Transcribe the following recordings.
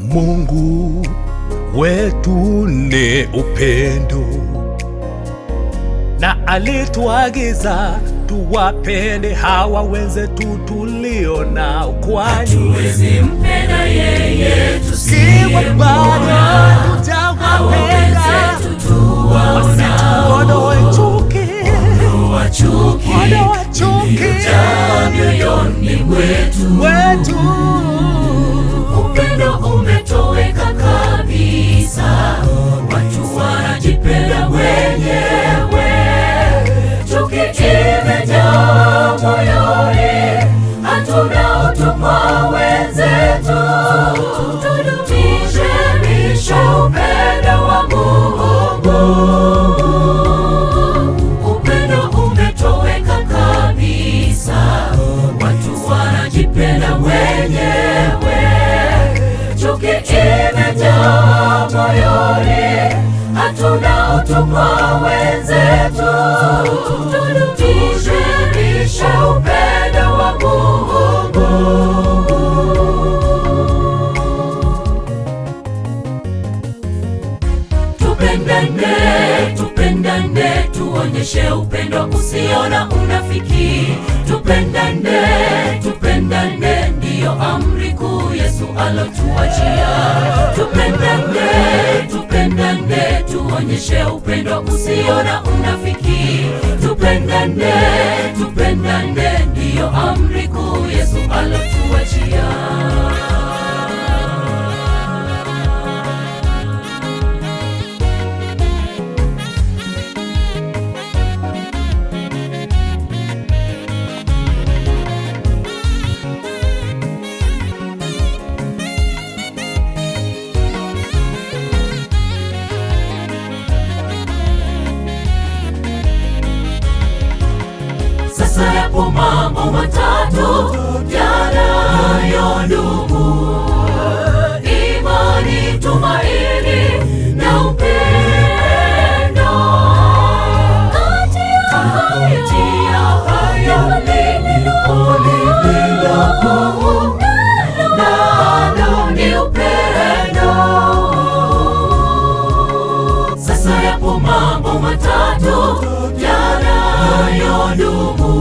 Mungu wetu ni upendo na alituagiza tuwapende hawa wenzetu tulio nao, kwani Hatuwezi mpenda yeye kiwa bado tusiyemwona, hao hatujawapenda wenzetu tuwaonao. wasituondoe chuki, Ondoa chuki ondoa chuki iliyojaa mioyoni mwetu. wetu. Upendo umetoweka kabisa, watu wanajipenda wenyewe. Chuki imejaa moyoni, hatuna utu kwa wenzetu. Tudumishe upendo wa Mungu. Upendo umetoweka kabisa, watu wanajipenda wenyewe. Chuki imejaa moyoni, hatuna utu kwa wenzetu. Tudumishe upendo wa Mungu. Tupendane, tupendane, tuonyeshe upendo usio na unafiki. Tupendane, tupendane, ndiyo amri kuu Yesu alotuachia. Tupendane, tupendane, tuonyeshe upendo usio na unafiki. Tupendane, tupendane, ndiyo amri kuu Yesu alotuachia. Sasa yapo mambo matatu yanayodumu: imani, tumaini na upendo. Kati ya hayo lilipo lililo kuu, nalo ni upendo. Sasa yapo mambo matatu yanayodumu: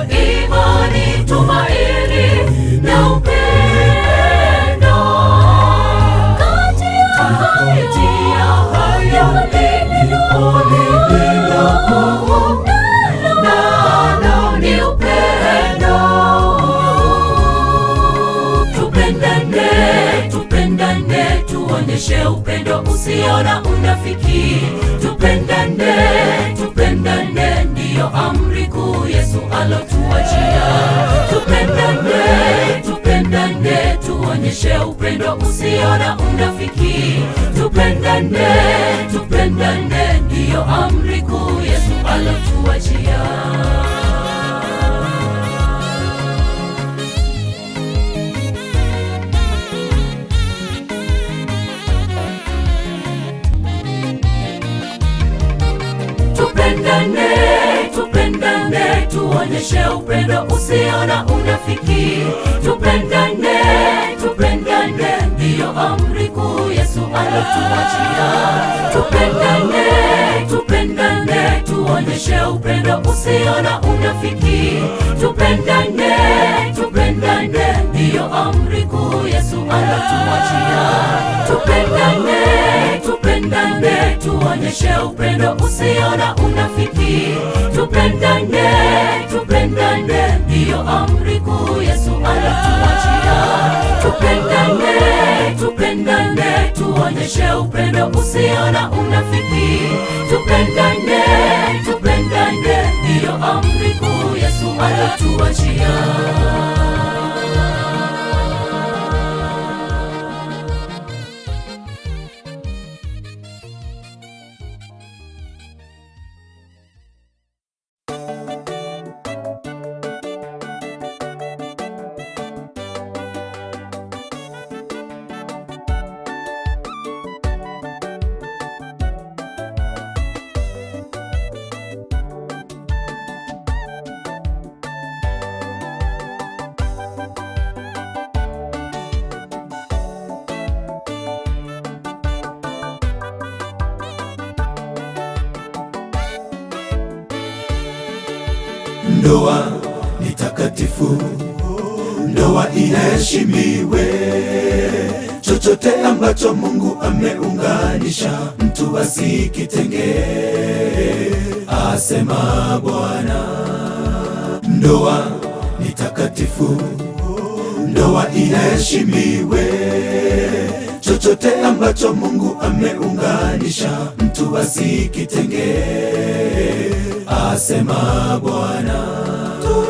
imani, tumaini na upendo. Kati ya hayo lilipo lililo kuu, nalo ni upendo. Tupendane, tupendane, tuonyeshe upendo usio na unafiki. Tupendane, tupendane, ndiyo amri kuu Yesu alotuachia. Tupendane, tupendane, tuonyeshe upendo usio na unafiki. Tupendane, tupendane, ndiyo amri kuu Yesu alotuachia. Tupendane, tupendane, tuonyeshe upendo usio na unafiki. Tupendane, tupendane, ndiyo amri kuu Yesu alotuachia. Tupendane, tupendane, tuonyeshe upendo usio na unafiki. Tupendane, tupendane, ndiyo amri kuu Yesu alotuachia. Tupendane, tupendane, tuonyeshe upendo usio na unafiki. Tupendane, tupendane, ndiyo amri kuu Yesu alotuachia. Tupendane, tupendane, tuonyeshe upendo usio na unafiki. Tupendane, tupendane, ndiyo amri kuu Yesu alotuachia. Ndoa ni takatifu, ndoa iheshimiwe. Chochote ambacho Mungu ameunganisha, mtu asikitenge, asema Bwana. Ndoa ni takatifu, ndoa iheshimiwe. Chochote ambacho Mungu ameunganisha, mtu asikitenge, asema Bwana.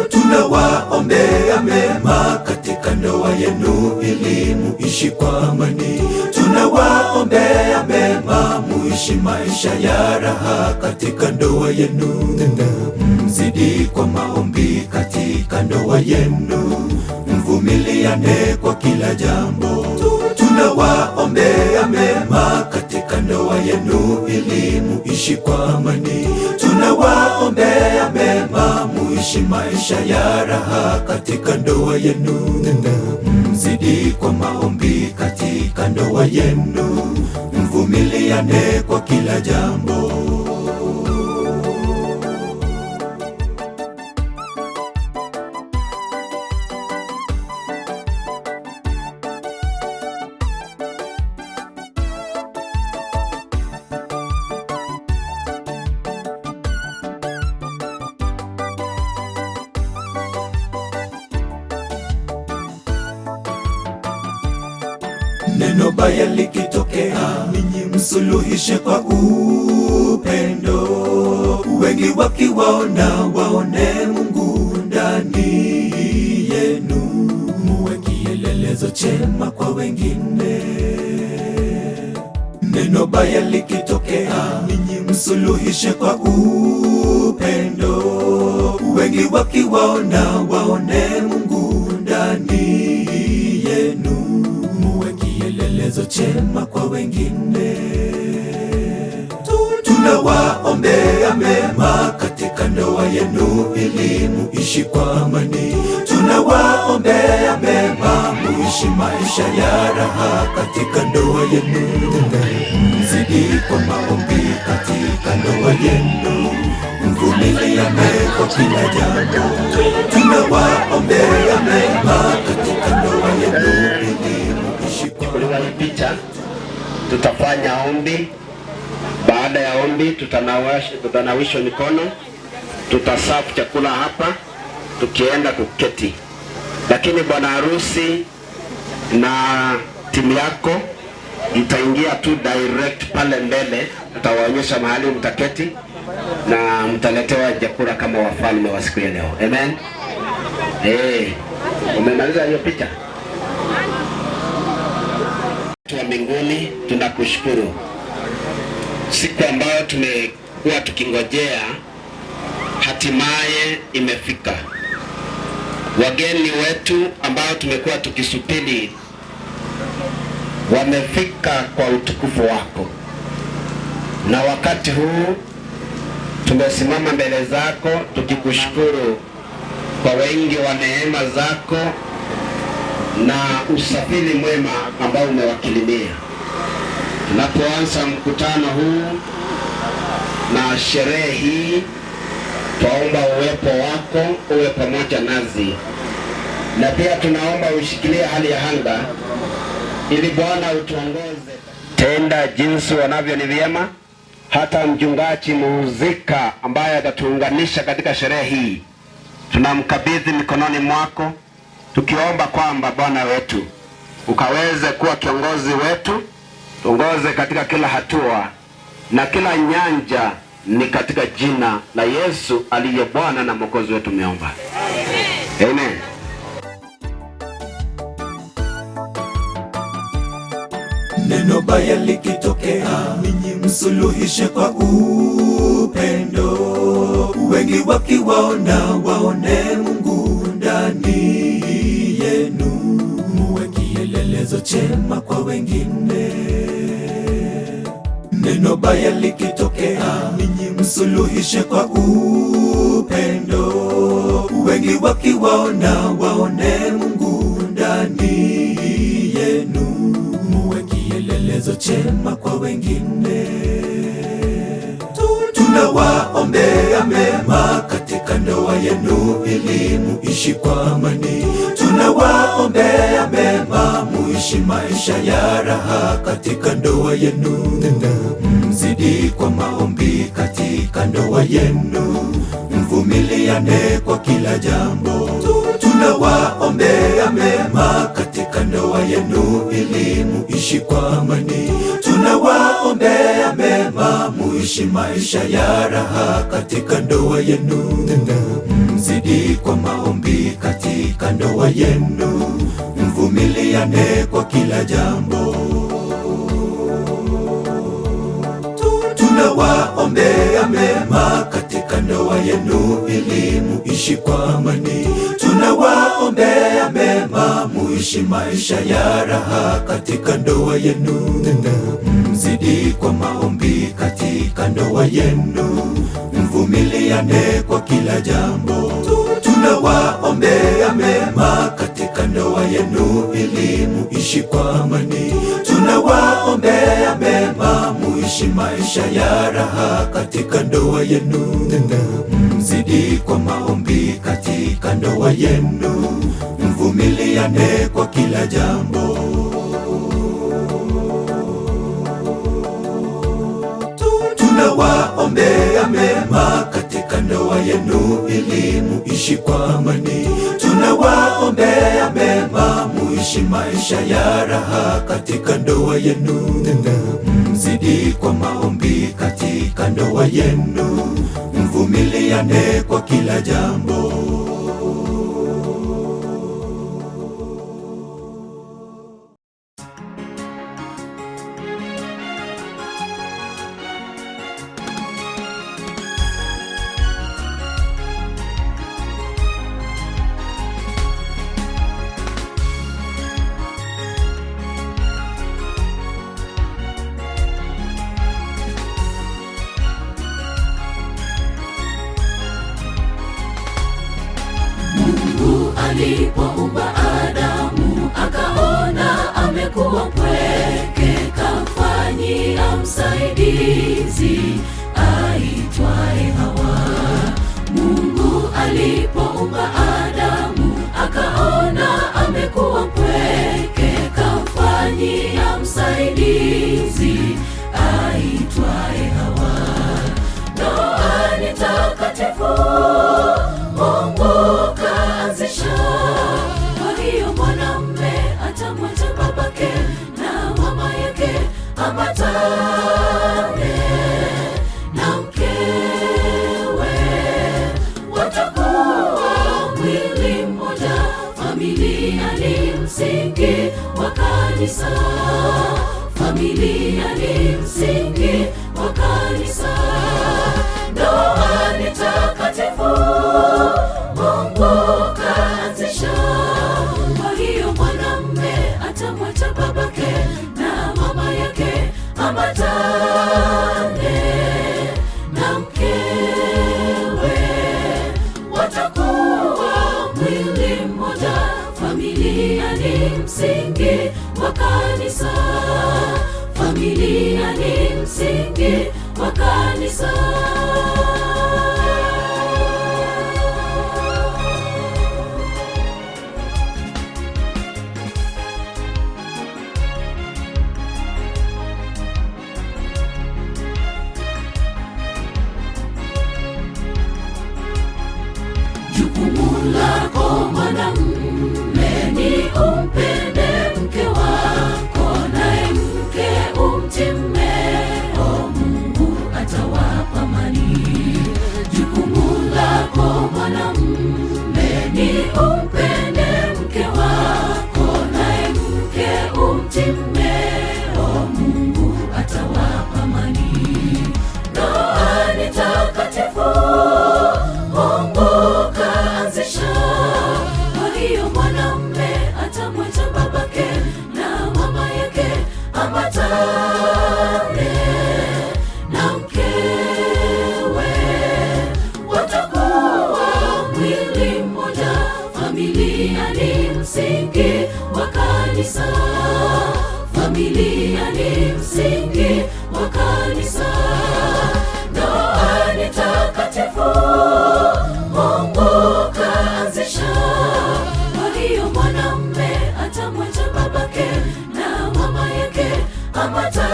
Tunawaombea mema katika ndoa yenu ili muishi kwa amani. Tunawaombea mema muishi maisha ya raha katika ndoa yenu. Mzidi kwa maombi katika ndoa yenu, mvumiliane kwa kila jambo. Tunawaombea mema katika ndoa yenu ili muishi kwa amani. Tunawaombea mema muishi maisha ya raha katika ndoa yenu. Mzidi kwa maombi katika ndoa yenu, mvumiliane kwa kila jambo. Neno baya likitokea, ninyi msuluhishe kwa upendo. Wengi wakiwaona waone Mungu ndani yenu, muwe kielelezo chema kwa wengine. Neno baya likitokea, ninyi msuluhishe kwa upendo. Wengi wakiwaona waone Mungu ndani yenu, muwe kielelezo chema kwa wengine. Tunawaombea mema katika ndoa yenu ili muishi kwa amani. Tunawaombea mema muishi maisha ya raha katika ndoa yenu. Mzidi kwa maombi katika ndoa yenu, mvumiliane kwa kila jambo. Tunawaombea mema katika ndoa yenu ili muishi kwa Chukuliwa hii picha, tutafanya ombi. Baada ya ombi, tutanawishwa mikono, tutasafu chakula hapa, tukienda kuketi. Lakini bwana harusi na timu yako mtaingia tu direct pale mbele, tutawaonyesha mahali mtaketi na mtaletewa chakula kama wafalme wa siku ya leo. Amen. Eh, umemaliza hiyo picha? Wa mbinguni tunakushukuru, siku ambayo tumekuwa tukingojea hatimaye imefika. Wageni wetu ambao tumekuwa tukisubiri wamefika kwa utukufu wako, na wakati huu tumesimama mbele zako tukikushukuru kwa wingi wa neema zako na usafiri mwema ambao umewakirimia. Tunapoanza mkutano huu na sherehe hii, twaomba uwepo wako uwe pamoja nasi, na pia tunaomba ushikilie hali ya anga ili Bwana utuongoze. Tenda jinsi wanavyo ni vyema, hata mchungaji muhusika ambaye atatuunganisha katika sherehe hii tunamkabidhi mikononi mwako, tukiomba kwamba Bwana wetu ukaweze kuwa kiongozi wetu, tuongoze katika kila hatua na kila nyanja, ni katika jina la Yesu aliye Bwana na Mwokozi wetu tumeomba, amen. Neno baya likitokea, ninyi msuluhishe kwa upendo. Wengi wakiwaona waone Mungu ndani yenu, muwe kielelezo chema kwa wengine. Neno baya likitokea, ninyi msuluhishe kwa upendo. Wengi wakiwaona waone Mungu ndani yenu, muwe kielelezo chema kwa wengine. Tunawaombea mema katika katika ndoa yenu ili muishi kwa amani. Tunawaombea mema, muishi maisha ya raha katika ndoa yenu. Mzidi kwa maombi katika ndoa yenu, mvumiliane kwa kila jambo. Tunawaombea mema katika ndoa yenu ili muishi kwa amani. Tunawaombea mema, muishi maisha ya raha katika ndoa yenu. Mzidi kwa maombi katika ndoa yenu, mvumiliane kwa kila jambo. Tunawaombea mema katika ndoa yenu ili muishi kwa amani. Tunawaombea mema, muishi maisha ya raha katika ndoa yenu. Mzidi kwa maombi katika ndoa yenu, mvumiliane kwa kila jambo. Tunawaombea mema katika ndoa yenu ili muishi kwa amani. Tunawaombea mema, muishi maisha ya raha katika ndoa yenu. Mzidi kwa maombi katika ndoa yenu, mvumiliane kwa kila jambo. Tunawaombea mema katika ndoa yenu ili muishi kwa amani. Tunawaombea mema, muishi maisha ya raha katika ndoa yenu. Mzidi kwa maombi katika ndoa yenu, mvumiliane kwa kila jambo. Mungu alipoumba Adamu akaona amekuwa mpweke, kamfanyia msaidizi aitwaye Hawa. Mungu alipoumba Adamu akaona amekuwa mpweke, kamfanyia msaidizi aitwaye Hawa. Ndoa ni takatifu, Mungu kaanzisha. Kwa hiyo mwanamme atamwacha babake na mama yake, ambatane na mkewe, watakuwa mwili mmoja. Familia ni msingi wa kanisa, familia ni msingi wa kanisa. Ndoa ni takatifu, Mungu kaanzisha. Kwa hiyo mwanamme atamwacha babake na mama yake, ambatane na mkewe, watakuwa mwili mmoja. Familia ni msingi wa kanisa, familia ni msingi wa kanisa. Jukumu lako mwanamume ni umpende mke wako, naye mke umtii mmeo, Mungu atawapa amani. Jukumu lako mwanamume ni umpende mke wako, naye mke umtii mmeo, Mungu atawapa amani. Ndoa ni takatifu, Mungu kaanzisha. Kwa hiyo mwanamume atamwacha babake na mama yake, ambatane na mkewe, watakuwa mwili mmoja. Familia ni msingi wa kanisa, familia ni msingi wa kanisa. Ndoa ni takatifu,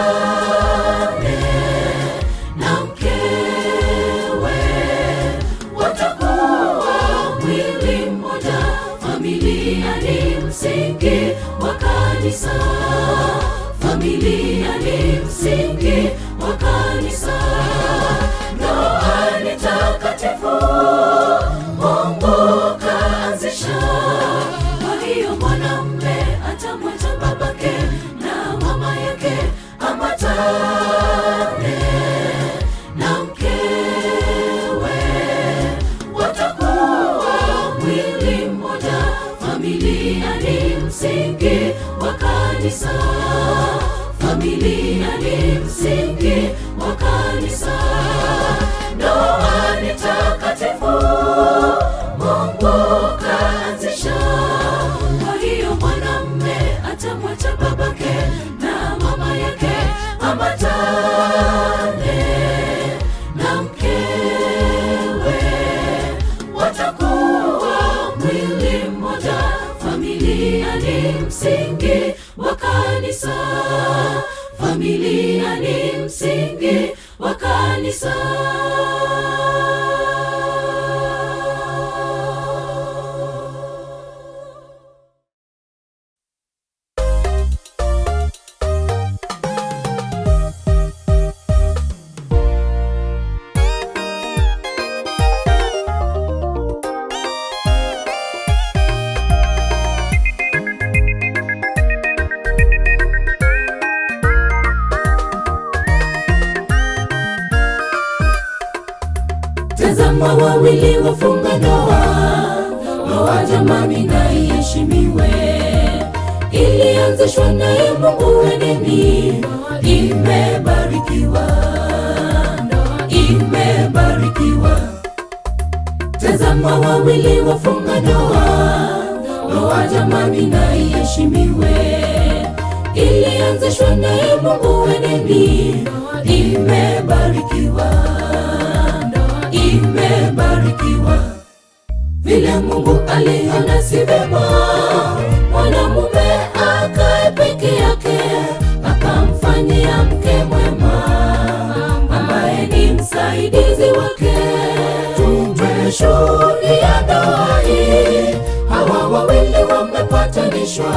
Ambatane na mkewe, watakuwa mwili mmoja. Familia ni msingi wa kanisa, familia ni msingi wa kanisa. Ndoa ni takatifu, Mungu kaanzisha. Kwa hiyo mwanamume atamwacha babake na mama yake, ambatane na mkewe, watakuwa mwili mmoja. Familia ni msingi wa kanisa, familia ni msingi wa kanisa. Ndoa ni takatifu, Mungu kaanzisha. Kwa hiyo mwanamume atamwacha babake na mama yake, ambatane na mkewe, watakuwa mwili mmoja. Familia ni msingi wa kanisa, familia ni msingi wa kanisa. Tazama wawili wafunga ndoa, ndoa jamani na iheshimiwe. Ilianzishwa naye Mungu Edeni, imebarikiwa, imebarikiwa. Tazama wawili wafunga ndoa, ndoa jamani na iheshimiwe. Ilianzishwa naye Mungu Edeni, imebarikiwa imebarikiwa. Vile Mungu aliona si vema mwanamume akae peke yake, akamfanyia mke mwema ambaye ni msaidizi wake. Tumeshuhudia ndoa hii, hawa wawili wamepatanishwa,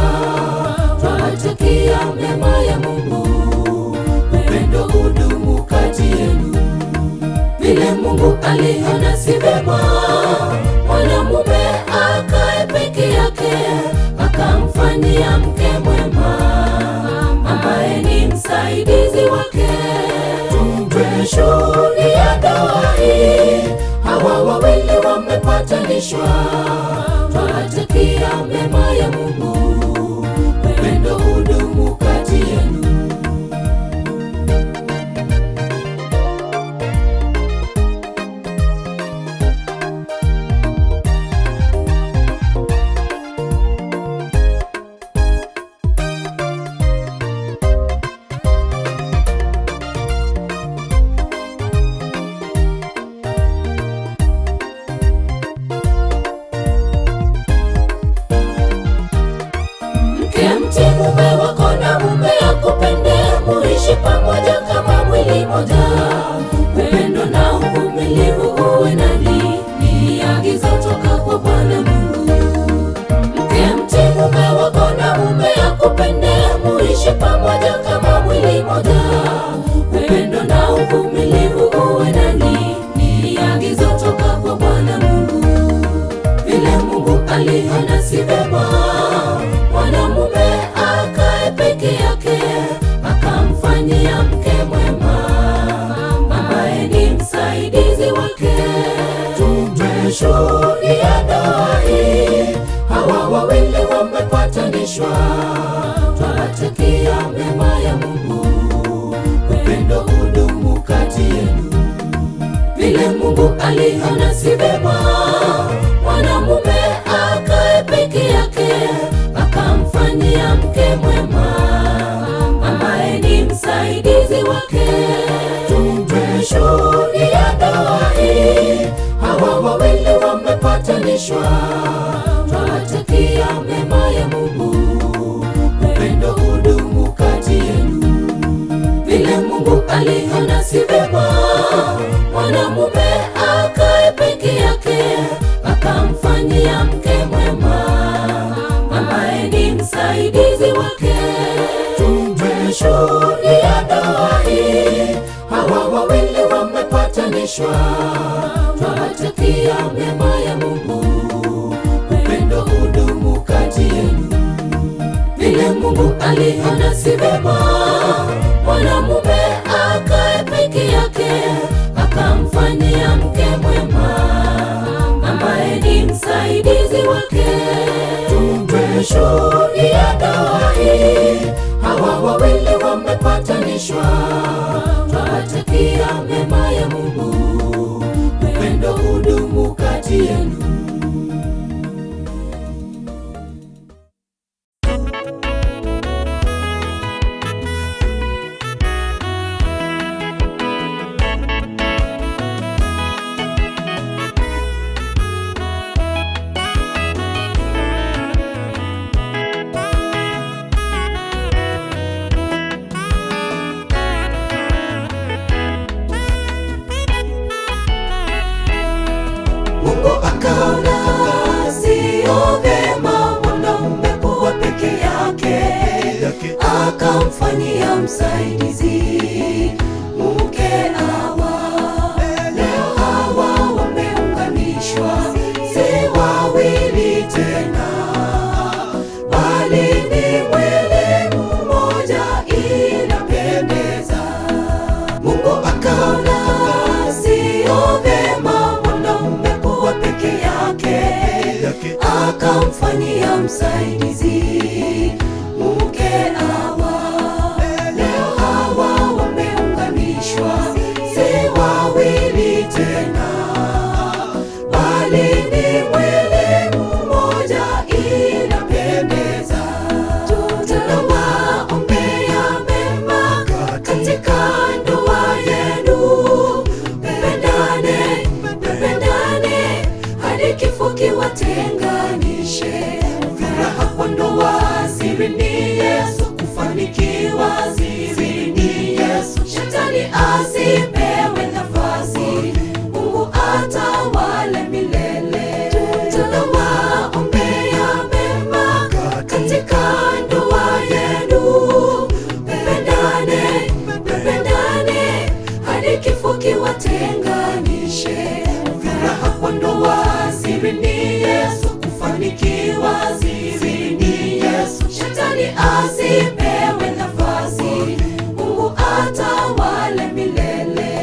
twawatakia mema ya Mungu, upendo udumu kati yenu vile Mungu aliona si vema mwanamume akae peke yake, akamfanyia mke mwema ambaye ni msaidizi wake. Tumeshuhudia ndoa hii, hawa wawili wamepatanishwa, twawatakia mema ya Mungu, upendo udumu kati yenu. Mke mti mume wako na mume akupende, muishi pamoja kama mwili moja. Upendo na uvumilivu uwe nanyi, ni agizo toka kwa Bwana Mungu. Mke mti mume wako na mume akupende, muishi pamoja kama mwili moja. Upendo na uvumilivu uwe nanyi, ni agizo toka kwa Bwana Mungu. Vile Mungu aliona si vema mwanamume akae peke yake, akamfanyia mke mwema ambaye ni msaidizi wake. Tumeshuhudia ndoa hii, hawa wawili wamepatanishwa, twawatakia mema ya Mungu, upendo udumu kati yenu vile Mungu aliona si vema mwanamume akae peke yake, akamfanyia mke mwema ambaye ni msaidizi wake. Tumeshuhudia ndoa hii, hawa wawili wamepatanishwa, twawatakia mema ya Mungu, upendo udumu kati yenu. aliona si vema mwanamume akae peke yake, akamfanyia mke mwema ambaye ni msaidizi wake. Tumeshuhudia ndoa hii, hawa wawili wamepatanishwa, twawatakia mema ya Mungu, upendo udumu kati yenu vile Mungu aliona si vema mwanamume akae peke yake, akamfanyia mke mwema ambaye ni msaidizi wake. Tumeshuhudia ndoa hii, hawa wawili wamepatanishwa, twawatakia mema ya Mungu, upendo udumu kati yenu. Mungu akaona sio vema mwanamume kuwa peke yake, akamfanyia msaidizi mke Hawa. Leo hawa wameunganishwa, si wawili tena, bali ni mwili mmoja. Inapendeza. Mungu akaona sio vema mwanamume kuwa peke yake, akamfanyia msaidizi mke Hawa. Leo hawa wameunganishwa, si wawili tena, bali ni mwili mmoja. Inapendeza. Tunawaombea mema katika ndoa yenu, mpendane, mpendane hadi kifo kiwatenganishe. Furaha kwa ndoa siri ni Yesu, kufanikiwa siri ni Yesu. Shetani asipewe nafasi, Mungu atawale milele. Tunawaombea mema katika ndoa yenu, mpendane, mpendane hadi kifo kiwatenganishe. Furaha kwa ndoa siri ni Yesu, kufanikiwa siri ni Yesu. Shetani asipewe nafasi, Mungu atawale milele.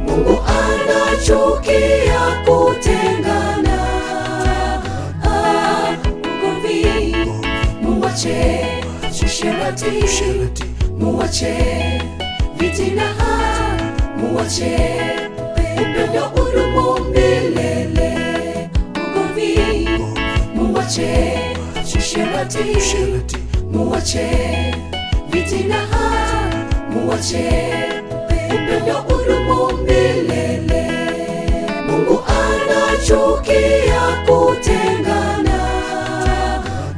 Mungu anachukia kutengana. Ah, ugomvi muwache, usherati muwache, fitina muwache, upendo udumu milele. Ugomvi muwache, usherati muwache, fitina muwache, upendo udumu milele. Mungu anachukia kutengana.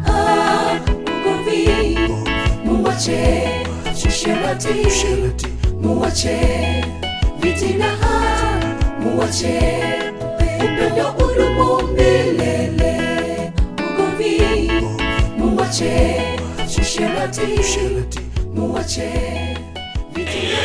Ah, ugomvi muwache, usherati muwache, fitina muwache, upendo udumu milele. Ugomvi muwache, usherati muwache, fitina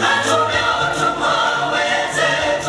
Hatuna utumwa wenzetu.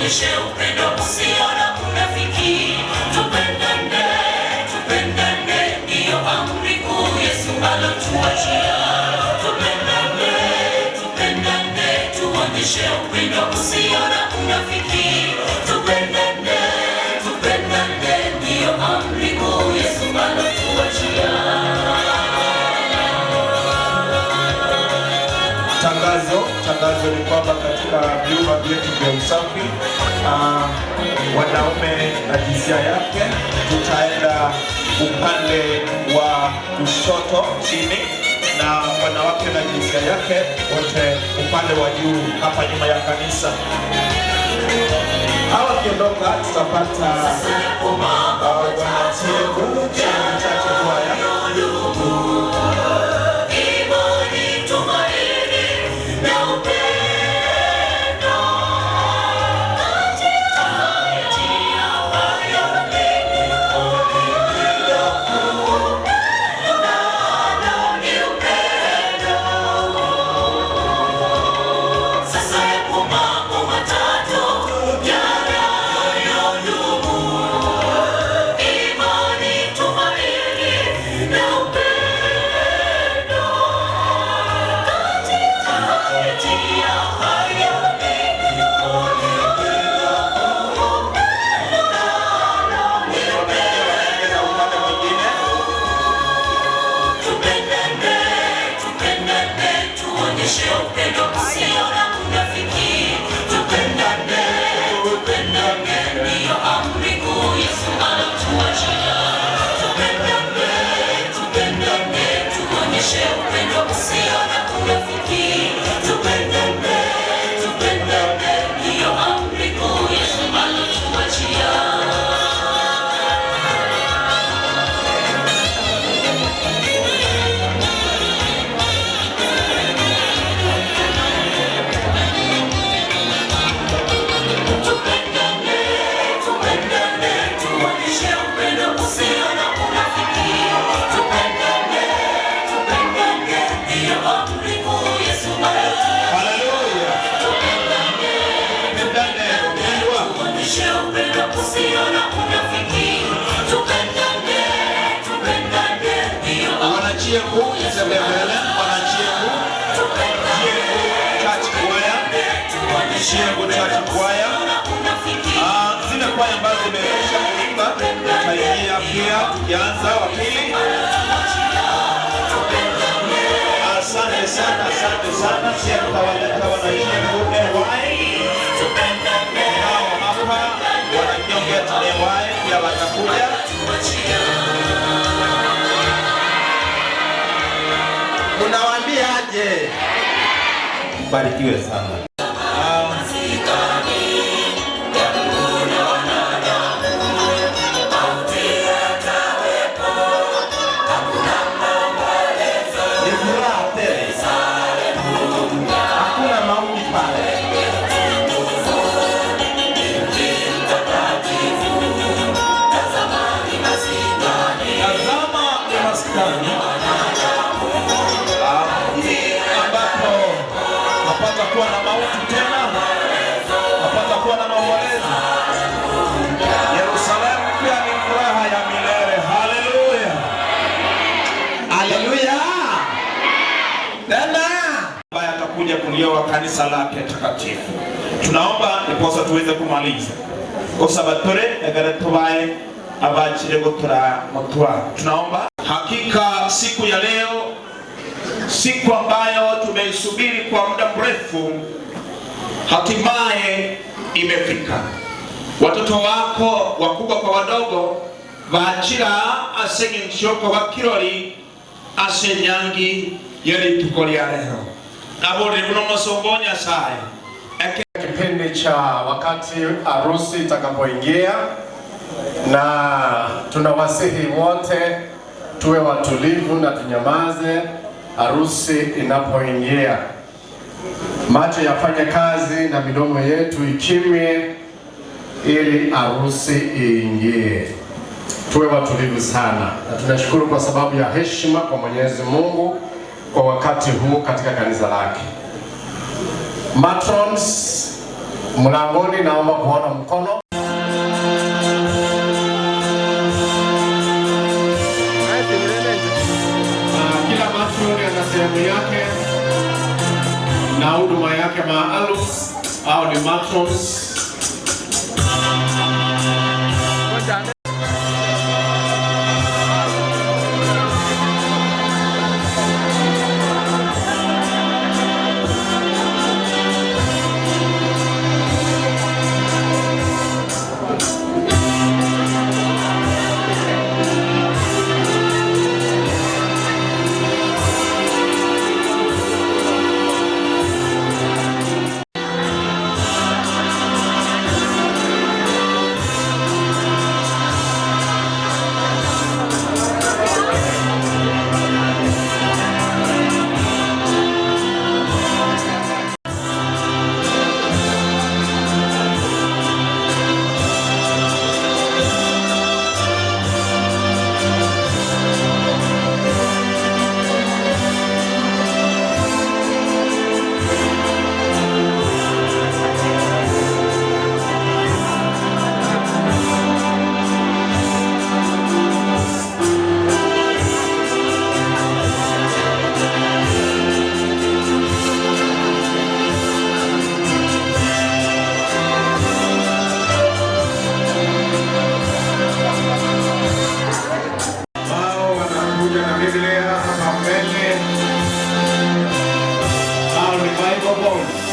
Tuonyeshe upendo usio na unafiki. Tupendane, tupendane, ndiyo amri kuu Yesu alotuachia. Tupendane, tupendane, tuonyeshe upendo usio na unafiki. Tupendane, tupendane, ndiyo amri kuu Yesu alotuachia. Tangazo, tangazo ni kwamba katika vyumba vyetu vya usafi wanaume na jinsia yake tutaenda upande wa kushoto chini na wanawake na jinsia yake wote upande wa juu hapa nyuma ya kanisa. Hawa wakiondoka tutapata wanatiegu chache kwaya. Imani, tumaini na upendo. Kati ya hayo lililo kuu nalo ni upendo. Sasa yapo mambo matatu yanayodumu: imani, tumaini na upendo. Kati ya hayo lililo kuu nalo ni Tena upande mwingine. Tupendane, tupendane, tuonyeshe upendo usio na unafiki. Tupendane, tupendane, ndiyo amri kuu Yesu alotuachia. Tupendane, tupendane, tuonyeshe upendo usio na unafiki. Tupendane, tupendane, ndiyo amri kuu Yesu alotuachia. Tupendane, tupendane, tuonyeshe upendo usio na unafiki. Tupendane, tupendane, ndiyo amri kuu Yesu alotuachia. Haleluya. Tupendane, Tupendane, wapendwa. tuonyeshe upendo usio na unafiki. Tupendane, tupendane, ndiyo amri Wanachiengu mseme mbele, wanachiengu. Chiengu Church Choir. tuonyeshe Chiengu Church Choir. na unafiki. Zile kwaya ambazo zimekwisha kuimba tutaingia pia tukianza wa pili. Asante sana, asante sana. Pia tutawaleta wanachiengu AY nao hapa, wananyonget AY pia watakuja. Munawaambia aje? Barikiwe sana. Ni furaha tele, hakuna mauti pale. Tazama ni maskani ambapo hapatakuwa na mauti tena, hapatakuwa na maombolezo. Yerusalemu mpya ni furaha ya milele. Haleluya! Haleluya! Tena ambaye atakuja kulioa kanisa lake takatifu. Tunaomba ndiposa tuweze kumaliza kosabatore egere tubaye abakire gutura mutwa. Tunaomba hakika siku ya leo, siku ambayo tumeisubiri kwa muda mrefu, hatimaye imefika. Watoto wako wakubwa kwa wadogo vachira ase nchoko wa kirori ase nyangi yerituko lya lero nabulire buno musumba nyasaye. Kipindi cha wakati harusi itakapoingia, na tunawasihi wote tuwe watulivu na tunyamaze harusi inapoingia. Macho yafanye kazi na midomo yetu ikimye, ili harusi iingie. Tuwe watulivu sana, na tunashukuru kwa sababu ya heshima kwa Mwenyezi Mungu kwa wakati huu katika kanisa lake. Matrons. Mlangoni, naomba kuona mkono. Na kila matron ana sehemu yake na huduma yake maalum, au ni matrons. Ambao wanakuja na Biblia hapa mbele, hao ni Bible boys.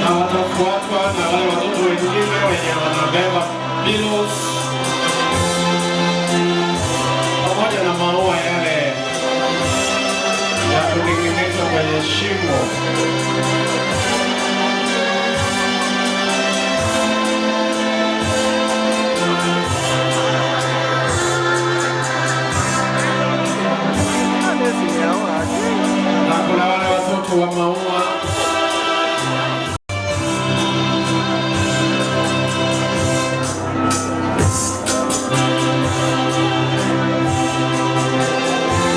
Na watafuatwa na wale watoto wengine wenye wanabeba pillows pamoja na maua yale ya kuning'inizwa kwenye shingo. Na kuna wale watoto wa maua.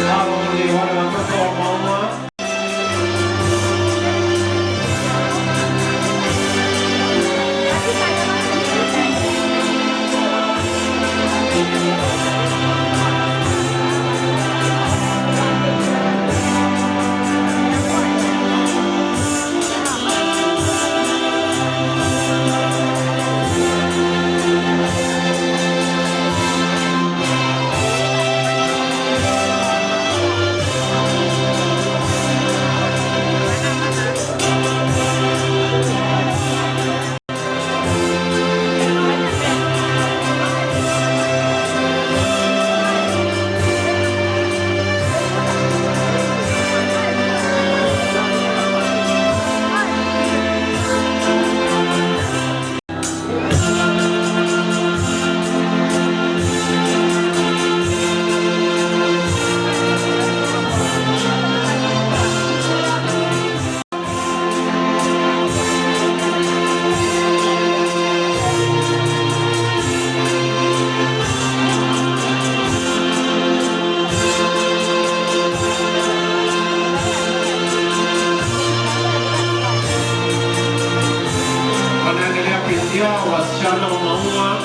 Hao ni wale watoto wa maua. Wanaendelea kuingia wasichana wa maua.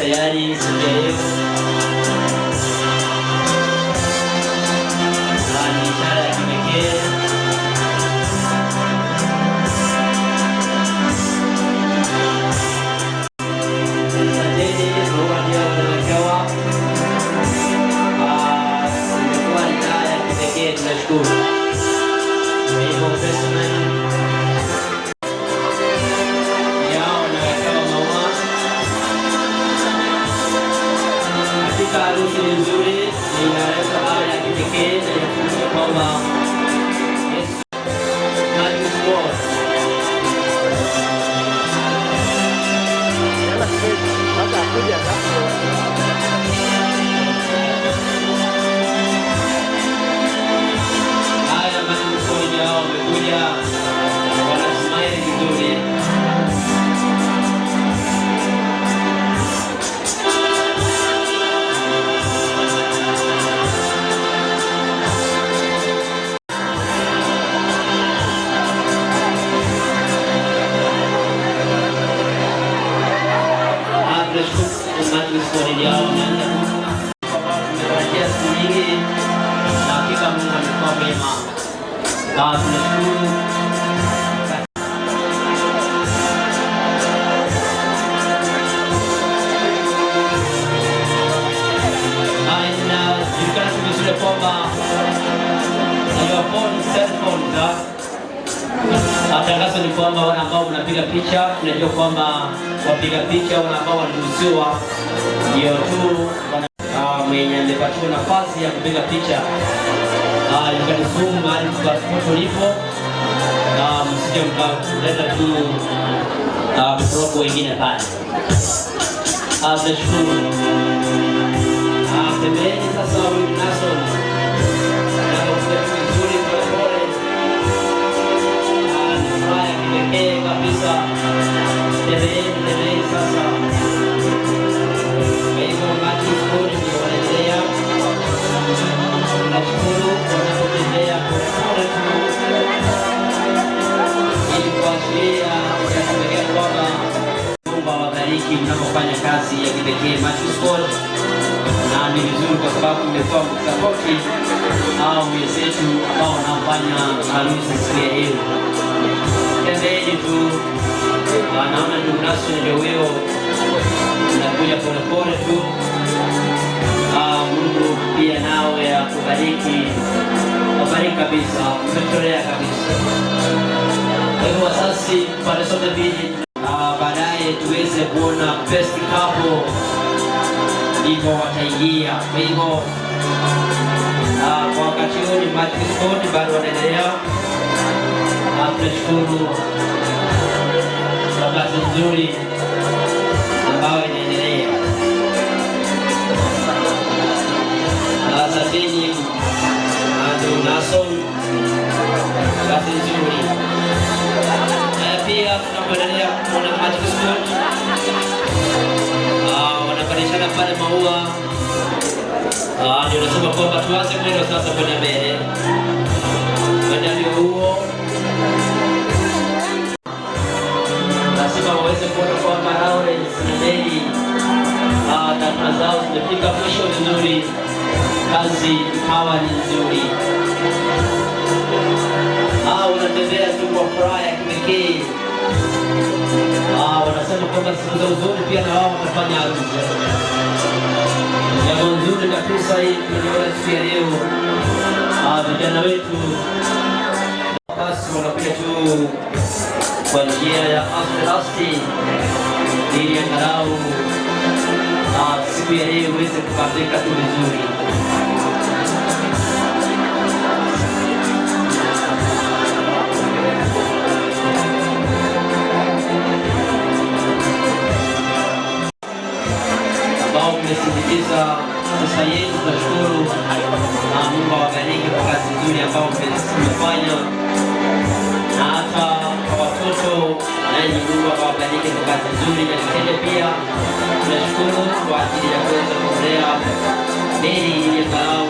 tayari siku ya leo. Na ni ishara ya kipekee. Asanteni, maua ndio tunawekewa. Imekuwa ni raha ya kipekee, tunashukuru. Kwa hivyo best man yao wanawekewa maua. Hakika harusi ni nzuri, na inaleta raha ya kipekee na inafundisha kwamba Yesu Matthew Sport. Haya, Matthew Sport hao wamekuja, wana smile vizuri. Tunashukuru Matthew Sport yao wameanza tumetarajia siku nyingi na hakika Mungu amekuwa mwema. Tunashukuru. Inajulikana tu vizuri kwamba your phone, cell phones, tangazo ni kwamba wale ambao mnapiga picha, tunajua kwamba wapiga picha wale ambao waliruhusiwa ndio tu mwenye amepatiwa nafasi ya kupiga picha. You can zoom mahali popote ulipo, msije mkaleta tu mikoroko wengine pale. Tunashukuru. Pembeni sasa huyu Nason anapokuja tu vizuri polepole. Ni furaha ya kipekee kabisa. Pembeni, pembeni sasa. Kwa hivyo Matthew Sport ndio wanaendelea. Tunashukuru wanapotembea polepole tu ili kuashiria ya kipekee kwamba Mungu awabariki mnapofanya kazi ya kipekee Matthew Sport, na ni vizuri kwa sababu mmekuwa mkisapoti hao wenzetu ambao wanaofanya harusi siku ya leo. Tembeni tu, naona ndugu Nason ndio huyo, nakuja polepole tu. Mungu pia nawe akubariki, wabariki kabisa, umetolea kabisa. Kwa hivyo wasasi pande zote mbili, baadaye tuweze kuona best couple ndivyo wataingia. Kwa hivyo kwa wakati huu ni Matthew Sport bado wanaendelea. Tunashukuru kwa kazi nzuri ambayo inaendelea. Asanteni ndugu Nason, kazi nzuri. Pia tunapoendelea kuona Matthew Sport wanabadilishana pale maua. Ndio nasema kwamba tuanze mwendo sasa kwenda mbele. Mwendo ndio huo. Lazima waweze kuona kwamba Lawrence na Mary dhamira zao zimefika mwisho vizuri, kazi ikawa ni nzuri. Wanatembea tu kwa furaha ya kipekee. Wanasema kwamba siku za uzuri pia na wao watafanya harusi. Jambo nzuri kabisa hii tuliona siku ya leo. Vijana wetu basi wanakuja tu kwa njia ya aste aste ili angalau siku ya leo iweze kupambika tu vizuri. Ambao mmesindikiza sasa yenu, tunashukuru na Mungu awabariki kwa kazi nzuri ambao mmefanya, na hata kwa watoto nanyi Mungu awabariki kwa kazi nzuri. Na kitende pia tunashukuru kwa ajili ya kuweza kulea Mary ili angalau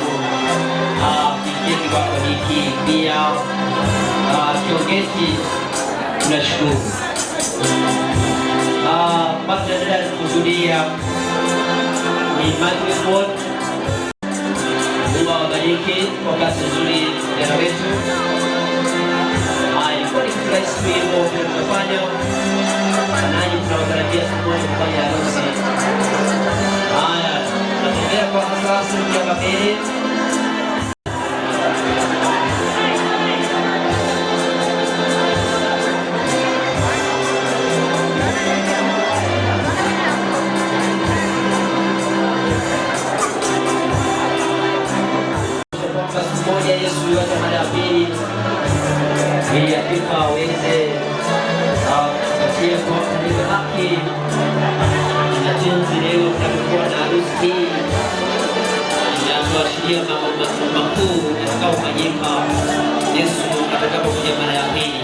afikie kiwango hiki. Pia Kiongeti tunashukuru. Basi tunaendelea kushuhudia Ni Matthew Sport. Mungu awabariki kwa kazi nzuri vijana wetu. Haya, ilikuwa ni kitu rahisi tu hivyo vile tumefanya, nanyi tunawatarajia siku moja kufanya harusi. Haya, tunatembea kwa sasa ya pili. Kwamba siku moja Yesu yote mara ya pili ili hakika aweze kupatia kwa haki na jinsi leo tunavyokuwa na harusi hii inatuashiria mambo makuu yatakayofanyika Yesu atakapokuja mara ya pili.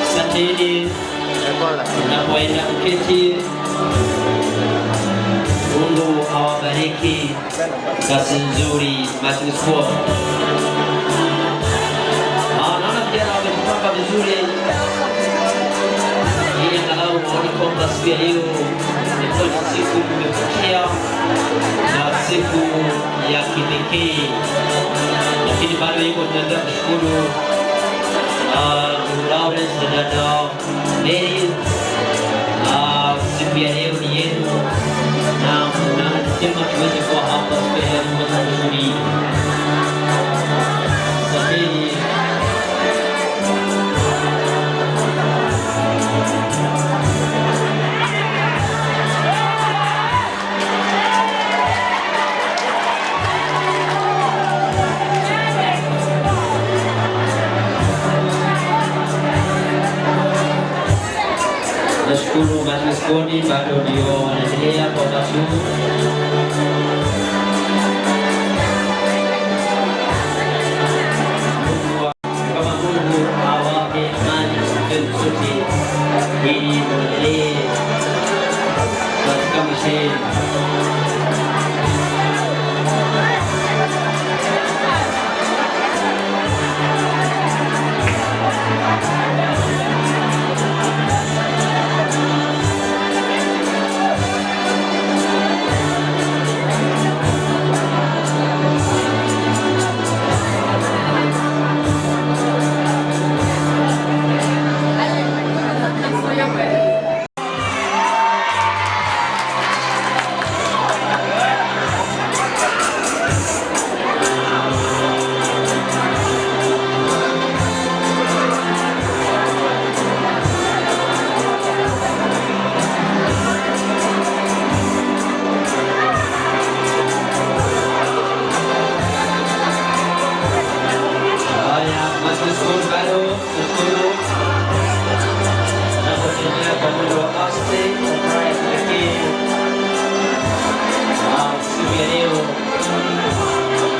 Asanteni mnapoenda kuketi. Mungu awabariki. Kazi nzuri Matthew Sport. Naona vijana wamejipanga vizuri ili angalau waone kwamba siku ya leo ni kweli siku imefikia na siku ya kipekee, lakini bado hivyo tunaendelea kushukuru ndugu Lawrence na dada Mary. Siku ya leo ni yenu na naona ni tuweze kuwa hapa siku ya leo kuweza kushuhudia. Asanteni. Nashukuru Majlis Koni bado ndio wanaendelea kwa wakati huu. Kama Mungu awape amani zenu zote ili muendelee katika maisha yenu. Haya, Majlis Koni bado nashukuru napotembea kwa mwendo wa kasi kwa furaha ya kipekee. Siku ya leo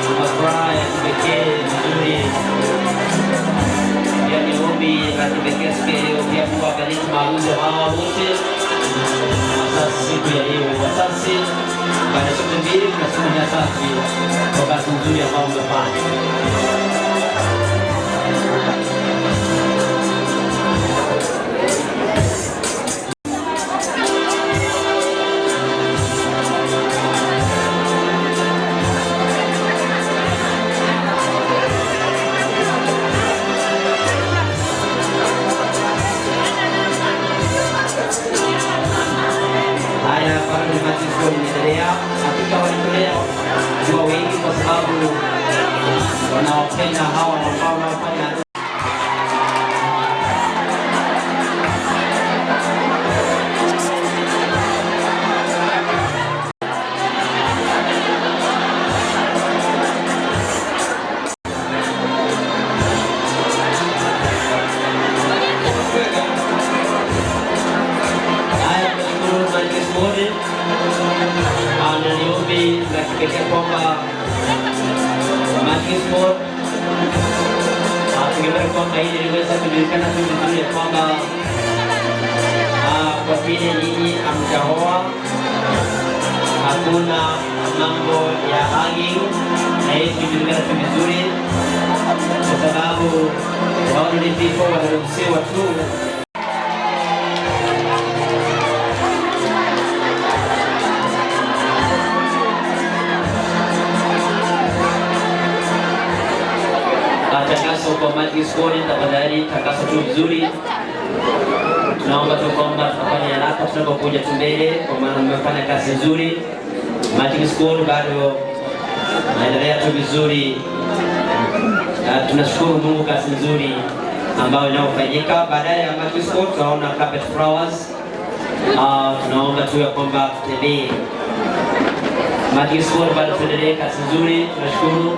tuna furaha ya kipekee nzuri. Pia ni ombi la kipekee siku ya leo pia Mungu awabariki maaruzi hawa wote asasi siku ya leo. Asasi baada ya siku mbili tunasema ni asasi kwa kazi nzuri ambayo mmefanya. Haya, bado ni Majlis Koni inaendelea. Hakika walitolea kuwa wengi kwa sababu wanaopenda hawa ambao wanaofanya Haya, tunashukuru Majlis Koni. Na ni ombi la kipekee kwamba Majlis Board tungependa kwamba hili liweze kujulikana tu vizuri ya kwamba kwa vile nyinyi hamjaoa, hakuna mambo ya hugging, na hii tujulikana tu vizuri, kwa sababu elderly people wanaruhusiwa tu. Magic Squad, tafadhali tangaza tu vizuri. Tunaomba tu kwamba tutafanya haraka tunapokuja tu mbele, kwa maana mmefanya kazi nzuri. Magic Squad bado naendelea tu vizuri. Na tunashukuru Mungu kazi nzuri ambayo inayofanyika. Baadaye ya Magic Squad tutaona carpet flowers. Tunaomba tu ya kwamba tutembee. Magic Squad bado tuendelee kazi nzuri, tunashukuru.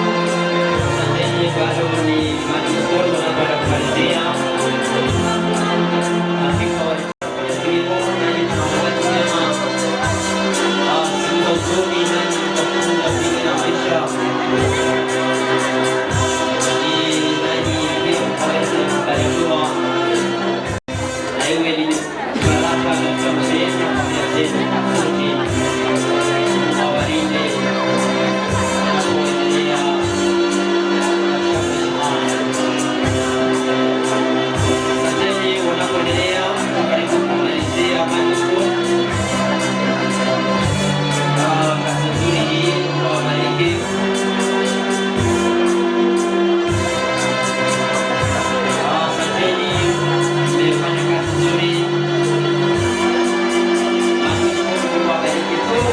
Asanteni, bado ni Magic Squad wanakwenda kumalizia. Hakika walifanya kilimo, nanyi tunaomba kusema, siku za usoni nanyi mtafunga vile na maisha. Ni nanyi pia mkaweze kubarikiwa na iwe ni baraka katika maisha yenu na familia zenu. Asante. Mungu awalinde mnapoendelea katika maisha haya. Asanteni wanapoendelea karibu kumalizia Magic Squad. Kazi nzuri hii, Mungu awabariki. Asanteni, mmefanya kazi nzuri. Magic Squad, Mungu awabariki tu.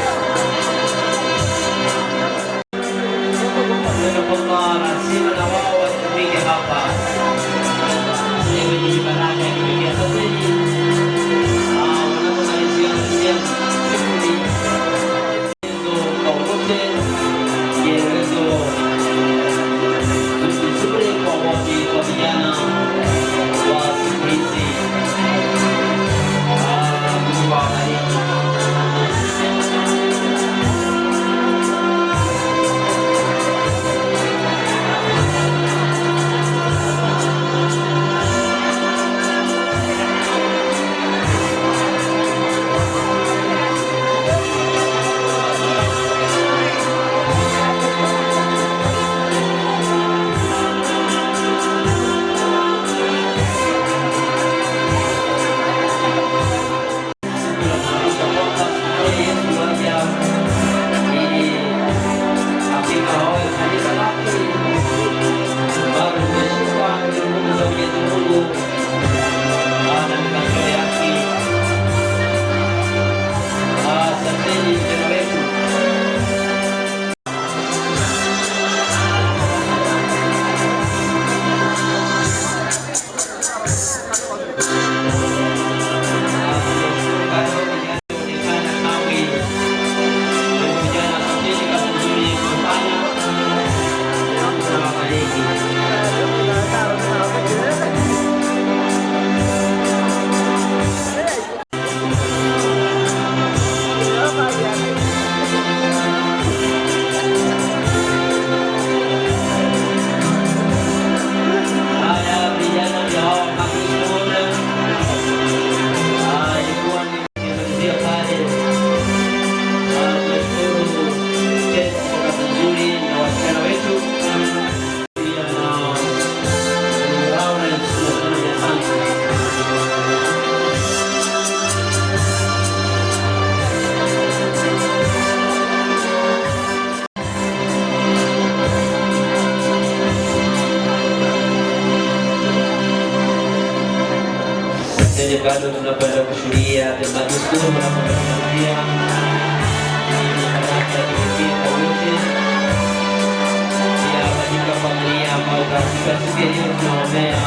Bado tunakwenda kushuhudia the Magic School wanapoenda kushuhudia baraka ifikie kwa wote, pia katika familia ambayo katika siku ya leo tunaombea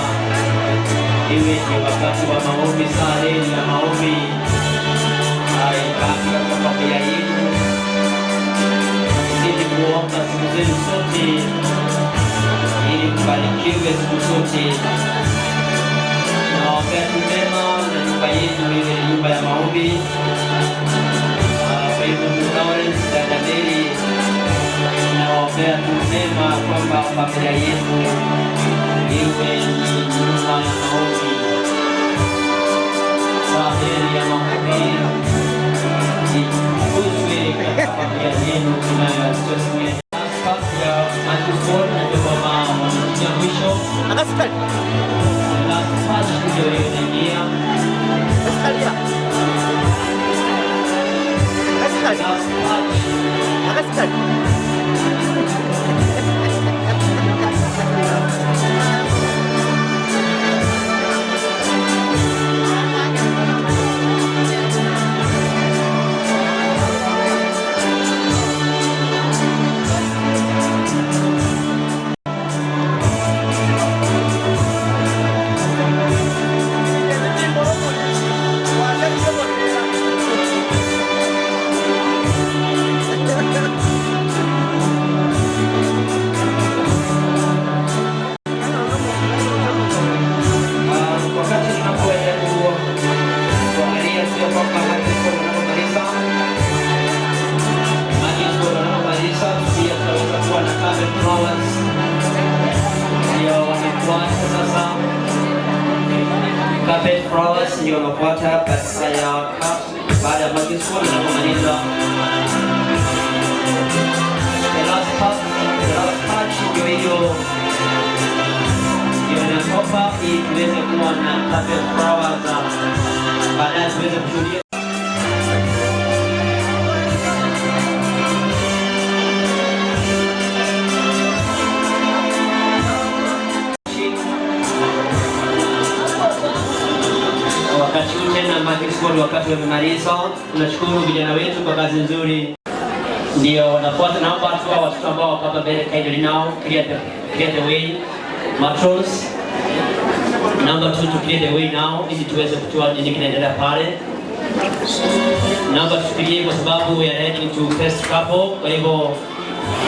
iwe ni wakati wa maombi, saa heri ya maombi ibaki katika familia yenu, zidi kuomba siku zenu zote ili mbarikiwe siku zote. Nawaombea tu mema na nyumba yenu iwe ni nyumba ya maombi. Kwa hivyo ndugu Lawrence, dada Mary, nawaombea tu mema kwamba familia yenu iwe ni nyumba ya maombi. Saa heri ya maombi ikuzwe katika familia yenu tunayoasikia. Ya Matthew na ndio mama wanafikia mwisho. Last part ndio hiyo inaingia. Last part. Wakati tunapoenda kuangalia sio kwamba Matthew wanapomaliza Matthew wanapomaliza, pia tutaweza kuwa na carpet flowers ndio wanafuata sasa. Carpet flowers ndio wanafuata baada ya baada ya Matthew wanapomaliza. The last part ndio hiyo ndio inatoka ili tuweze kuwa na carpet flowers baadaye tuweze kushuhudia. Wakati huu tena Matthew Squad wakati wamemaliza, tunashukuru vijana wetu kwa kazi nzuri, ndio wanafuata. Naomba tu hao watoto ambao wako hapa mbele, kindly now clear the way, matrons Number two to clear the way now, ili tuweze kutoa nini kinaendelea pale. Naomba tufikirie kwa sababu we are heading to first couple, kwa hivyo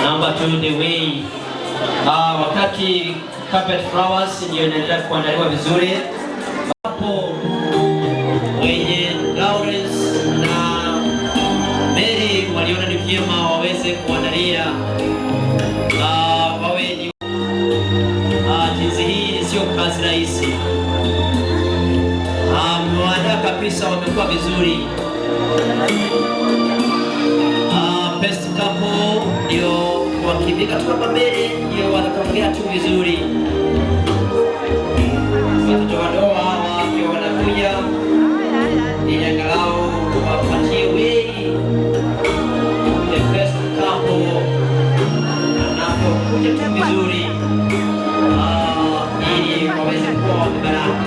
naomba tu the way. Wakati carpet flowers ndio inaendelea kuandaliwa vizuri hapo, wenye Lawrence na Mary waliona ni vyema waweze kuandalia wawe ni jinsi hii sio kazi rahisi. Mmewaandaa kabisa, wamekuwa vizuri. Best couple ndio wakifika tu hapa mbele ndio watatongea tu vizuri. Watoto wadogo hawa ndio wanakuja ili angalau wapatie way the best couple anapokuja tu vizuri, ili waweze kuwa wa baraka.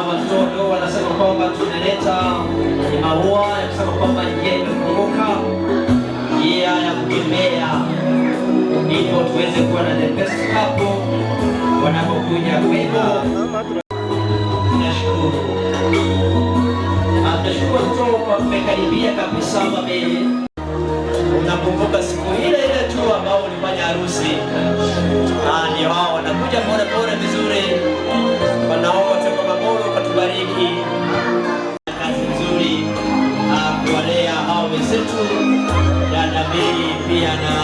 Watoto wanasema kwamba tumeleta ni maua ya kusema kwamba njia imefunguka, njia ya kutembea, ndipo tuweze kuwa na the best couple wanapokuja. Kwa hivyo tunashukuru, tunashukuru watoto kwa mmekaribia kabisa hapa mbele. Unakumbuka siku ile ile tu ambao ulifanya harusi. Ndio hao wanakuja pole pole vizuri, wanaomba tu kwamba Mungu ukatubariki kazi nzuri kuwalea hao wenzetu dada Mary pia na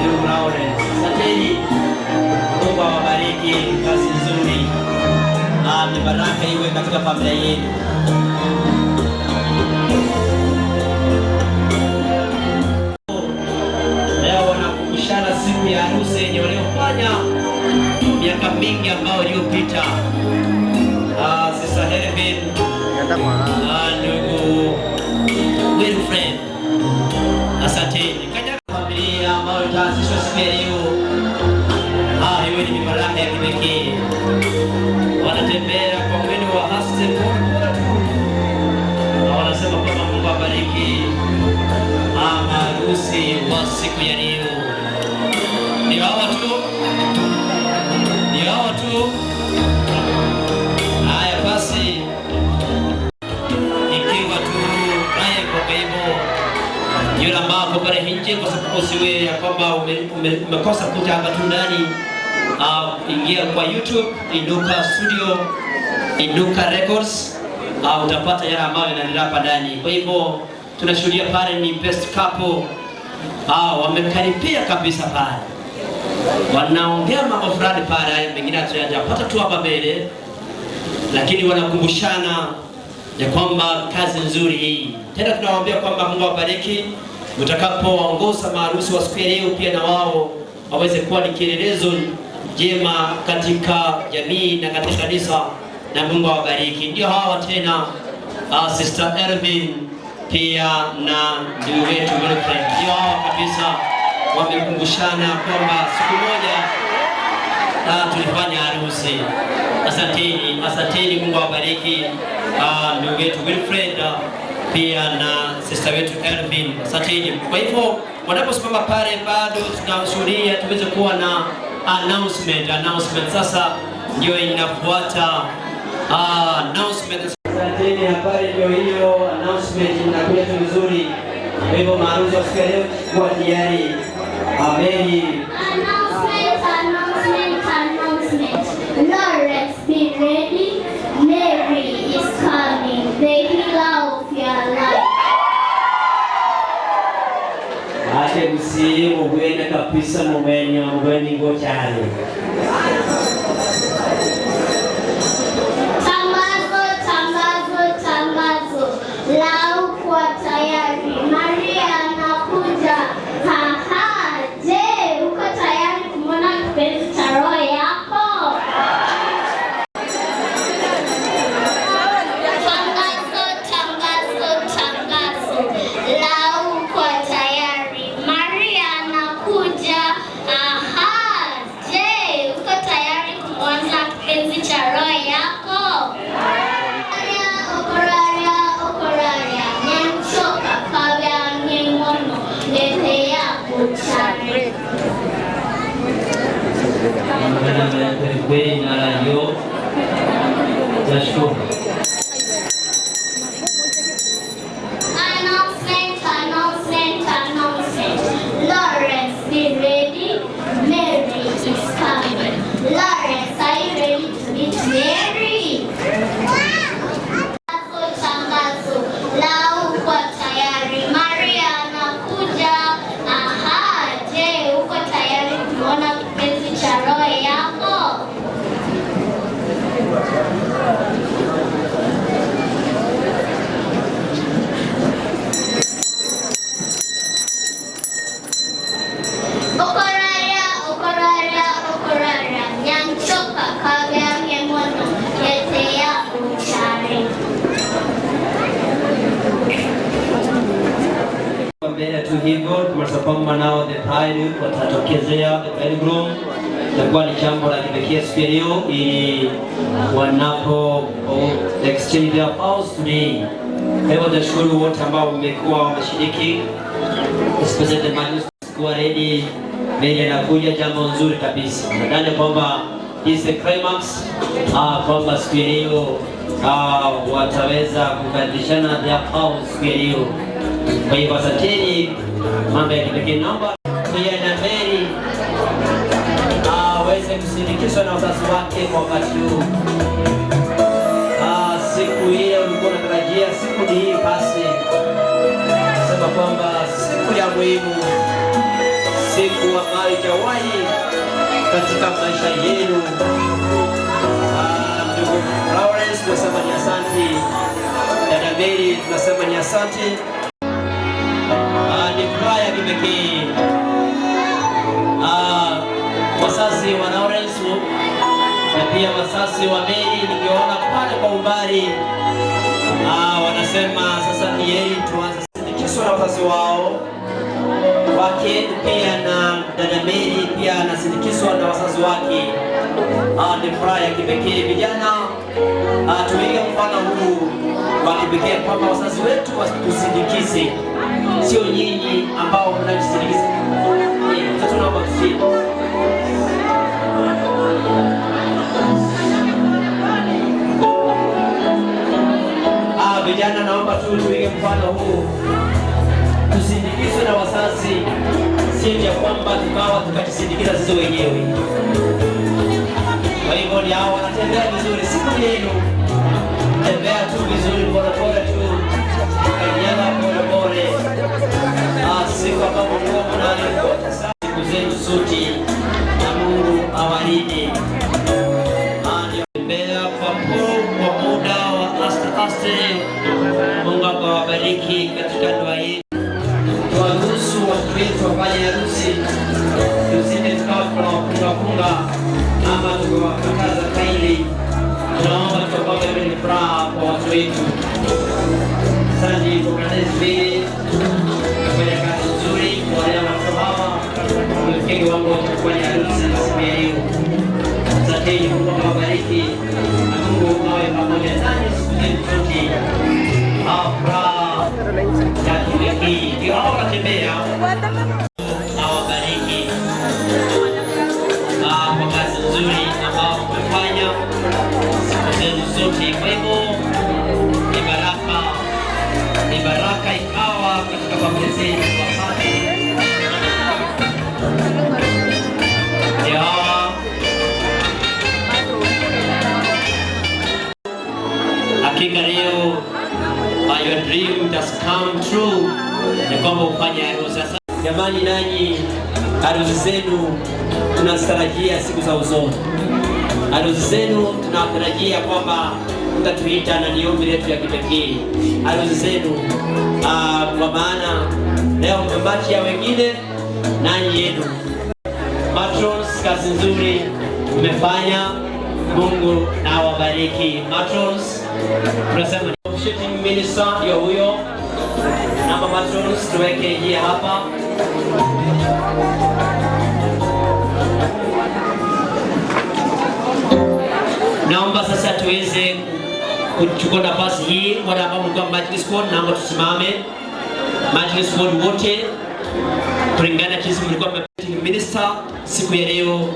ndugu Lawrence. Asanteni, Mungu awabariki, kazi nzuri. Ni baraka iwe katika familia yenu. Leo Miaka mingi ambayo iliyopita, Sister Helvin, ndugu Wilfred, asanteni. Kanyaga familia ambayo itaanzishwa siku ya leo, iwe ni baraka ya kipekee. Wanatembea kwa mwendo wa haste pole tu, na wanasema kwamba Mungu abariki maharusi wa siku ya leo. Ni hawa tu, ni hawa tu. Haya basi, ikiwa tu haya kwa hivyo yule ambao ako pale nje, kwa sababu usiwe ya kwamba umekosa kuja hapa tu ndani, ingia kwa YouTube Inuka Studio, Inuka Records, utapata yale ambayo yanaendelea hapa ndani. Kwa hivyo tunashuhudia pale ni best couple, wamekaribia kabisa pale, wanaongea mambo fulani pale, haya mengine hatujapata tu hapa mbele, lakini wanakumbushana ya kwamba kazi nzuri hii. Tena tunawaambia kwamba Mungu awabariki mtakapowaongoza maharusi wa siku ya leo, pia na wao waweze kuwa ni kielelezo jema katika jamii na katika kanisa, na Mungu awabariki. Ndio hawa tena, Sister Ervin pia na ndugu wetu Wilfred, ndio hawa kabisa wamekumbushana kwamba siku moja tulifanya harusi. Asanteni, asanteni, Mungu awabariki ndugu wetu Wilfred pia na sister wetu Ervin. Asanteni. Kwa hivyo wanaposimama pale, bado tunashuhudia tuweze kuwa na announcement. Announcement sasa ndio inafuata, announcement. Asanteni, habari ndio hiyo, announcement inakuja tu vizuri. Kwa hivyo maharusi wa siku ya leo kuwa tayari. Ameni. Announcement, announcement, announcement. Lawrence, be ready. Mary is coming, the healer of your life. Ate gusiye mubwene kabisa mumenya mubweni ngo cyane. Tangazo, tangazo, tangazo. Lau kuwa tayari. Maria anakuja. Haha, je, uko tayari kumwona kipenzi cha roho yako? Tangazo, tangazo, tangazo. Lau kuwa tayari. Maria anakuja. Aha, je, uko tayari kumwona kipenzi cha roho yako? Okoraria, okoraria, okoraria. Nyanchoka kabyange mono. Lete yako chare. Kweli kweli na rayo nashukuru. Announcement, announcement, announcement. Lawrence, be ready. Mary is coming. Lawrence, are you ready to meet Mary? Tangazo, tangazo. Lau kuwa tayari. Maria anakuja. Aha, je, uko tayari kumwona kipenzi cha roho yako? Okoraria, okoraria, okoraria. Nyanchoka kabyange mono. Lete ya uchare. Mbele tu hivyo kumaanisha kwamba nao the bride watatokezea, the bridegroom, itakuwa ni jambo la kipekee siku ya leo ili wanapo exchange their vows today. Kwa hivyo tashukuru wote ambao mmekuwa wameshiriki, especially the man kuwa ready. Mary anakuja, jambo nzuri kabisa. Nadhani kwamba this is the climax, kwamba siku ya leo wataweza kubadilishana their vows siku ya leo. Kwa hivyo asanteni, mambo ya kipekee. Naomba pia na Mary aweze kusindikizwa na wazazi wake kwa wakati huu. Siku ile ulikuwa unatarajia siku ni hii, basi sema kwamba siku ya muhimu, siku ambayo haijawahi katika maisha yenu. Ndugu Lawrence tunasema ni asante, dada Mary tunasema ni asante. Ni furaha ya kipekee. Wazazi wa Lawrence Na pia wasasi wa Mary nikiwaona pale kwa umbali, wanasema sasa ni heri tuanze sindikizwa na wazazi wao wake, pia na dada Mary pia anasindikizwa na wazazi wake. Ni furaha ya kipekee vijana, tuige mfano huu wa kipekee kwamba wazazi wetu watusindikize, sio nyinyi ambao mnajisindikiza. Sasa tunaomba tusie. Vijana naomba tu tuige mfano huu, tusindikizwe na wazazi, sio ya kwamba tukawa tukajisindikiza sisi wenyewe. Kwa hivyo ni hao wanatembea vizuri, siku yenu tembea tu vizuri, polepole tu, kanyaga polepole. Siku ambapo mlikuwa mnayo siku zenu zote, na Mungu awalinde. Tembea kwa kwa muda wa aste aste. Mungu akawabariki katika ndoa yenu. Tuwaruhusu watoto wetu wafanye harusi, tusije tukawa tunawafungafunga ama tukawakataza kaili. Tunaomba tukawa ni furaha kwa watu wetu. Asante kwa kazi mbili, kufanya kazi nzuri, kuwalea watoto hawa wamefikia kiwango cha kufanya harusi siku ya leo. Asanteni, Mungu awabariki na Mungu awe pamoja nanyi siku zenu zote. Furaha ya kipekee ndio hao wanatembea. Awabariki kwa kazi nzuri ambao mmefanya siku zenu zote. Kwa hivyo ni baraka, ni baraka ikawa katika familia zenu wakati ndio hawa. Hakika leo your dream does come true, ni kwamba ufanye harusi. Sasa jamani, nanyi harusi zenu tunazitarajia siku za usoni. Harusi zenu tunatarajia kwamba mtatuita na ni ombi letu ya kipekee. Harusi zenu kwa maana leo mmebaki ya wengine, nanyi yenu. Matrons, kazi nzuri mmefanya, Mungu na awabariki. Matrons, tunasema officiating minister ndio huyo. Namba matrons tuweke njia hapa. Naomba sasa tuweze kuchukua nafasi hii, wale ambao mlikuwa Majlis Board, naomba tusimame. Majlis Board wote kulingana jinsi mlikuwa minister siku ya leo.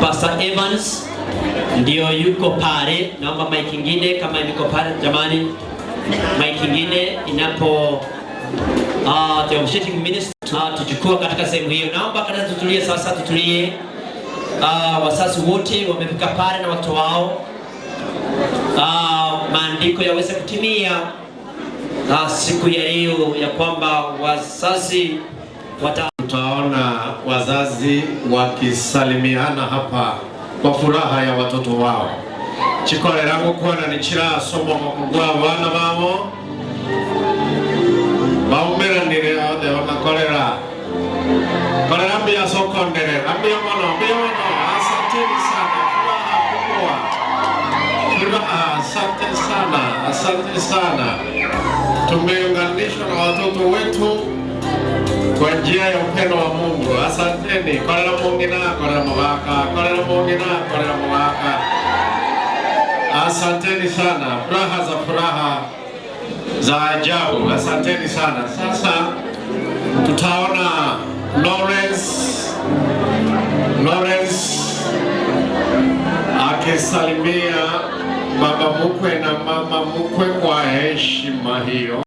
Pastor Evans ndio yuko pale. Naomba mic ingine kama yuko pale, jamani, mic ingine inapo the officiating minister tuchukua katika sehemu hiyo. Naomba kanisa tutulie sasa, tutulie. Wazazi wote wamefika pale na watoto wao. Maandiko yaweze kutimia siku ya leo ya kwamba wazazi wata Tutaona wazazi wakisalimiana hapa kwa furaha ya watoto wao. Chikolera gukwana ni chirasomo gwa abana babo baumeranire othe bakakorera korera mbia sokonderera mbia mono mbia mono. Asanteni sana, furaha kubwa, furaha. Asante sana, asante sana. Tumeunganishwa na watoto wetu kwa njia ya upendo wa Mungu. Asanteni. Korera mungina, korera mugaka, korera mungina, korera mugaka. Asanteni sana. Furaha za furaha za ajabu. Asanteni sana. Sasa tutaona Lawrence akisalimia baba mkwe na mama mkwe kwa heshima hiyo.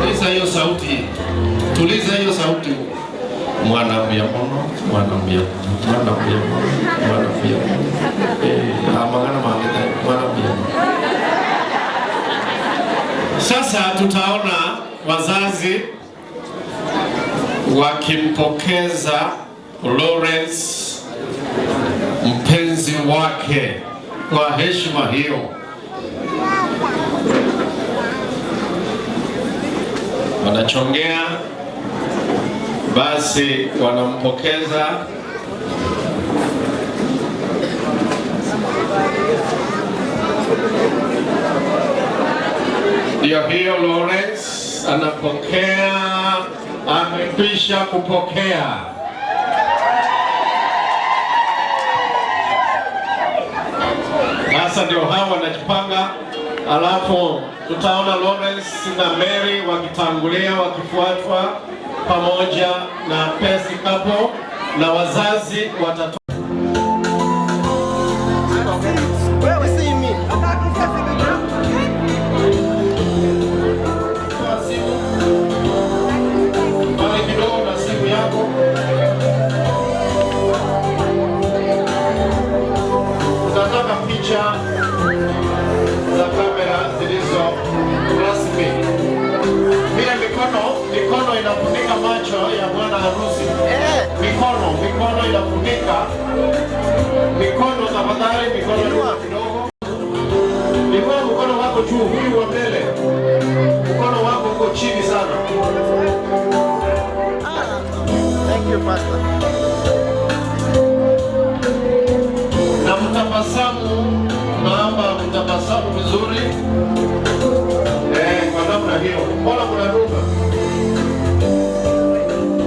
Tuliza hiyo sauti. Tuliza hiyo sauti. Mwana mbia mono, mwana mbia, mwana mbia, mwana mbia. Amagana mangita, mwana mbia. Sasa tutaona wazazi wakimpokeza Lawrence mpenzi wake kwa heshima hiyo. Wanachongea, basi wanampokeza. Ndio hiyo Lawrence anapokea, amekwisha kupokea. Sasa ndio hao wanajipanga, alafu tutaona Lawrence na Mary wakitangulia wakifuatwa pamoja na Pesi Couple na wazazi watatoa pale kidogo na simu yako. Tunataka picha za kamera zilizo rasmi. Pia mikono, mikono inafunika macho ya bwana harusi. Mikono, mikono inafunika. Mikono tafadhali, mikono nyuma kidogo. Inua mkono wako juu, huyu wa mbele. Mkono wako uko chini sana. Thank you, Pastor. Na mtabasamu, tunaomba mtabasamu vizuri. Eh, kwa namna hiyo. Mbona mnaruka?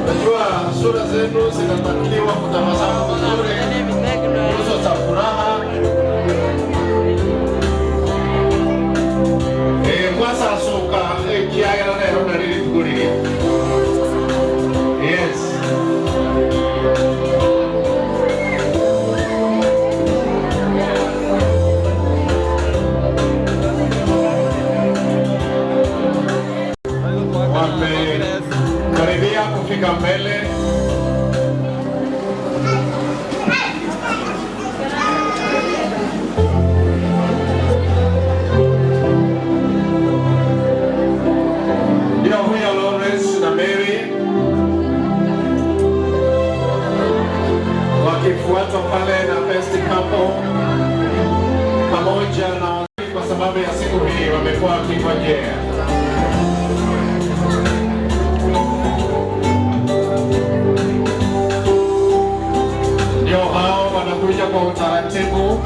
Najua sura zenu zinatakiwa kutabasamu vizuri, nyuso za furaha. Eh, mwasasuka ekiagera lero nalirituguliria. Yes. Wamekaribia kufika mbele. Ndio huyo Lawrence na Mary wakifuatwa pale na Best Couple pamoja na kwa sababu ya siku hii wamekuwa wakingojea. Ndio hao wanakuja kwa utaratibu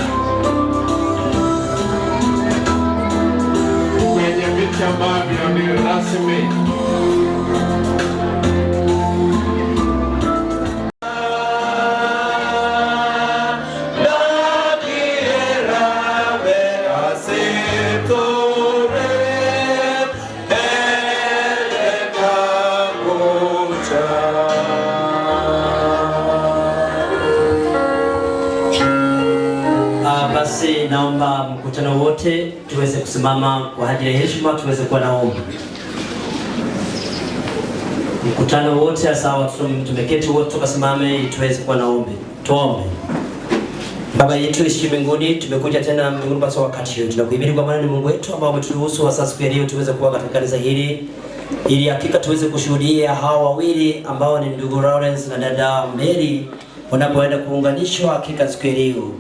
kwenye viti ambavyo ni rasmi. Ah, basi naomba mkutano wote tuweze kusimama kwa ajili ya heshima, tuweze kuwa na ombi. Mkutano wote hasa watu tumeketi wote tukasimame ili tuweze kuwa na ombi. Tuombe. Baba yetu ishi mbinguni, tumekuja tena mbinguni basi wakati huu. Tunakuhimidi kwa maana ni Mungu wetu ambao umeturuhusu hasa siku ya leo tuweze kuwa katika kanisa hili ili hakika tuweze kushuhudia hawa wawili ambao ni ndugu Lawrence na dada Mary wanapoenda kuunganishwa hakika siku ya leo.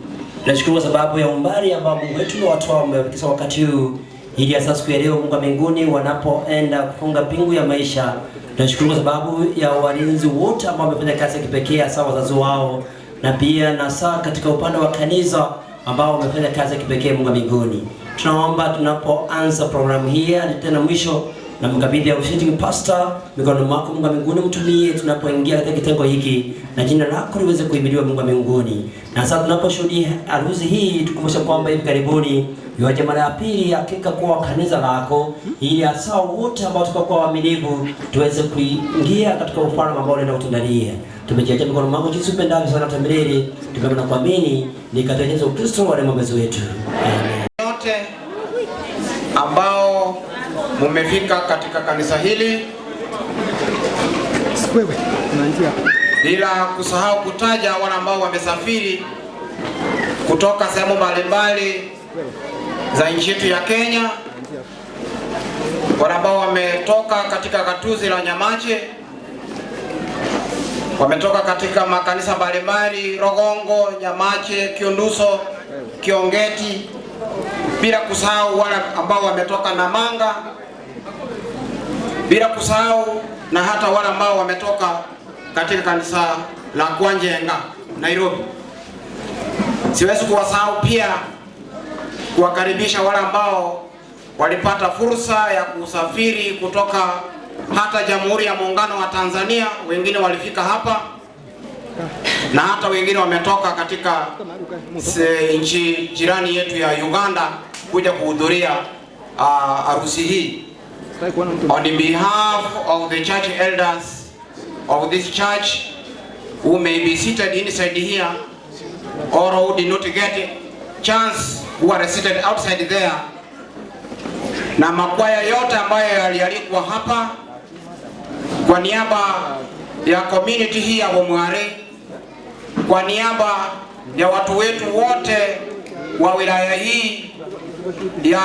Tunashukuru kwa sababu ya umbali ambao Mungu wetu na watu wao wamefikisha wakati huu ili hasa siku ya leo Mungu wa mbinguni wanapoenda kufunga pingu ya maisha. Tunashukuru kwa sababu ya walinzi wote ambao wamefanya kazi ya kipekee hasa wazazi wao na pia na saa katika upande wa kanisa ambao wamefanya kazi ya kipekee Mungu wa mbinguni. Tunaomba tunapoanza programu hii hadi tena mwisho na mkabidhi ya officiating pastor mikononi mwako Mungu wa mbinguni, mtumie tunapoingia katika kitengo hiki na jina lako liweze kuhimidiwa Mungu wa mbinguni. Na sasa tunaposhuhudia harusi hii, tukumbushe kwamba hivi karibuni iwaje mara ya pili hakika kuwa kanisa lako, ili hasa wote ambao tukakuwa waaminifu tuweze kuingia katika ufalme ambao unaenda kutuandalia. Tumejiacha mikononi mwako jinsi upendavyo sana tamilele, tukiomba na kuamini ni katika Yesu Kristo wa mwombezi wetu. Amen. Wote ambao mumefika katika kanisa hili, bila kusahau kutaja wale ambao wamesafiri kutoka sehemu mbalimbali za nchi yetu ya Kenya, wale ambao wametoka katika gatuzi la Nyamache, wametoka katika makanisa mbalimbali Rogongo, Nyamache, Kiunduso, Kiongeti, bila kusahau wale ambao wametoka Namanga, bila kusahau na hata wale ambao wametoka katika kanisa la Kwanjenga Nairobi. Siwezi kuwasahau pia kuwakaribisha wale ambao walipata fursa ya kusafiri kutoka hata Jamhuri ya Muungano wa Tanzania, wengine walifika hapa na hata wengine wametoka katika nchi jirani yetu ya Uganda kuja kuhudhuria harusi hii. On behalf of the church elders of this church who may be seated inside here or who did not get chance who are seated outside there, na makwaya yote ambayo yalialikwa hapa, kwa niaba ya community hii ya Bomware, kwa niaba ya watu wetu wote wa wilaya hii ya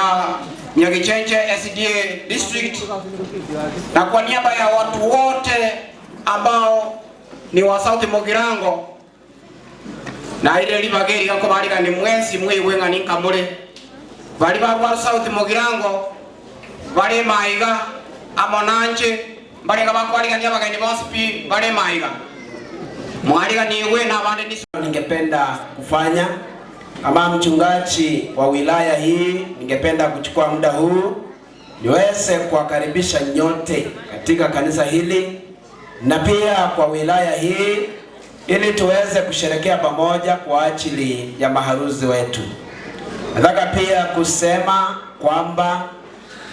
Nyagichenche SDA district, na kwa niaba ya watu wote ambao ni wa South Mugirango na ile libageri gako bariga ni mwesi mwigwe ng'a ninkamure bari barwa South Mugirango bari maiga amo nanche barega bakwarigania abageni bonsi pi bari maiga mwariganigwe na abande ni Ningependa kufanya kama mchungaji wa wilaya hii, ningependa kuchukua muda huu niweze kuwakaribisha nyote katika kanisa hili na pia kwa wilaya hii ili tuweze kusherekea pamoja kwa ajili ya maharusi wetu. Nataka pia kusema kwamba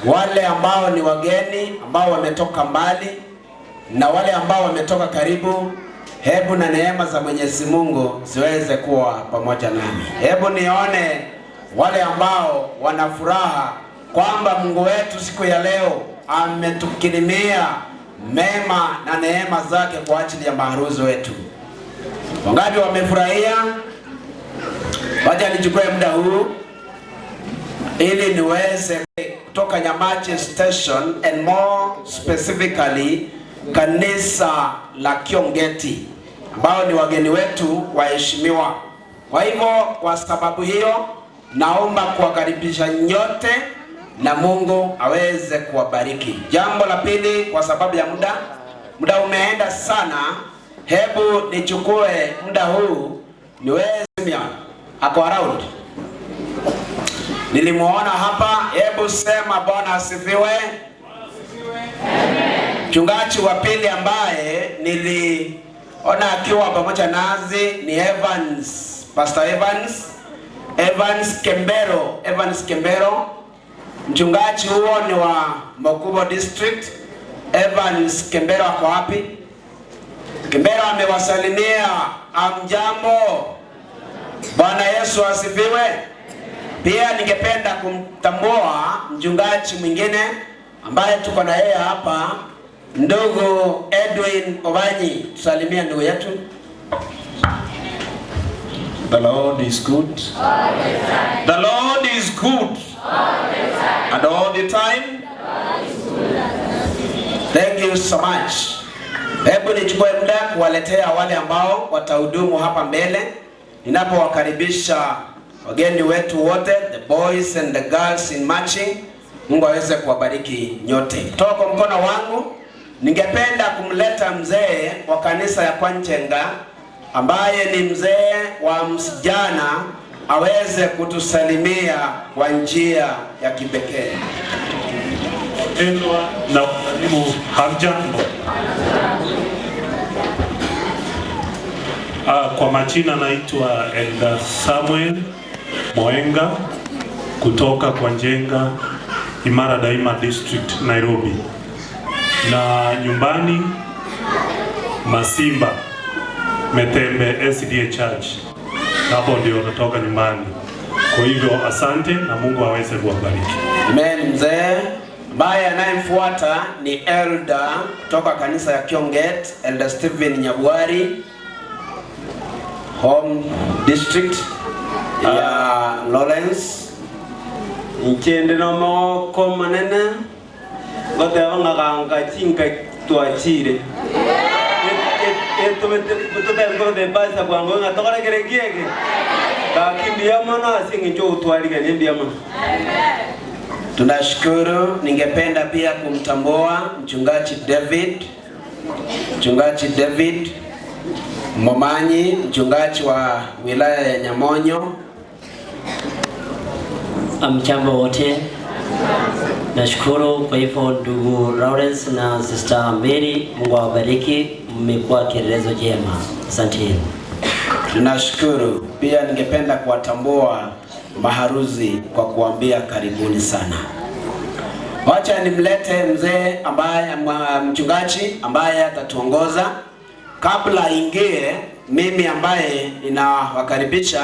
wale ambao ni wageni ambao wametoka mbali na wale ambao wametoka karibu, hebu na neema za Mwenyezi Mungu ziweze kuwa pamoja nami. Hebu nione wale ambao wana furaha kwamba Mungu wetu siku ya leo ametukirimia mema na neema zake kwa ajili ya maharusi wetu. Wangapi wamefurahia? Wacha nichukue muda huu ili niweze kutoka Nyamache Station and more specifically kanisa la Kiongeti ambao ni wageni wetu waheshimiwa. Kwa hivyo, kwa sababu hiyo, naomba kuwakaribisha nyote na Mungu aweze kuwabariki. Jambo la pili, kwa sababu ya muda, muda umeenda sana, hebu nichukue muda huu niweze ako around. Nilimuona hapa, hebu sema Bwana asifiwe. Mchungaji wa pili ambaye niliona akiwa pamoja nasi ni Evans, Pastor Evans, Evans Kembero, Evans Kembero. Mchungaji huo ni wa Mokubo District. Evans Kembero ako wapi? Kembero amewasalimia, amjambo. Bwana Yesu asifiwe. Pia ningependa kumtambua mchungaji mwingine ambaye tuko na yeye hapa, ndugu Edwin Obanyi. Tusalimie ndugu yetu. The Lord is good. The Lord is good. And all the time. Thank you so much. Hebu nichukue muda kuwaletea wale ambao watahudumu hapa mbele ninapowakaribisha wageni wetu wote, the boys and the girls in marching. Mungu aweze kuwabariki nyote. Kutoka kwa mkono wangu, ningependa kumleta mzee wa kanisa ya Kwanchenga ambaye ni mzee wa msijana aweze kutusalimia kwa njia ya kipekee. Pendwa na wasalimu, hamjambo. Kwa majina naitwa Elder Samuel Moenga kutoka kwa Njenga Imara Daima District Nairobi, na nyumbani Masimba Metembe SDA Church, hapo ndio natoka nyumbani. Kwa hivyo asante na Mungu aweze kuwabariki. Amen. Mzee ambaye anayemfuata ni elder kutoka kanisa ya Kionget, Elder Stephen Nyabwari, home district ya Lawrence. Nchende no moko manene goteba ng'aganga chinka twachire tutebasa bwango ng'a tokorekere kiege gaki mbuya mono ase eng'encho ogotwarigania mbuya mono. Tunashukuru. Ningependa pia kumtambua mchungaji David, mchungaji David Momanyi, mchungaji wa wilaya ya Nyamonyo. Amjambo wote. Nashukuru kwa hivyo ndugu Lawrence na Sister Mary, Mungu awabariki, mmekuwa kielelezo jema. Asanteni. Tunashukuru pia. Ningependa kuwatambua maharusi kwa kuambia karibuni sana. Wacha nimlete mzee ambaye mchungaji ambaye atatuongoza. Kabla aingie, mimi ambaye ninawakaribisha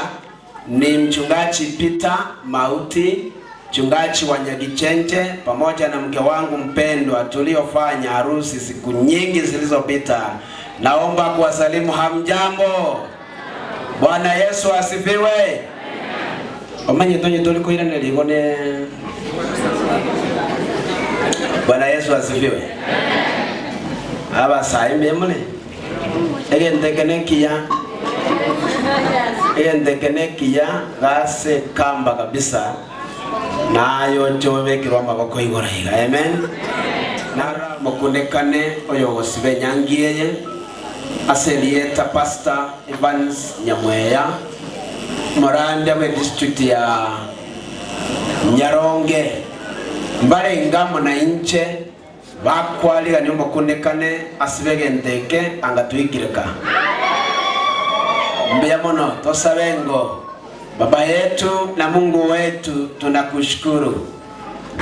ni mchungaji Peter Mauti, mchungaji wa Nyagichenche, pamoja na mke wangu mpendwa tuliofanya harusi siku nyingi zilizopita. Naomba kuwasalimu, hamjambo? Bwana Yesu asifiwe. Omenye tonye tulikuirana ligone. Bwana Yesu asifiwe. Aba saimbe mune. Egentekene kiya. Egentekene kiya gase kamba kabisa. Nayo nchobekirwa maboko igoro iga. Amen. Nara mukundekane oyo gosibe nyangieye. Aselieta Pastor Evans Nyamweya Murande we district ya Nyaronge mbarenga muna inche bakwaligania omokundekane asibegenteke anga twikireka mbuya mono tosabengo. Baba yetu na Mungu wetu, tunakushukuru,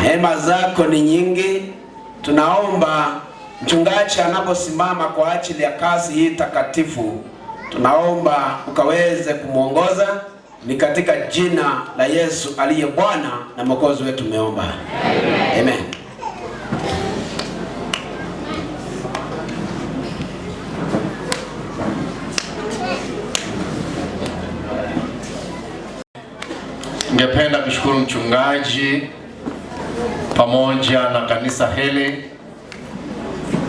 neema zako ni nyingi. Tunaomba mchungaji anaposimama kwa ajili ya kazi hii takatifu, tunaomba ukaweze kumwongoza. Ni katika jina la Yesu aliye Bwana na Mwokozi wetu tumeomba, amen. Ningependa kushukuru mchungaji pamoja na kanisa hili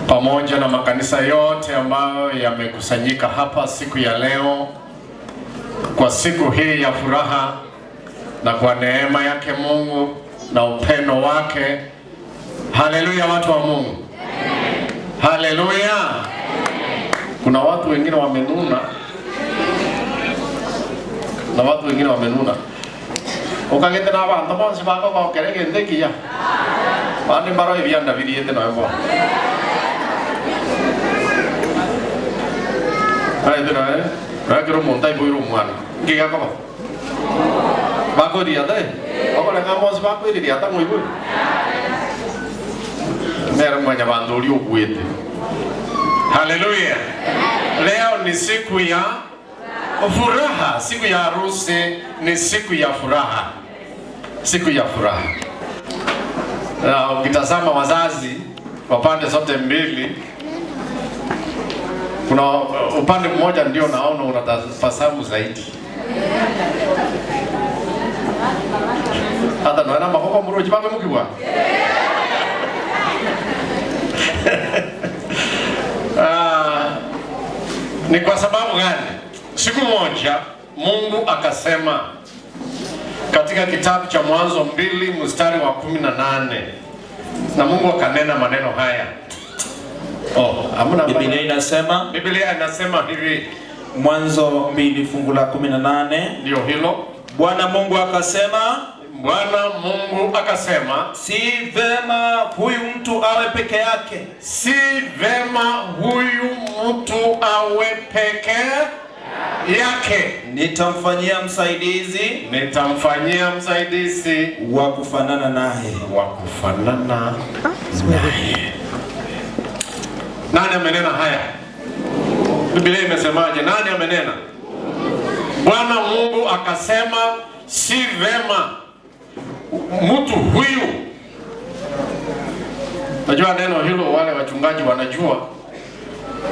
pamoja na makanisa yote ambayo yamekusanyika hapa siku ya leo kwa siku hii ya furaha, na kwa neema yake Mungu na upendo wake. Haleluya, watu wa Mungu, haleluya. Kuna watu wengine wamenuna na watu wengine wamenuna ukagete na bantu bonse bakogokera egento ekiya bande mbaro ebianda biriete noyo bono aete naye nakero omonto aiboire omwana nkigakoba bakoiriata e okorenga bonse bakoiririata moiboire nere mwenya bantu oria ogwete. Haleluya. Leo ni siku ya furaha, siku ya harusi ni siku ya furaha, siku ya furaha. Na ukitazama wazazi wa pande zote mbili, kuna upande mmoja ndio naona unatabasamu zaidi, hata naona makoko muruji bakwe mukibwa. Ah, ni kwa sababu gani? Siku moja Mungu akasema katika kitabu cha Mwanzo 2 mstari wa 18, na Mungu akanena maneno haya. Oh, hamna. Biblia inasema, Biblia inasema hivi, Mwanzo 2 fungu la 18, ndio hilo. Bwana Mungu akasema, Bwana Mungu akasema, si vema huyu mtu awe peke yake, si vema huyu mtu awe peke yake, nitamfanyia msaidizi, nitamfanyia msaidizi wa kufanana naye, wa kufanana naye. Nani amenena haya? Biblia imesemaje? Nani amenena? Bwana Mungu akasema si vema mtu huyu. Najua neno hilo wale wachungaji wanajua,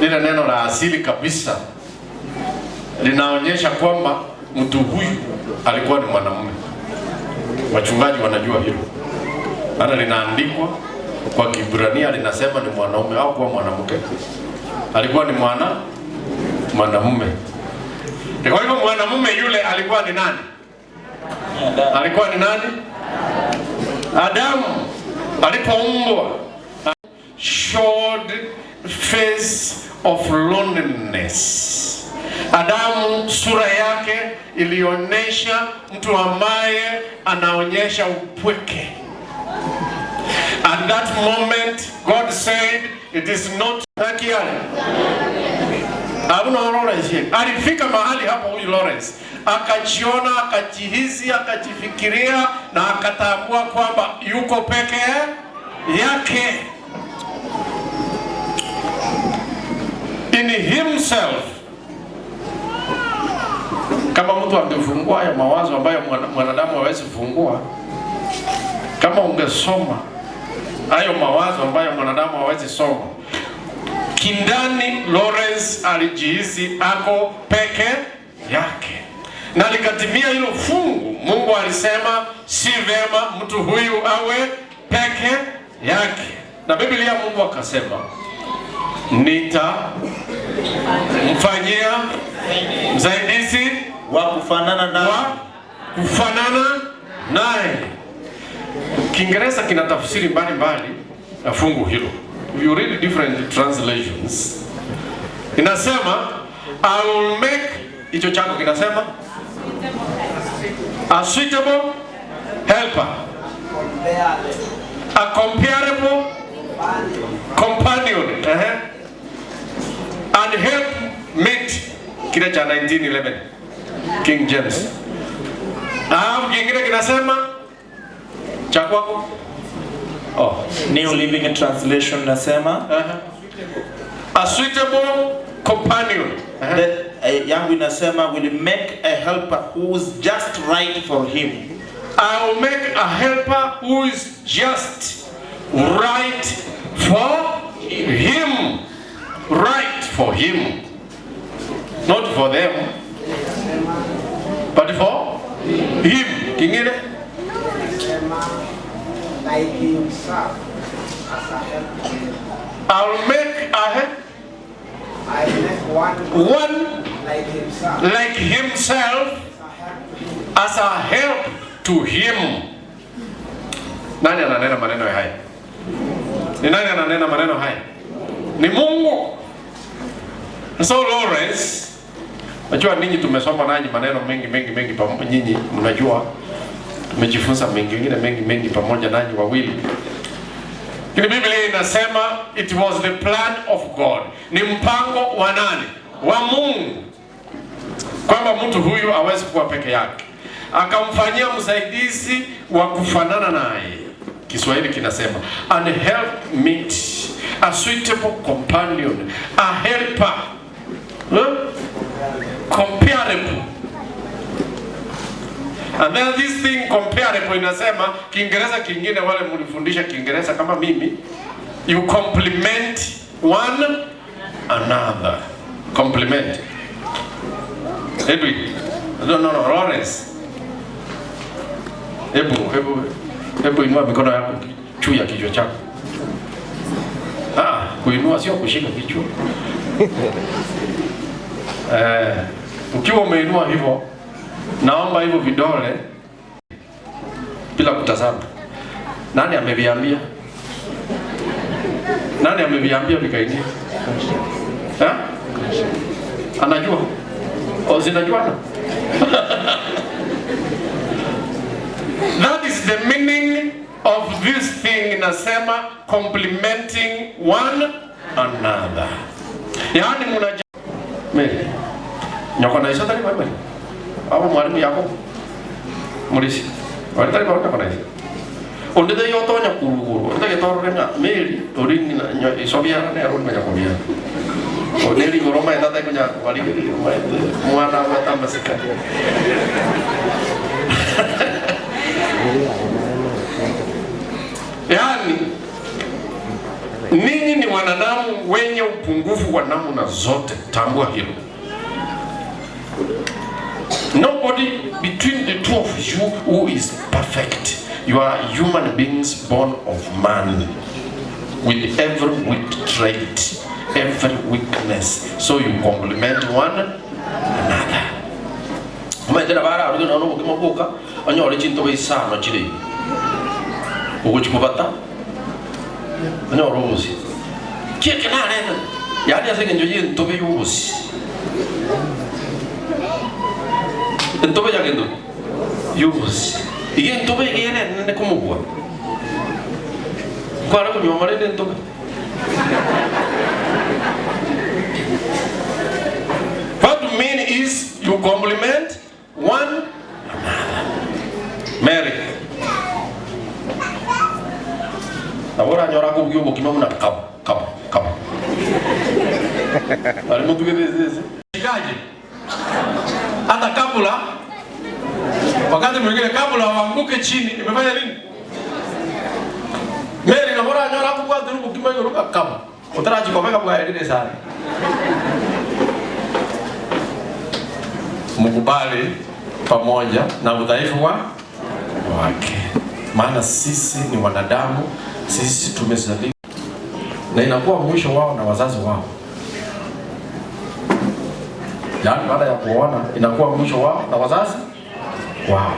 lile neno la asili kabisa linaonyesha kwamba mtu huyu alikuwa ni mwanamume. Wachungaji wanajua hilo, maana linaandikwa kwa Kibrania linasema ni mwanaume au kuwa mwanamke, alikuwa ni mwanamume. Kwa hivyo mwanamume yule alikuwa ni nani? Alikuwa ni nani? Adamu alipoumbwa showed face of loneliness. Adamu sura yake ilionyesha mtu ambaye anaonyesha upweke. At that moment God said it is not Ng'aki are? Abwo noo Lawrence ye. Alifika mahali hapo huyu Lawrence akajiona, akajihisi, akajifikiria na akatambua kwamba yuko peke yake. In himself kama mtu angefungua hayo mawazo ambayo mwanadamu hawezi fungua, kama ungesoma hayo mawazo ambayo mwanadamu hawezi soma, kindani Lawrence alijihisi ako peke yake, na likatimia hilo fungu. Mungu alisema si vema mtu huyu awe peke yake, na Biblia Mungu akasema nitamfanyia msaidizi wa kufanana naye, wa kufanana naye. Kiingereza kina tafsiri mbalimbali na fungu hilo. If you read different translations, inasema I will make, hicho chako kinasema a suitable helper, a comparable companion, and help mate, kile cha 1911 King James. Alafu kingine kinasema cha kwako. Oh. New Living Translation nasema A suitable companion. Yangu inasema will make a helper who is just right for him. I will make a helper who is just right for him. Right for him. Not for them, but for him. Kingine? Like himself as a helper. I'll make a help. I make one, one like himself, like himself as a help to him. Nani ananena maneno haya? Ni nani ananena maneno haya? Ni Mungu. So Lawrence, najua ninyi tumesoma nanyi maneno mengi mengi mengi pamoja, nyinyi mnajua tumejifunza mengi mengine mengi mengi pamoja nanyi wawili. Lakini Biblia inasema it was the plan of God. Ni mpango wa nani? Wa Mungu. Kwamba mtu huyu hawezi kuwa peke yake. Akamfanyia msaidizi wa kufanana naye. Kiswahili kinasema and help meet, a suitable companion, a helper. Huh? Comparable. And then this thing comparable inasema Kiingereza kingine, wale mlifundisha Kiingereza kama mimi, you complement one another. Complement. Edwin. No, no, no, Lawrence. Hebu, hebu, hebu inua mikono yako juu ya kichwa chako. Ah, kuinua sio kushika kichwa. Ukiwa umeinua hivyo, naomba hivyo vidole bila kutazama. Nani ameviambia? Nani ameviambia vikaingia? Ha? Anajua? O, zinajuana? That is the meaning of this thing inasema complementing one another. Yaani mnaja Mary. Nyoko na iso tari Mary. Abo mwalimu yako. Mulisi. Wali tari nyoko na iso. Onde te yoto nya kuruguru. Onde ke toro nga Mary ori na nyo iso biara ne ro nya kobia. Oneri goroma enda ta kunya wali mwana wa tamasika. Yaani ninyi ni wanadamu wenye upungufu wa namna zote, tambua hilo. Nobody between the two of you who is perfect. You are human beings born of man with every weak trait, every weakness. So you complement one another. Maitera bara aruge nono bokima boka onyore chinto beisano chire. Uguchikubata onyore obosi. Kieke nareta. Yaani ase eng'encho ye entobe ya obosi. Entobe ya kendo ya obosi. Iga entobe iga ere enene komobua. Nkware konyuoma rende ntobe. What to mean is you compliment one another. Mary. Nabo oranyore akobugia obokima buna kabo kabo kabo. Aria motugete esese. Ikaje? Hata kabla wakati mwingine kabla waanguke chini imefanya nini? Mary nabo oranyore akobwatera obokima igoro ng'a kabo. Otarachia kobeka bwaerire sana. Mkubali pamoja na udhaifu wa wake, maana sisi ni wanadamu, sisi tumezaliwa na inakuwa mwisho wao na wazazi wao, yaani baada ya kuoana inakuwa mwisho wao na wazazi wao.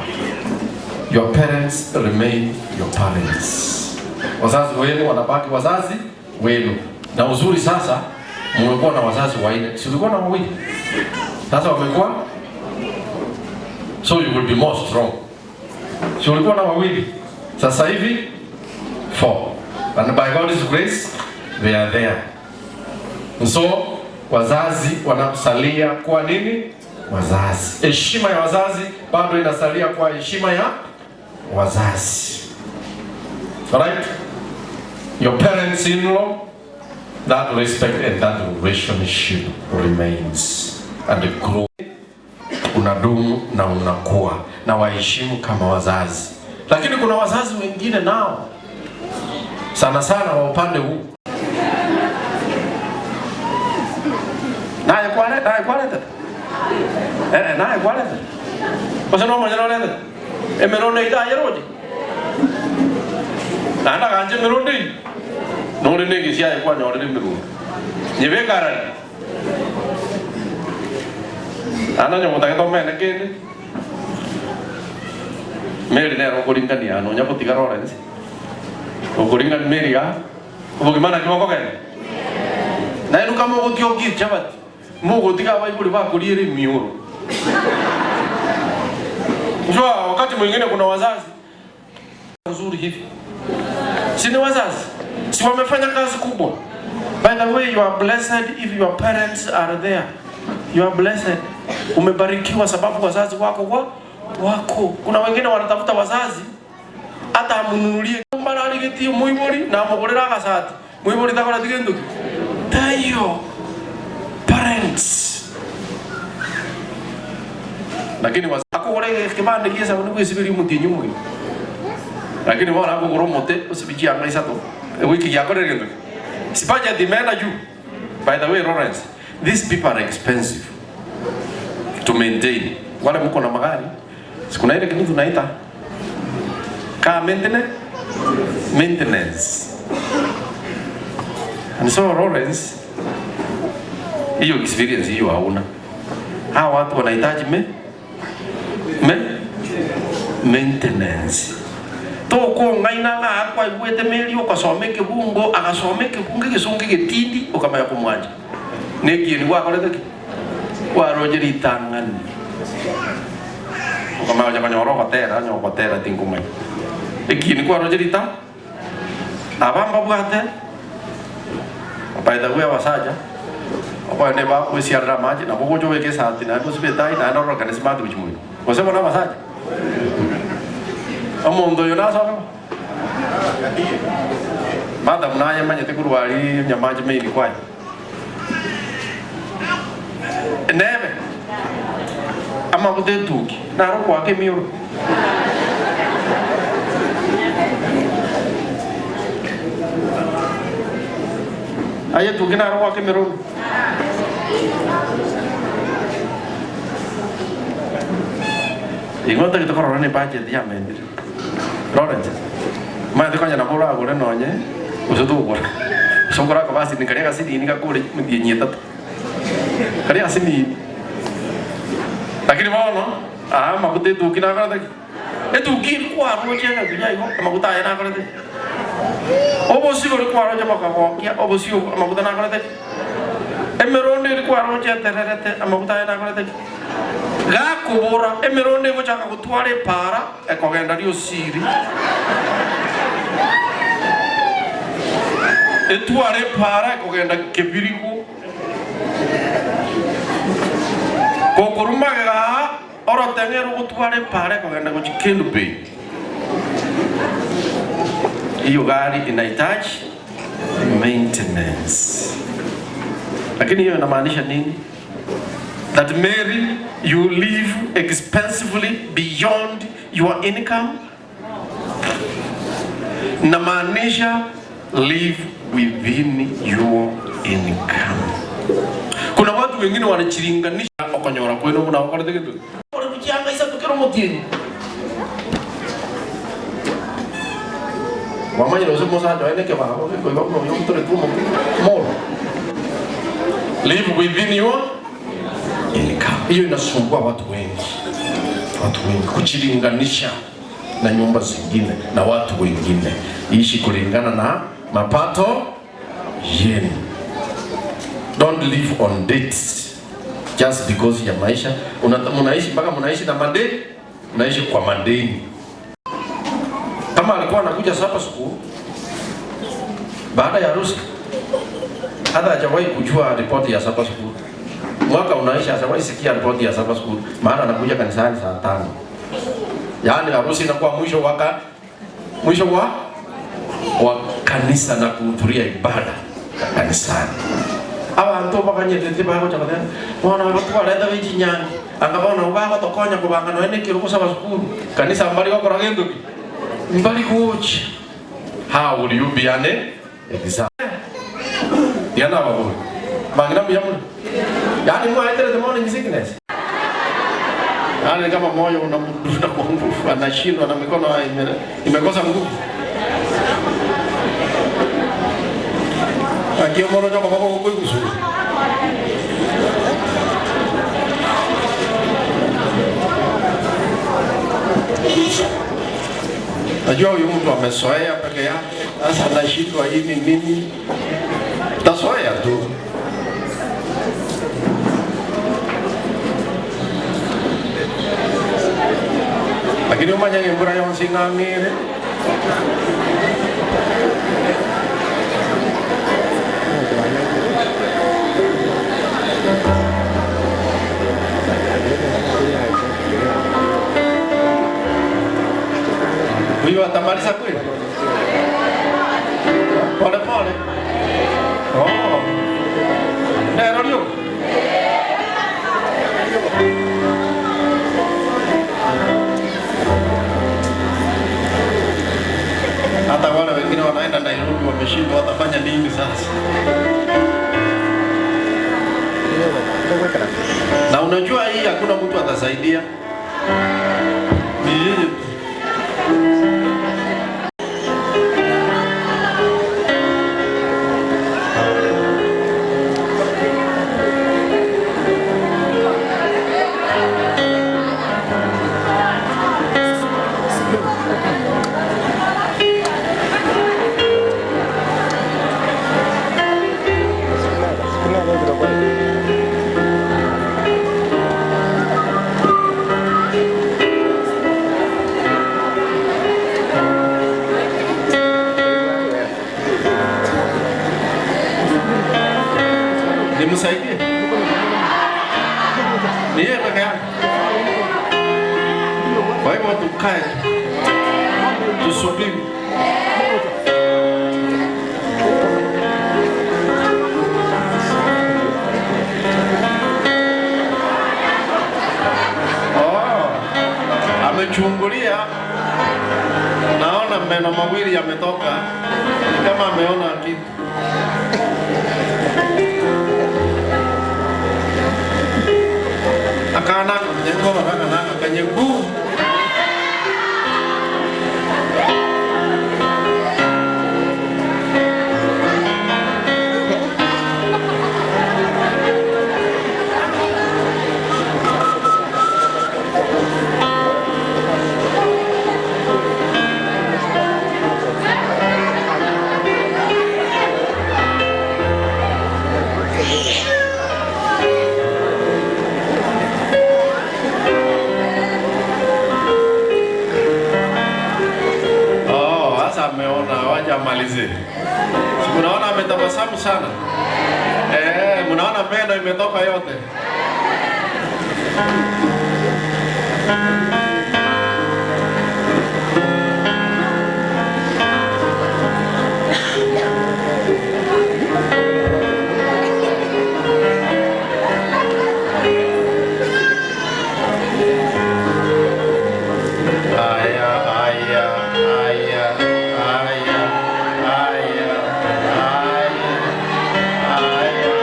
Your parents remain your parents. Wazazi wenu wanabaki wazazi wenu. Na uzuri sasa mmekuwa na wazazi wanne, si ulikuwa na wawili? Sasa wamekuwa, so you will be more strong. Si ulikuwa na wawili, sasa hivi four. And by God's grace they are there. And so wazazi wanasalia kuwa nini? Wazazi. Heshima ya wazazi bado inasalia kuwa heshima ya wazazi. Alright? Your parents-in-law, that respect and that relationship remains and grow. Unadumu na unakuwa na waheshimu kama wazazi. Lakini kuna wazazi wengine nao sana sana wa upande huu naye kwale naye kwalete eh naye kwalete ose no monyene orete emerondo eye tayeroche naende agancha emerondo eyio nore na egesia aye kwanyorire emerondo nyebeke arari naende onye gotagete omene kende Mary nere okoringania aa nonya gotiga Lawrence okoringania Mary aa obogima naki bokogenda nainwe kama ogotiokia echabati mogotiga abaibori bakoriere emioro. Unajua wakati mwingine kuna wazazi nzuri hivi, si ni wazazi, si wamefanya kazi kubwa. By the way, you are blessed if your parents are there. You are blessed. Umebarikiwa sababu wazazi wako wa, wako. Kuna wengine wanatafuta wazazi hata amununulie mbararigetie moibori na amogorere agasati moibori takoreti gento ki taiyo parents lakini akogora ekebande gia esabuni bwesiberia omotienyi omogima lakini bono akogora omote osibi chianga isato ewiki giakorire gento ki si budget imeenda juu by the way Lawrence these people are expensive to maintain wale mko na magari si kuna ile kitu tunaita car maintenance maintenance and so Lawrence hiyo experience hiyo hauna hawa watu wanahitaji me, me maintenance tokong'aina ng'a kwaigwete meri okasoma ekebungo agasoma ekebungo egesongo egetindi okamanya komwancha na ekieni gwakorete ki kwaroche ritang'ani okamanya gocha konyora ogotera onye ogotera tinkomanya ekieni kwaroche rita Aba mbabwate by the way abasacha, okoe nigo bagoesiarera amache, nabo ogocha obeke esati naende osibe etai naende ororokane smart gochia moino. Gose bono abasacha? Omonto oyo nasoke bo? Madam naye manyete korwa aria nyamache main kwaye. Nebe amaguta etuki naro okoaka emioro. Aye etuki naro ogoaka emeroro. Igo ntagete korora ne budget yamentire. Lawrence, omanyete konya nabo oragore nonye gose togokora. Gose okore akabasini karia agasinini gakore emetienyi etato. Karia agasinini. Lakini bono, aa amaguta etuki nakorete ki? Etuki eri kwaroche ng'a buya igo, amaguta aye nakorete ki? Obosio boria kwaroche bokagokia, obosio obwo amaguta nakorete ki? Emerondo eria kwaroche etererete, amaguta aye nakorete ki? Gakobora, emerondo egochaka gotwara epaara ekogenda riosiri. Etware epaara ekogenda kebirigo. Gokorwa magega aa, oroteng'e rogotwara epaara ekogenda gochia Kendu Bay. Hiyo gari inahitaji maintenance. Lakini hiyo inamaanisha nini? That Mary, you live expensively beyond your income? Namaanisha live within your income. Kuna watu wengine wanachilinganisha okonyora kwenu buna okorete gento. Chianga isato kera omotienyi. Wamanyire gose omosacha oye nekebago gekoiba buna oyo obutoretwe omotwe moro. Live within your income. Hiyo inasumbua watu wengi, watu wengi kujilinganisha na nyumba zingine na watu wengine. Ishi kulingana na mapato yenu. Don't live on dates just because ya maisha. Mnaishi mpaka mnaishi na madeni, mnaishi kwa madeni. Kama alikuwa anakuja sapa siku baada ya harusi, hata hajawahi kujua ripoti ya sapa school. Mwaka unaisha hajawahi sikia ripoti ya sapa school, maana anakuja kanisani saa 5. Yaani harusi inakuwa mwisho wa mwisho wa kanisa na kuhudhuria ibada kanisani. Abantu bakanyetete bagocha bateba bono batwarete bichinyangi anga bono bagotokonya kobanga noe nekero gosaba sukuru kanisa mbari gokora gento ki mbari gocha. How will you be an example? Yana baburi bangina muyamuna yaani mwaeterete morning sickness. Yaani kama moyo unamdunda kwa nguvu, anashindwa na mikono imekosa nguvu. Akiomoro choko bako kuigusu. Najua huyu mtu amezoea peke yake, sasa anashindwa hivi nini? Tazoea tu. Lakini umanya ngembura yonsi ng'ang'ire. Huyu atamaliza kweli? Pole pole. Oh. Nero lio. Hata wale wengine wanaenda Nairobi wameshindwa, watafanya nini sasa? Na unajua hii hakuna mtu atasaidia. Ni yeye tu. Nimsaidie? Ni yeye peke yake. Kwa hivyo tukae tusubiri. Oh, amechungulia, naona meno mawili yametoka, ni kama ameona kitu. Akana nyengo akana kanyengu. Oh, sasa ameona, wacha amalize. Si munaona ametabasamu sana? Eh, munaona meno imetoka yote. Aya, aya, aya, aya, aya, aya, aya,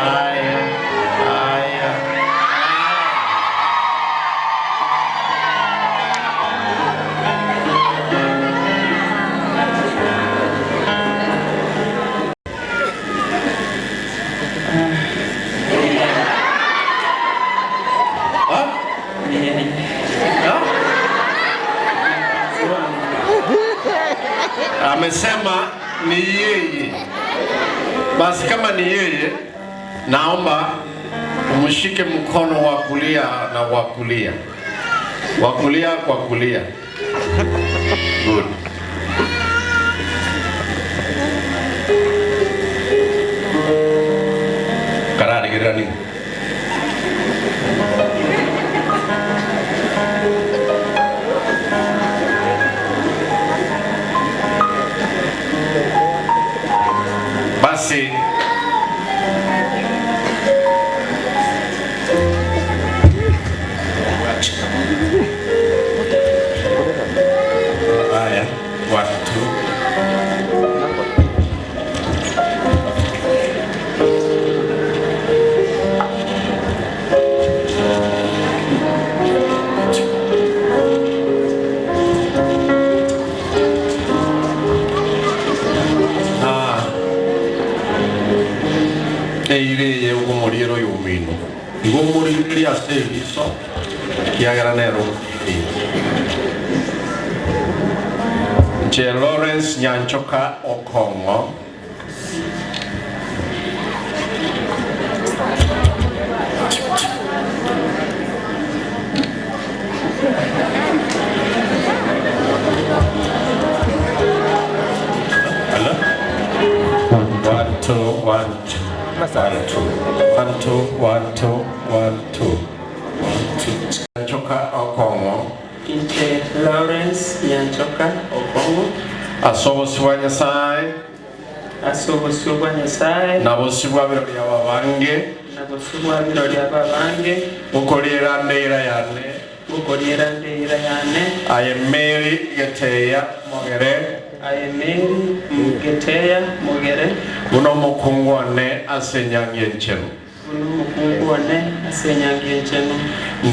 aya, aya. Amesema ni yeye. Basi kama ni yeye, naomba umshike mkono wa kulia na wa kulia, wa kulia kwa kulia. Good. Karari gerani. Basi haya, one, two. Ah. Eire ugumuriero yumino igumuriria ase ebiso kiagera nero nche Lawrence Nyanchoka Okong'o Hello? One, two, one, two. One, two. One, two, one, two, one, two. One, two. Nyanchoka Okong'o. Inche Lawrence Nyanchoka Okong'o Asobosibwa Nyasaye asobosibwa Nyasaye nabosibwa biro bya babange nabosibwa biro bya babange gukoriera ndeira yane gukoriera ndeira yane aye Mary Geteya Mogere aye Mary Geteya Mogere buno omukungu one ase enyangi enchenu buno omukungu one ase enyangi enchenu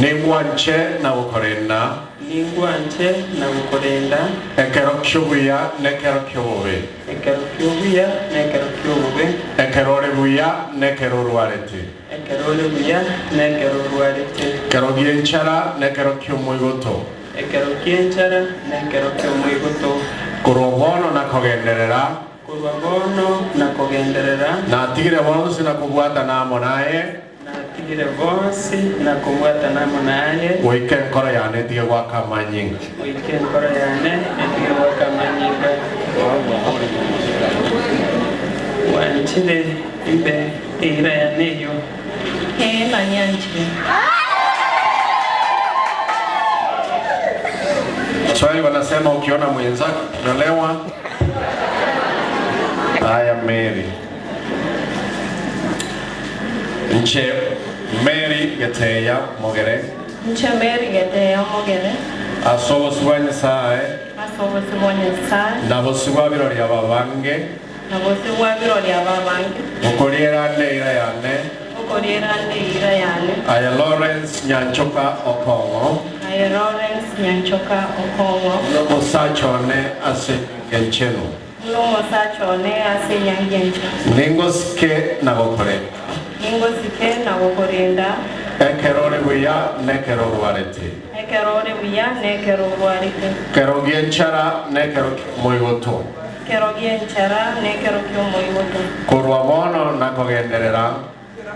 ningwanche na gukorenda ningwanche na gukorenda ekero kiobuya nekero kiobubi ekero kiobuya nekero kiobubi ekero ore buya nekero orwarete ekero ore buya nekero orwarete ekero gia enchara nekero kiomoigoto ekero kia enchara nekero kiomoigoto korwa bono na kogenderera korwa bono na kogenderera natigire bonsi na kobwatana amo naye natigire bonsi na kobwatana amo naye goika enkoro yane etige gwaka amanyinga goika enkoro yane etige gwaka amanyinga wanchire imbe eira yane eyo Ee nanyanchire. Waswahili wanasema ukiona mwenzako unalewa. Haya, Mary nche Mary Geteya Mogere Nche Mary Geteya Mogere asobosibwa Nyasaye asobosibwa Nyasaye nabosibwa birori ababange nabosibwa birori ababange gukoriera ndeira yane gukoriera ndeira yane aye Lawrence Nyanchoka Okong'o aye Lawrence Nyanchoka Okong'o omosacha one ase enchenu muno omosacha one ase enyangi enchenu ningosike na gokorenda ningosike na gokorenda ekero ore buya nekero orwarete ekero ore buya nekero orwarete kero gia enchara nekero kiomoigoto kero gia enchara nekero kiomoigoto korwa bono na kogenderera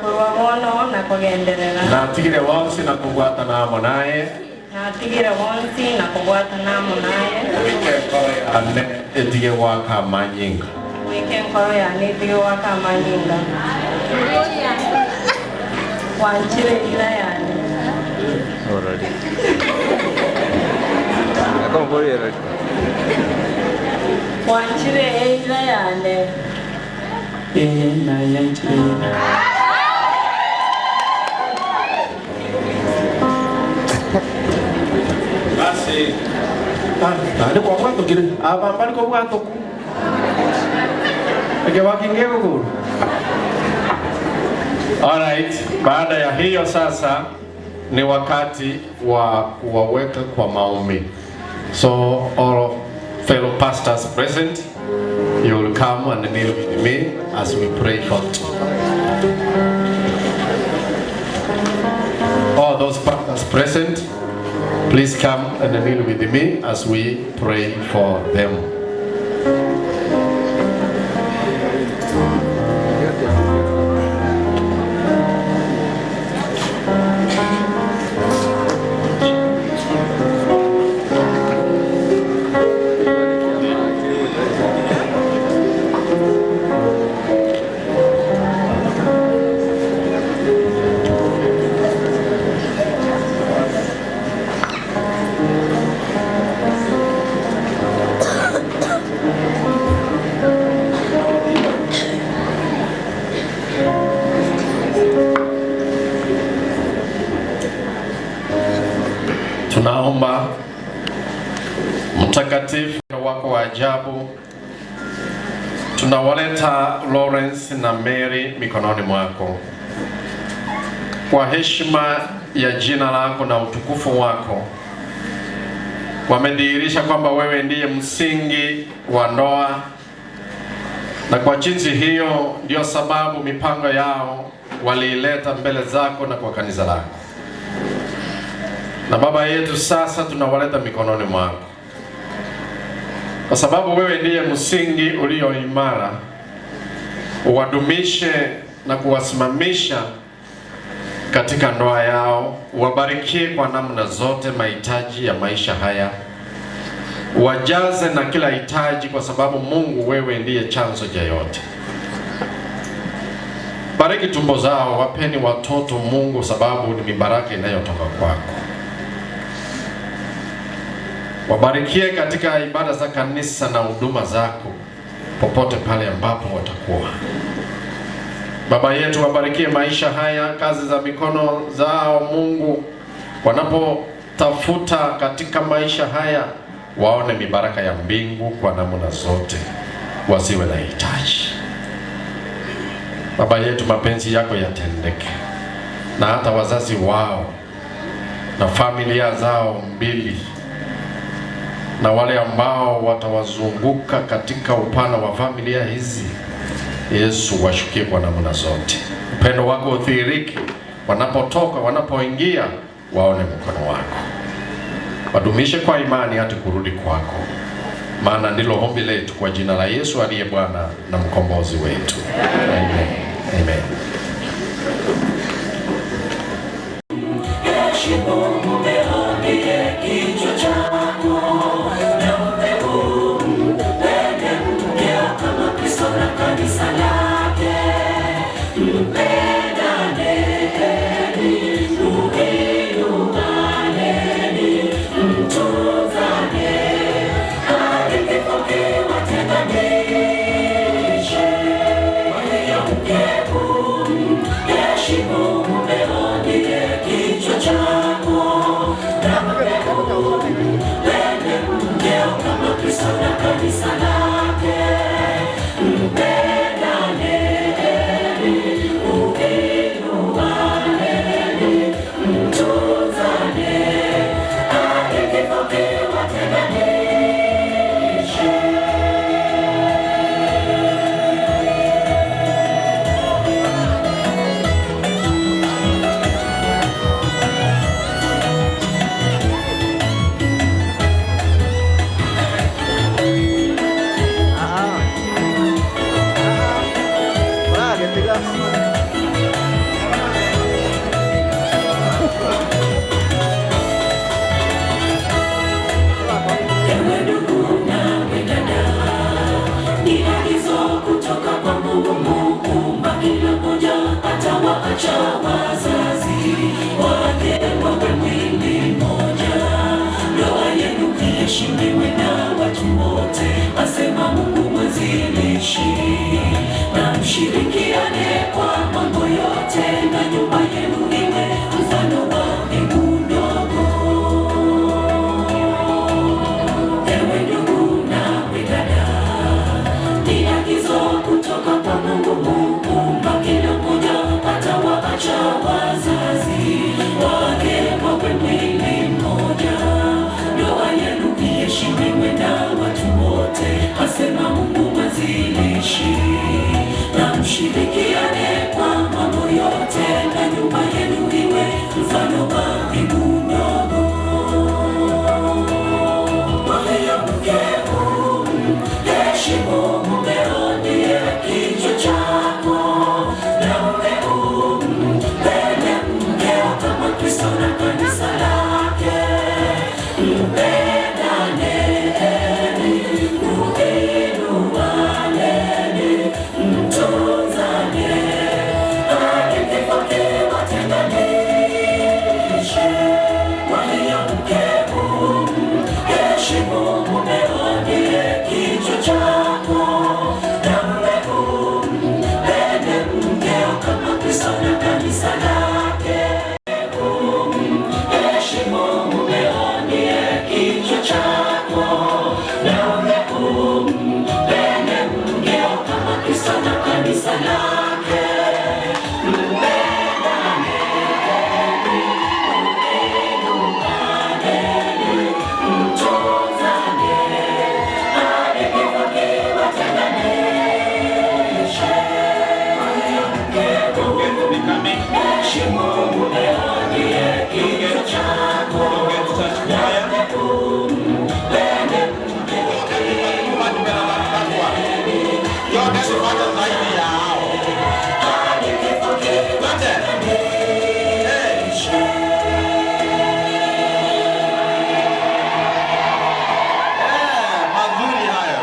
korwa bono na kogenderera natigire bonsi na kobwatana amo naye natigire bonsi na kobwatana amo naye goika enkoro yane etige gwaka amanyinga goika enkoro yane etige goaka amanyinga. Gwanchire eira yane. Gwanchire eira yane. Ee, nayanchire eira. Basi naende kwabwatokire aba mbari kobwatoku eke bakinge gokuru. Alright, baada ya hiyo sasa ni wakati wa kuwaweka kwa maombi. So all fellow pastors present, you will come and kneel with me as we pray for all those pastors present. Please come and kneel with me as we pray for them. Tunaomba Mtakatifu wako wa ajabu, tunawaleta Lawrence na Mary mikononi mwako kwa heshima ya jina lako na utukufu wako. Wamedhihirisha kwamba wewe ndiye msingi wa ndoa, na kwa jinsi hiyo ndiyo sababu mipango yao waliileta mbele zako na kwa kanisa lako. Na Baba yetu, sasa tunawaleta mikononi mwako, kwa sababu wewe ndiye msingi ulio imara. Uwadumishe na kuwasimamisha katika ndoa yao, uwabarikie kwa namna zote mahitaji ya maisha haya, uwajaze na kila hitaji, kwa sababu Mungu wewe ndiye chanzo cha yote. Bariki tumbo zao, wapeni watoto Mungu, sababu ni mibaraka inayotoka kwako. Wabarikie katika ibada za kanisa na huduma zako popote pale ambapo watakuwa. Baba yetu, wabarikie maisha haya, kazi za mikono zao Mungu, wanapotafuta katika maisha haya, waone mibaraka ya mbingu kwa namna zote, wasiwe na hitaji. Baba yetu, mapenzi yako yatendeke, na hata wazazi wao na familia zao mbili na wale ambao watawazunguka katika upana wa familia hizi, Yesu washukie kwa namna zote. Upendo wako udhihirike wanapotoka, wanapoingia, waone mkono wako. Wadumishe kwa imani hadi kurudi kwako, maana ndilo ombi letu kwa jina la Yesu aliye Bwana na mkombozi wetu. Amen. Amen. Heshimu mumeo ndiye kichwa chako, na mume umpende mkeo kama Kristo na kanisa lake. Mpendaneni, muinuaneni, mtunzane hadi kifo kiwatenganishe. Kwa hiyo mke umheshimu mumeo ndiye kichwa chako, na mume umpende mkeo kama Kristo na kanisa lake. Mpendaneni, muinuaneni, mtunzane hadi kifo kiwatenganishe. Mpendaneni, muinuaneni, mtunzane, hadi kifo kiwatenganishe. Kwa hiyo mke umheshimu mumeo, ndiye kichwa chako, na mume umpende mkeo kama Kristo na kanisa lake. Umheshimu mumeo, ndiye kichwa chako, na mume umpende mkeo kama Kristo na kanisa lake. Mpendaneni, muinuaneni, mtunzane, hadi kifo kiwatenganishe. Kwa hiyo mke umheshimu mumeo, ndiye kichwa chako, na mume umpende Mazuri hayo.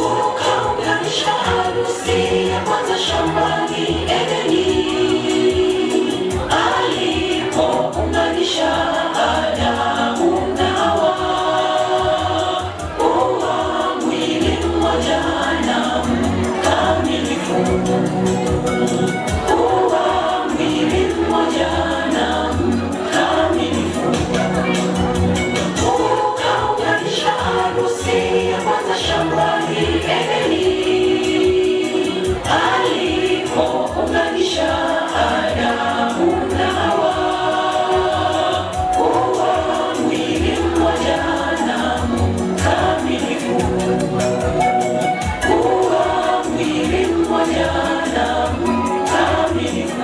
Ukaunganisha harusi ya kwanza shambani Edeni, alipounganisha Adamu na Hawa, uwa mwili mmoja na mkamilifu, uwa mwili mmoja na mkamilifu. Ukaunganisha harusi ya kwanza shambani Edeni, alipounganisha Adamu na Hawa, uwa mwili mmoja na mkamilifu, uwa mwili mmoja na mkamilifu.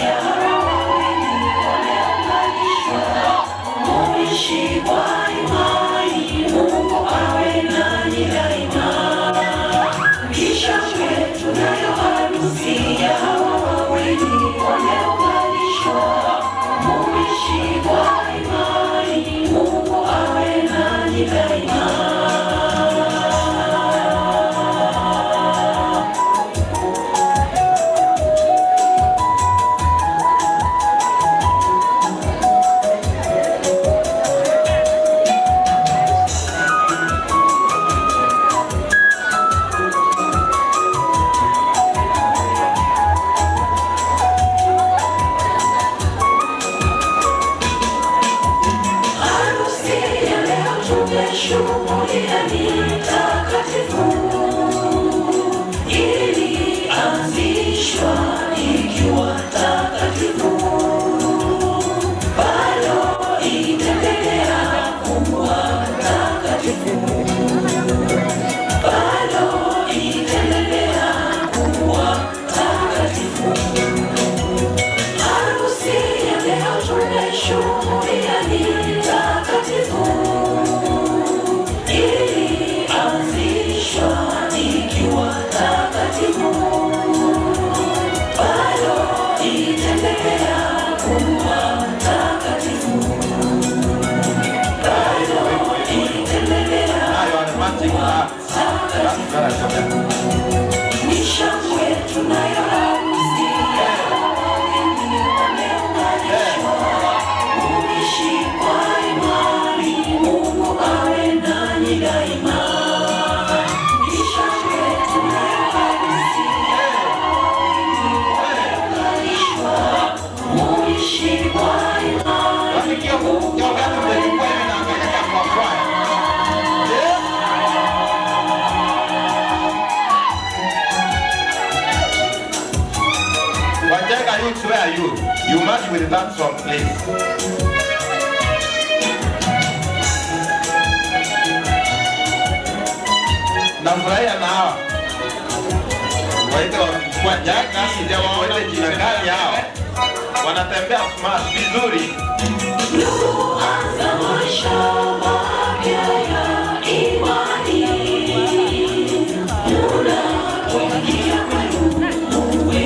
Ya hawa wawili wameunganishwa muishi kwa imani, Mungu awe nanyi daima. Kisha tunayo harusi ya hawa wawili wameunganishwa, muishi kwa imani, Mungu awe nanyi daima. Harusi ya leo tumeshuhudia ni takatifu, ilianzishwa ikiwa takatifu, bado itaendelea kuwa takatifu, bado itaendelea kuwa takatifu. Harusi ya leo tumeshuhudia ni takatifu, ilianzishwa ikiwa takatifu, bado itaendelea kuwa takatifu, bado itaendelea kuwa takatifu. Ni shangwe tunayo harusi ya wawili wameunganishwa, muishi kwa imani, Mungu awe nanyi daima. Ni shangwe tunayo harusi ya wawili wameunganishwa, muishi kwa imani, Mungu awe nanyi daima. Wajega youths, where are you? You march with that song, please. Nafurahia na hawa waite wajaga, sijawaona jina gani hao, wanatembea smart vizuri. Anza maisha mapya ya imani. Unapoingia kwenu, muwe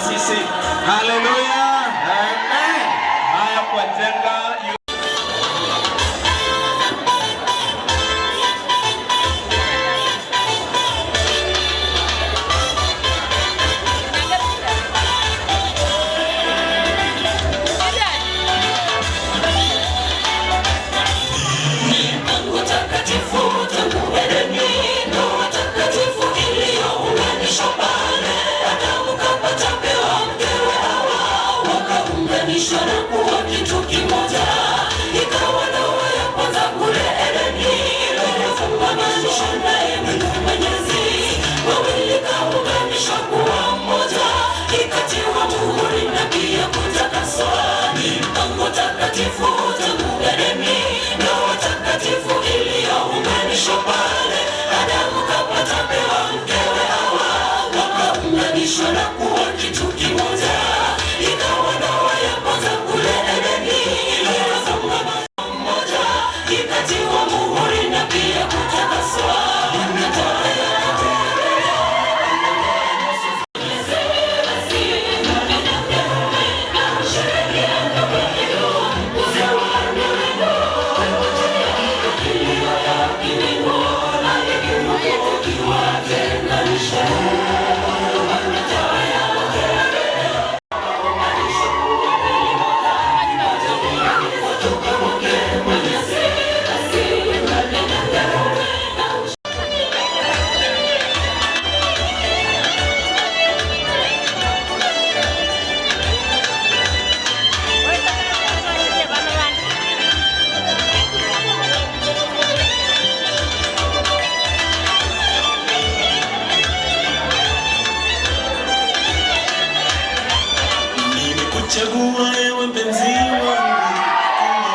sisi. Haleluya. Amen. Haya kwa jenga Mipango takatifu tangu Edeni, ndoa takatifu iliyounganishwa pale. Adamu kapata pewa mkewe Hawa, wakaunganishwa na kuwa kitu kimoja. Ikawa ndoa ya kwanza kule Edeni, iliyofungamanishwa naye Mungu Mwenyezi. Wawili kaunganishwa kuwa mmoja, ikatiwa muhuri na pia kutakaswa. Ni mpango takatifu tangu Edeni, ndoa takatifu iliyounganishwa pale. Adamu kapata pewa mkewe Hawa, wakaunganishwa na kuwa kitu kimoja. Ikawa ndoa ya kwanza kule Edeni, iliyofungamanishwa mmoja, ikatiwa muhuri na pia kutakaswa. Ndoa ya Nimekuchagua ewe mpenzi wangu, kuwa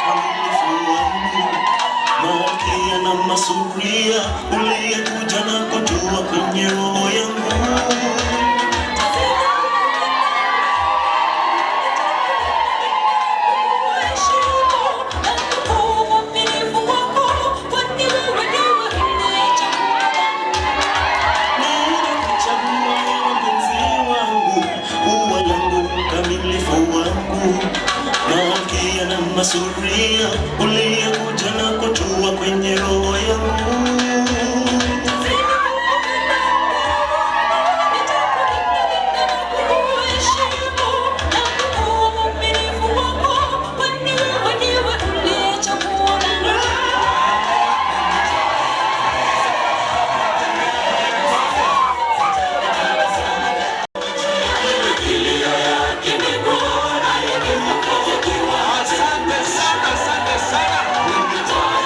mwaminifu wangu, malkia na masuria uliyekuja na kutua kwenye roho yangu. Nimekuchagua ewe mpenzi wangu, kuwa langu mkamilifu wangu, malkia na masuria uliyekuja na kutua kwenye roho yangu. Asante sana, asante sana.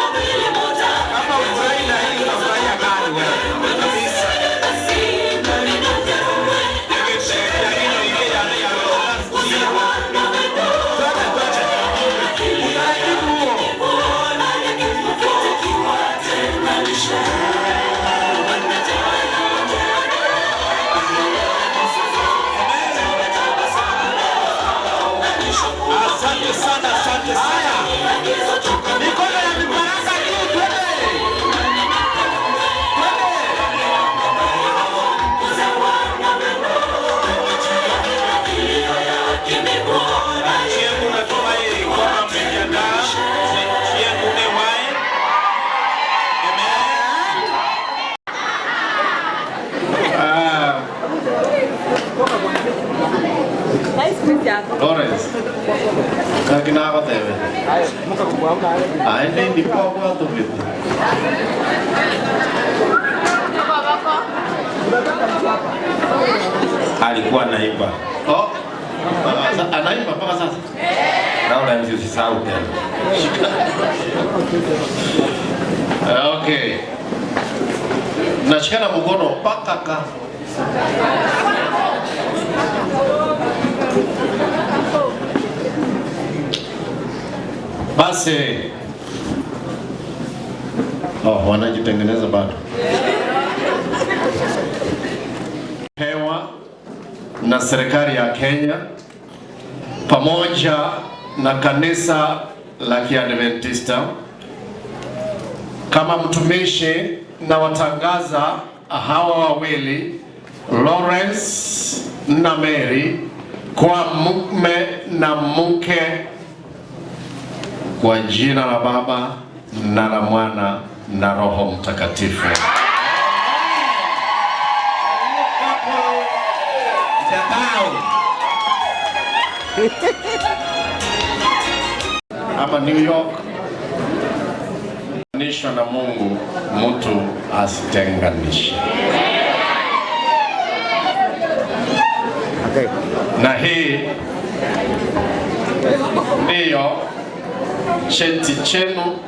Kama ufurahi na hii unafurahia gani wewe? Kabisa. Asante sana, asante sana. Mikono ya mibaraka juu, twende. Chiengu natumai kwamba mmejiandaa. Chiengu AY. Ah, Lawrence. Kakina gotebe. Aende ndikwa gwatubite. Alikuwa naiba. Oh. Sasa anaimba mpaka sasa. Lawrence usisahau tena. Okay. Nashikana mkono mpaka ka. Basi. Oh, wanajitengeneza bado. Pewa na serikali ya Kenya pamoja na kanisa la Kiadventista. Kama mtumishi nawatangaza hawa wawili Lawrence na Mary kwa mume na mke kwa jina la Baba na la Mwana na Roho Mtakatifu. Hapa New York nishwa na Mungu, mtu asitenganishe. Na hii ndiyo cheti chenu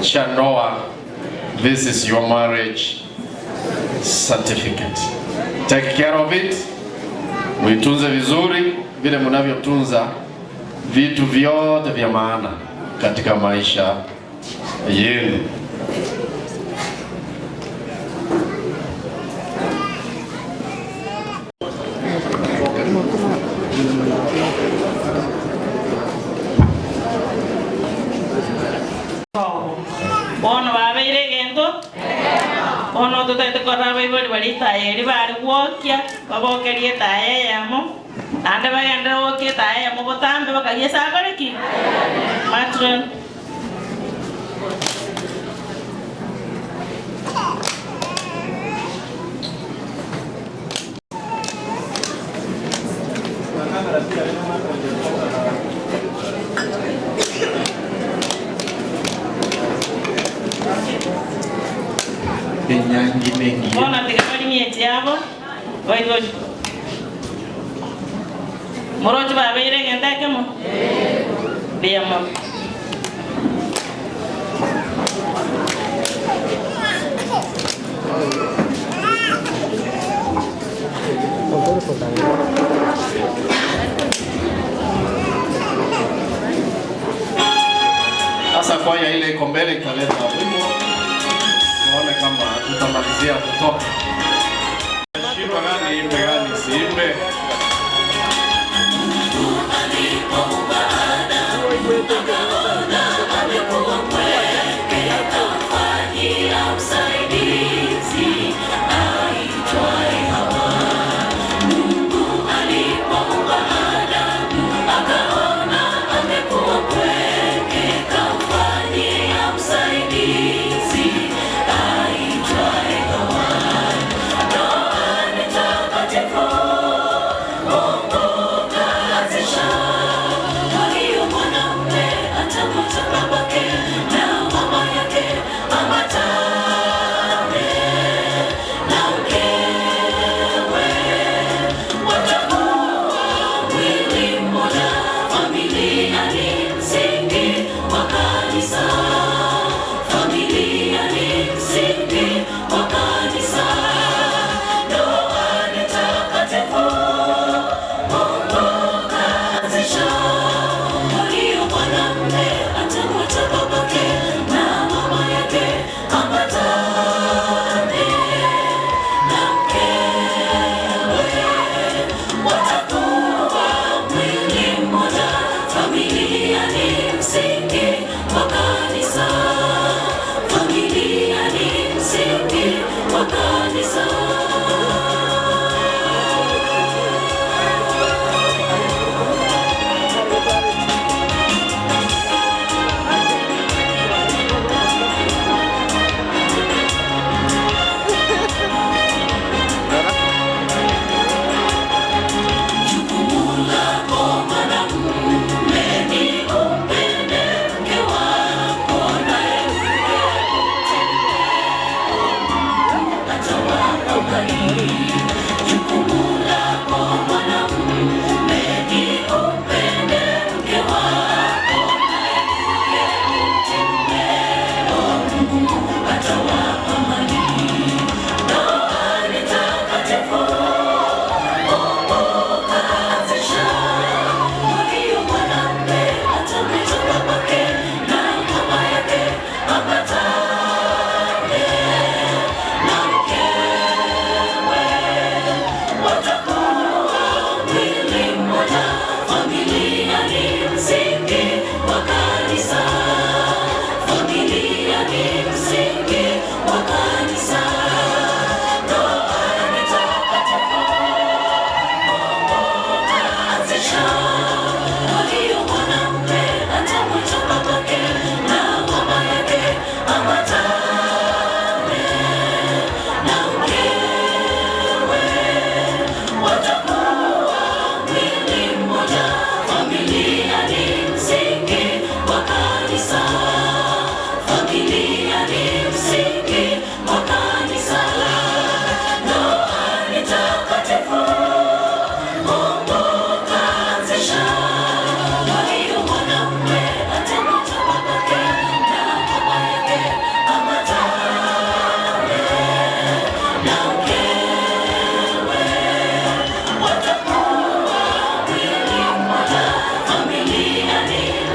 cha ndoa. This is your marriage certificate. Take care of it. Muitunze vizuri vile mnavyotunza vitu vyote vya maana katika maisha yenu. Bono babeire egento, bono totagete korora abaibori baria etaya eria bare gwokia, babokerie etaya eyemo, naende bagenderere gokia etaya eyemo botambe baka Yeso akore ki? Matron. Enyangi nengiya. Bono tiga barimie echiabo, baibori. Moroche babeire egento ekemo? Mbuya mono. Sasa kwaya ile iko mbele italeta wimbo, tuone kama tutamalizia kutoka. Shindwa gani imbe gani siimbe.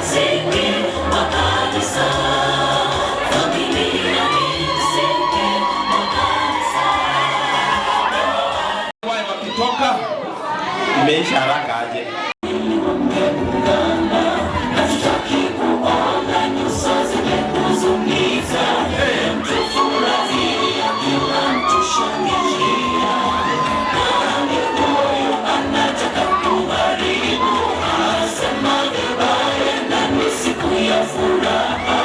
msingi wa kanisa. Familia ni msingi wa kanisa. Wakitoka imeisha haraka aje. Hatutaki kuona nyuso zimehuzunika. Mtu furahia, kila mtu shangilia. Nani huyu anataka kuharibu? Anasema vibaya na ni siku ya furaha.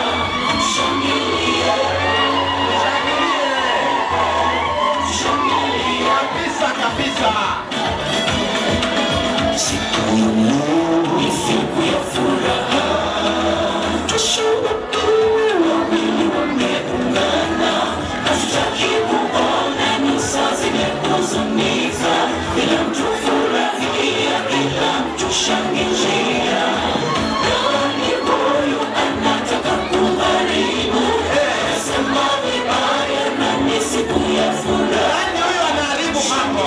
Shangilia, shangilia kabisa kabisa. Siku ya leo ni siku ya furaha, tushuhudie wawili wameungana. Hatutaki kuona nyuso zimehuzunika, kila mtu furahia, kila mtu shangilia. Nani huyu anataka kuharibu? Sema vibaya na ni siku ya furaha. Nani huyu anaharibu mambo?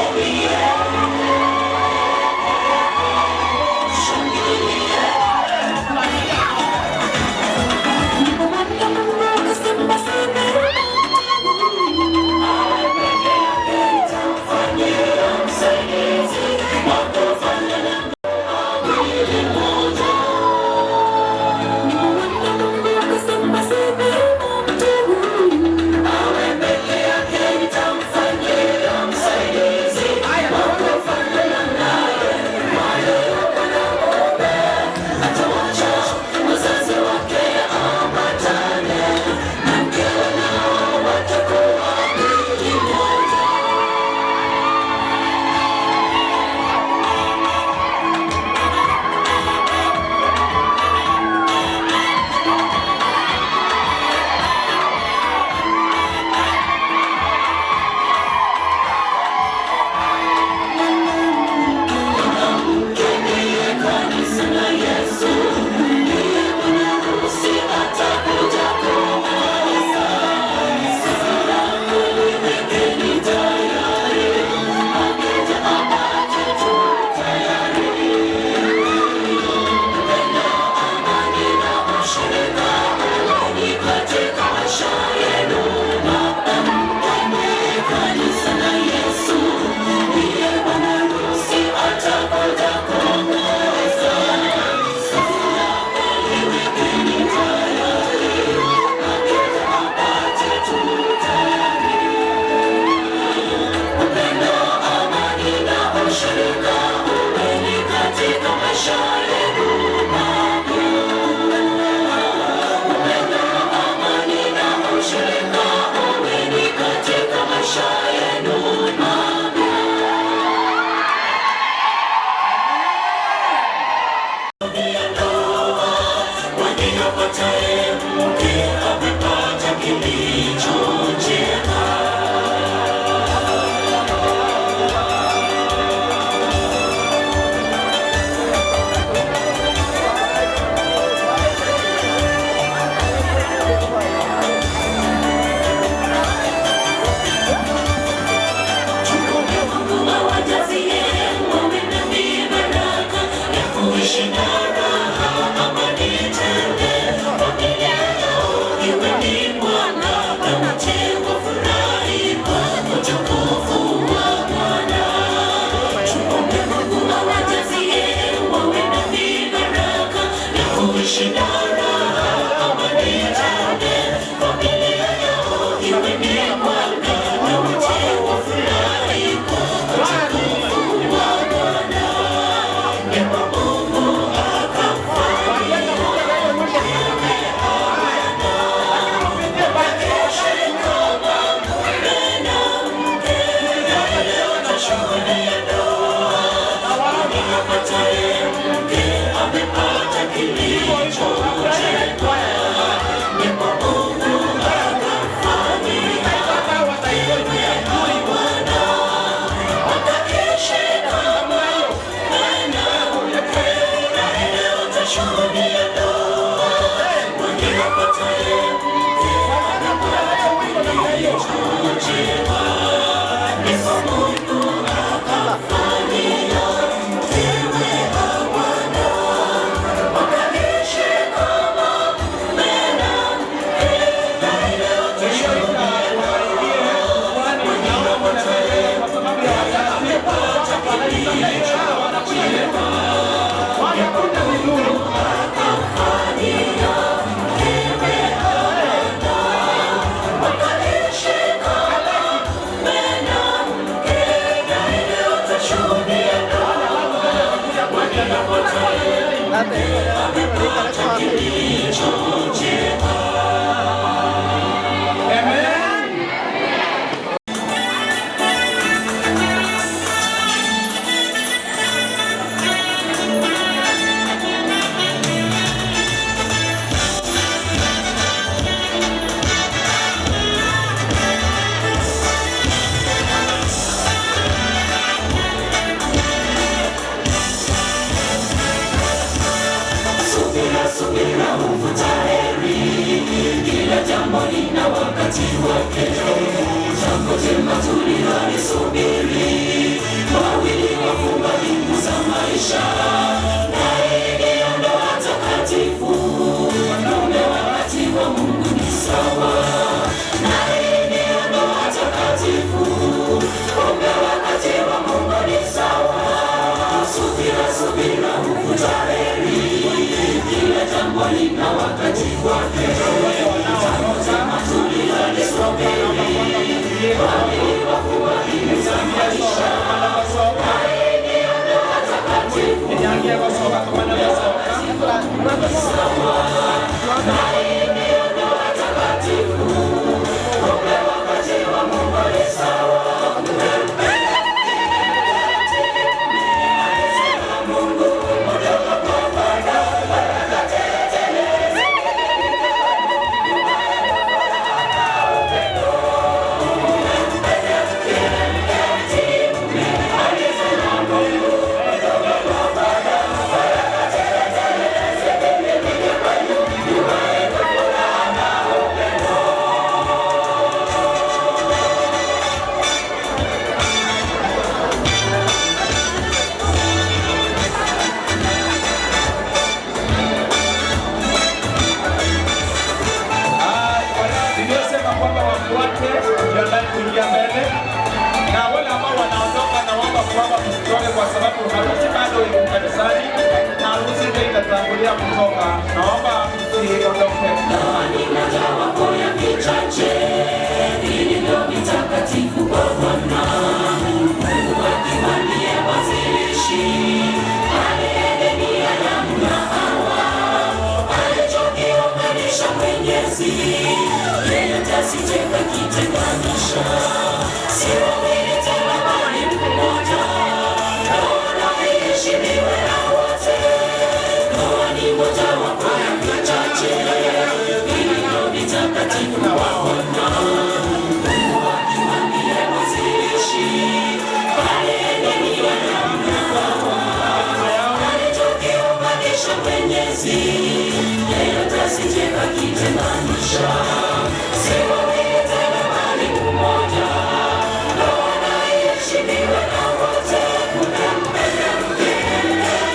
Amepata kilicho amepata kilicho chema. Amen. Subira, subira huvuta heri, kila jambo lina wakati wake. Jambo jema tulilosubiri, wawili wafunga mbingu za maisha, na hii ndiyo ndoa takatifu. Kumbe wakati wa Mungu ni sawa, na hii ndiyo ndoa takatifu. Kumbe wakati wa Mungu ni sawa. Subira, subira huvuta heri, kila jambo lina wakati wake. Jambo jema tulilosubiri, wawili wafunga mbingu za maisha, na hii ndiyo ndoa takatifu. Kumbe wakati wa Mungu ni sawa, na hii ndiyo ndoa takatifu. Kumbe wakati wa Mungu ni sawa. Niliyosema kwamba wafuate jiandae kuingia mbele, na wale ambao wanaondoka, naomba kwamba msitoke, kwa sababu harusi bado iko kanisani na harusi ndio itatangulia kutoka. Naomba msiondoke. Ni mojawapo ya vichache vilivyo vitakatifu kwa Bwana. Mungu akiwa ndiye mwanzilishi, aliye Adamu na Hawa, alichokiunganisha Mwenyezi, yeyote asije kakitenganisha. Si wawili tena bali mmoja. Ndoa na iheshimiwe na wote. Ndoa ni mojawapo ya vichache vilivyo vitakatifu kwa Bwana. Mungu akiwa ndiye mwanzilishi, aliye Adamu na Hawa, alichokiunganisha Mwenyezi, yeyote asije kakitenganisha. Si wawili tena bali mmoja. Ndoa na iheshimiwe na wote. Mume mke,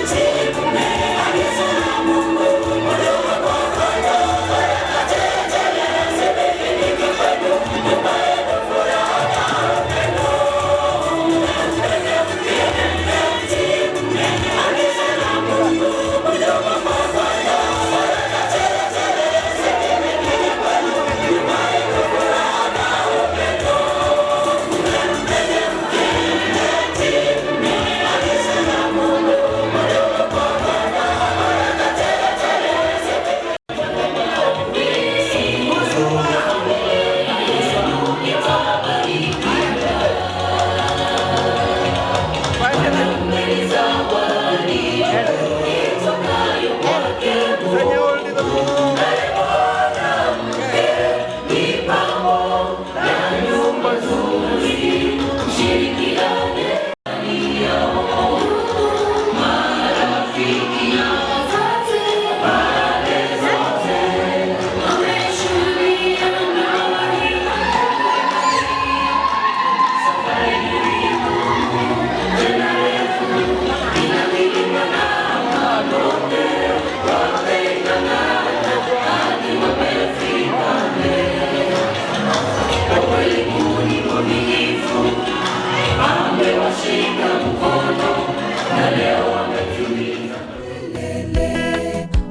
mtii mume, agizo la Mungu, ondoka kwa Bwana, baraka tele tele zimiminika kwenu, nyumba yenu furaha na upendo. Mume mke, mtii mume, agizo la Mungu, ondoka kwa Bwana, baraka tele tele zimiminika kwenu, nyumba yenu furaha na upendo. Mume mke, mtii mume, agizo la Mungu, ondoka kwa Bwana, baraka tele tele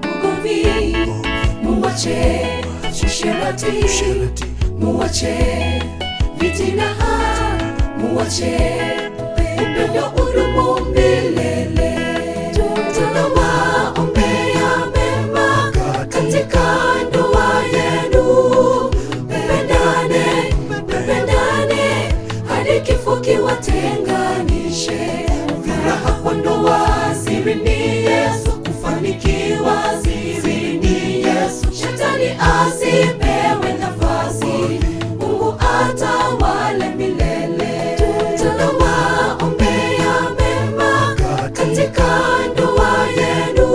Ugomvi muwache, usherati muwache, fitina muwache, upendo udumu milele. Tunawaombea Shetani asipewe nafasi, Mungu atawale milele. Tunawaombea mema katika ndoa yenu,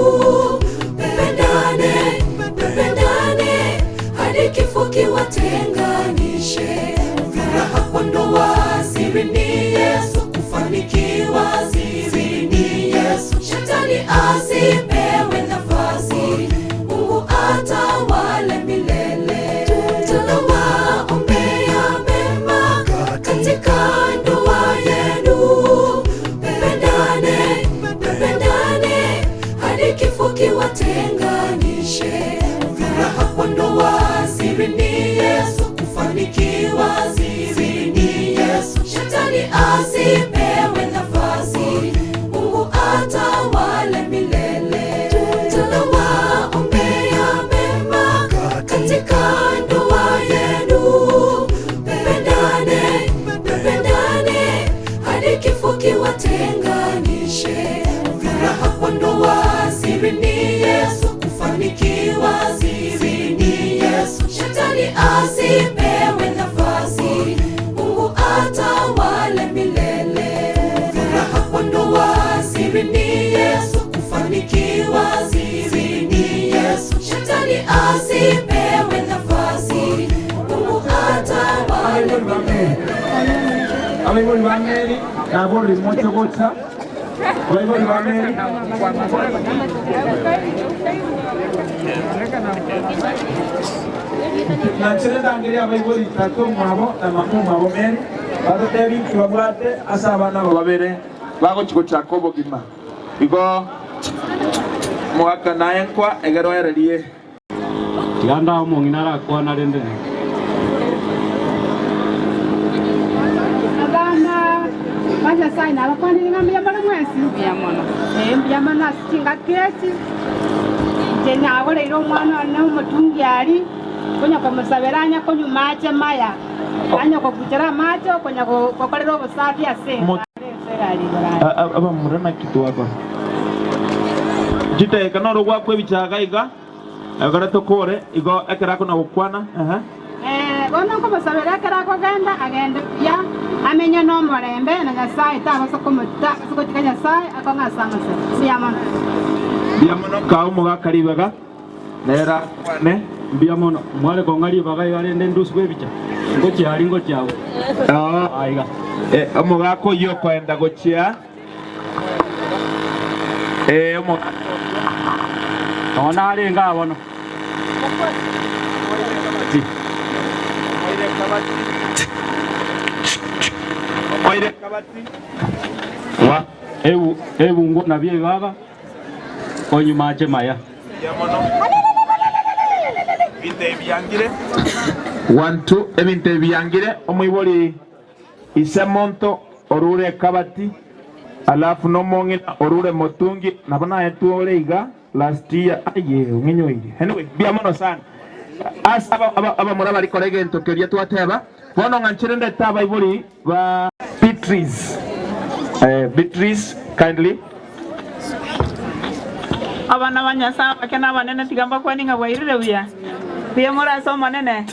mpendane, mpendane hadi kifo kiwatenganishe. Furaha kwa ndoa, siri ni Yesu, kufanikiwa siri ni Yesu. Shetani asipewe nafasi, Mungu atawale milele. Tunawaombea mema katika ndoa yenu, mpendane, mpendane hadi kifo kiwatenganishe. Furaha kwa ndoa, siri ni Yesu, kufanikiwa siri ni Yesu. Shetani asipewe nafasi, Mungu atawale milele. Tunawaombea mema katika ndoa yenu, mpendane, mpendane hadi kifo kiwatenganishe. Furaha kwa ndoa, siri ni Yesu, kufanikiwa siri ni Yesu. Shetani asipewe nafasi, Mungu atawale milele. Furaha kwa ndoa, siri ni Yesu, kufanikiwa siri ni Yesu. Shetani asipewe nafasi, Mungu atawale milele. Abaibori ba Mary nabo rimoche gocha abaibori ba Mary nanchere ndangeria abaibori tata omwabo na mama omwabo Mary bagotebi nki babwate ase abana aba babere bagochi gochaka obogima igo mogaka naye nkwa egere oererie Tiga ndao omong'ina arakwana rende. Abana ba Nyasaye nabakwanire ng'a mbuya more mwensi? Mbuya mono. Ee, mbuya mono ase chingaki echi. Inche nagoreire omwana one omotungi aria, konya komosabera anya konywa mache maya, anya kobuchera amache okonya gokorera obosafi ase enka are ense erari igoro aria. Abamura naki twakora? Chidakika noro gwakwa ebichaga iga, ekero tokore igo ekero akona gokwana, ehe. Ee, bono nkomosabera ekero akogenda, agende buya, amenye nomorembe na Nyasae, tagosa tagosa gotiga Nyasae akong'e ase amasero. Mbuya mono. Mbuya mono kaa omogaka ribaga, nere akwane. Mbuya mono, mware kong'a ribaga iga rende nduswe ebicha, ngochia aria ngochia agwo. Oo, Aiga. Omogaka oyio okoenda gochia. Ee, omogaka oyio. Nonya narenge aa bono. Omoire kabati. Wa ebu ebungo nabio ebibaba, onywe mache maya. Ebinto ebi biangire. One, two, ebinto ebi biangire, omoibori Ise monto orure ekabati, alafu nomong'ina orure motungi, nabo naye twore iga last year aye ong'inyoirie. Anyway, mbuya mono sana ase abamura bari kora egento keria twateba. Bono ng'a nchere ndete abaibori ba Beatrice. Beatrice kindly. Abana ba Nyasae abake na abanene tiga mbakwanie ng'a bwairire buya. Buya more ase Omonene?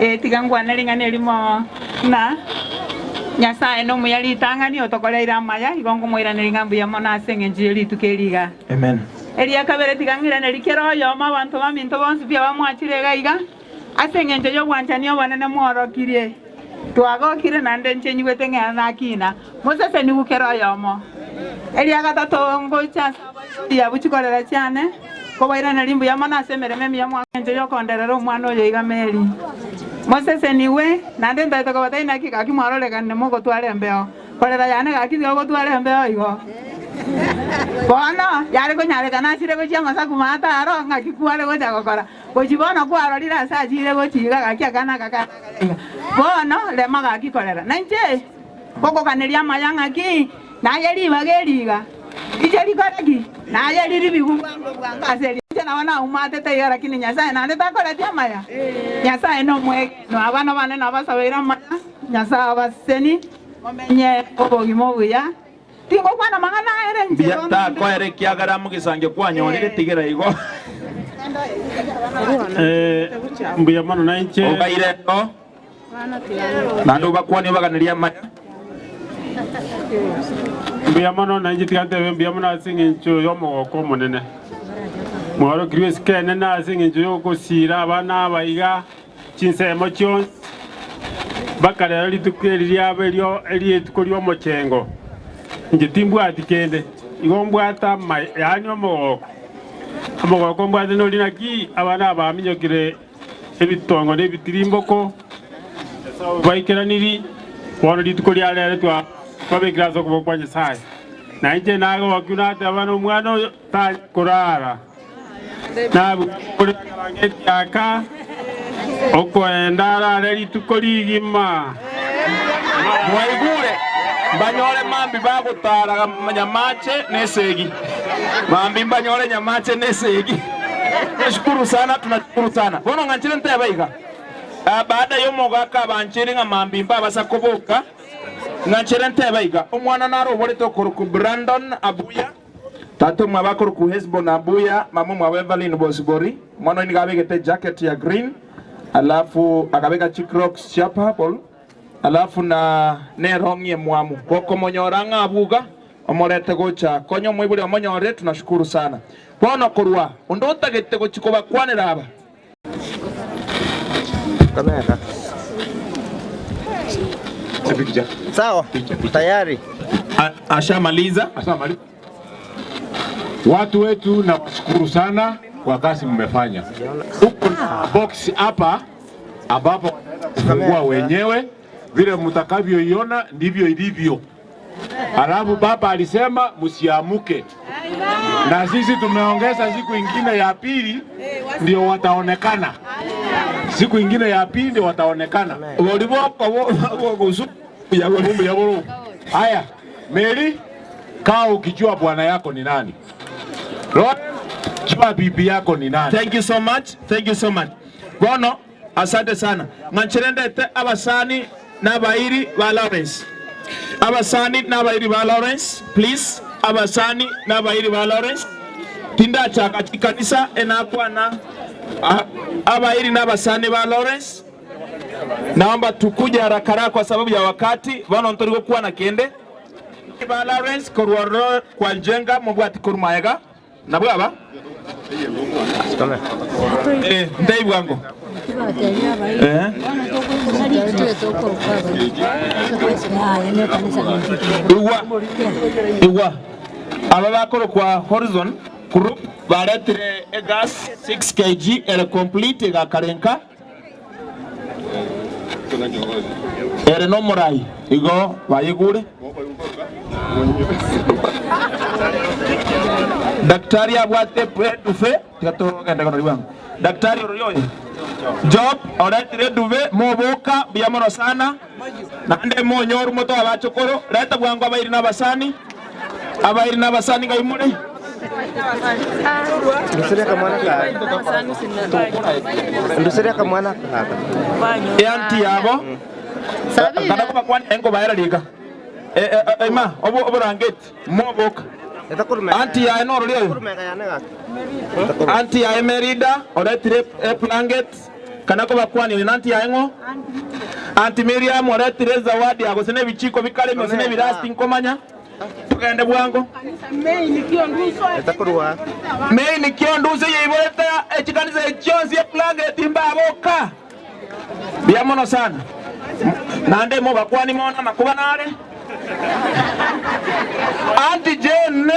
Ee, tiga nkwane ring'ana erimo ng'a Nyasae nomuya ritang'ani otokoreire amaya, igo nkomoiraneria ng'a mbuya mono ase engencho ye rituko eri iga. Amen. Eria kabere tiga ng'iranerie kera oyomo abanto baminto bonsi pi abamwachire iga iga, ase engencho y'obwanchani obonene mworokirie. Twagokire naende inche nyigwete ng'a nakina, mosesenigwe kera oyomo. Eria gatato ngocha ase abaibori abwo chikorera chiane, kobairaneria mbuya mono ase emeremo emiya mwagencho y'okonderera omwana oyo iga Meri. Mosesenigwe, naende ntaete kobatebia naki gaki mwarorekanire mogotwara embeo. Korera yane gaki tiga ogotwara embeo igo. Bono yare konyarekana asire gochia amasaku maate aro, ng'aki kware gocha gokora? Gochia bono kwarorire ase achiire gochia iga gaki akana aka akana aka iga. Bono rema gaki korera. Na inche ngokoganeria amaya ng'aki naye ribaga eri iga. Inche rikore ki? Naye riri bigu bwango bwango ase eri. Inche nabo naumatete iga lakini Nyasaye naende takoreti amaya? Nyasaye nomwegenwa. Abana bane nabasabeire amaya, Nyasaye abaseseni momenye obogima obuya. Tingokwana amang'ana ere inche Mbuya bono inde. takoera ekiagera mogisangio kwanyorire tigera igo. Eh, mbuya mono nainche. Obaire o naende obakwanie obaganerie amaya. Mbuya mono nainche tiga ntebe mbuya mono ase eng'encho y'omogoko omonene. Mwarokirwe esiko enene ase eng'encho y'ogosiira abana aba iga chinsemo chionsi, mpaka rero rituko eri riaba erio erituko ri'omochengo. Inche timbwati kende, igo mbwate ama yaani omogoko. Omogoko mbwate nori naki abana aba baminyokire ebitongo na ebitirimboko baikeraniri, bono rituko ria rero twabekire ase okoboko kwa Nyasae. Na inche nagokigwe nateba na omwana oyo tanya korara, nabwate etiaka okoenda arare rituko rigima. Mwaigure mbanyore mambi bagotara Nyamache nesegi. Mambi mbanyore Nyamache nesegi. Tunashukuru sana, tunashukuru sana. Bono ng'anchire ntebe iga. Ah, baada y'omogaka abanchire ng'a mambi mbabasa koboka, ng'anchire ntebe iga. Omwana naro oborete okorokwa Brandon Abuya, tata omwabo akorokwa Hesbon Abuya, mama omwabo Evelyn Bosibori. Omwana oyo nigo abegete ejacket ya green, alafu akabeka chicrocs chia purple, Alafu na nerong'i emwamu. Gokomonyora ng'a abwo iga, omorete gocha. Konya omoibori omonyorire, tunashukuru sana. Bono korwa, onde otagete gochia kobakwanera aba? Sawa, tayari. Ashamaliza. Watu wetu nawashukuru sana kwa kazi mmefanya. Huko na box hapa ambapo wataenda kufungua wenyewe, vile mtakavyoiona ndivyo ilivyo. Alafu baba alisema msiamuke, na sisi tumeongeza siku ingine ya pili ndio wataonekana. Siku ingine ya pili ndio wataonekana. Haya, Mary, kaa ukijua bwana yako ni nani. Lawrence, jua bibi yako ni nani. Thank you so much. Thank you so much. Bono asante sana. Ng'anchere ndete abasani na abairi ba Lawrence. Abasani na abairi ba Lawrence, please. Abasani na abairi ba Lawrence. Tindachaka chikanisa enakwana abairi na abasani ba Lawrence. Naomba tukuje haraka haraka kwa sababu ya wakati. Bono ntori gokwana kende. Ba Lawrence korwa ororo kwa Njenga mobwati korwa maega. Nabwo aba? Eh, ntei bwango. Eh. Igwa, igwa. Aba bakorokwa Horizon Group baretire egas 6 kg ere complete egakarenka Ere nomorai, igo bayigure. Daktari abwate eduve, tiga togende kono bwango. Daktari orori oyo Job oretire eduve moboka mbuya mono sana naende monyoru motoe abachokoro reta bwango abairi na abasani abairi na abasani ngai more. Nduseria akamwana kaye. Nduseria akamwana kaka. Eanti yabo kana kobakwania nkobaera rika ima oborangeti moboka anti yaye norori oyo anti yaye Merida oretire eblanket kana kobakwania oyo nanti yaye ng'o anti Miriam oretire zawadi gose nebichiko bikare gose nebirasti nkomanya Togende bwango. Main kionduso yeiborete echikanisa echi chionsi eblanketi mbaboka. Mbuya mono sana. Naende mobakwani mono amakuba nare. Auntie Jane,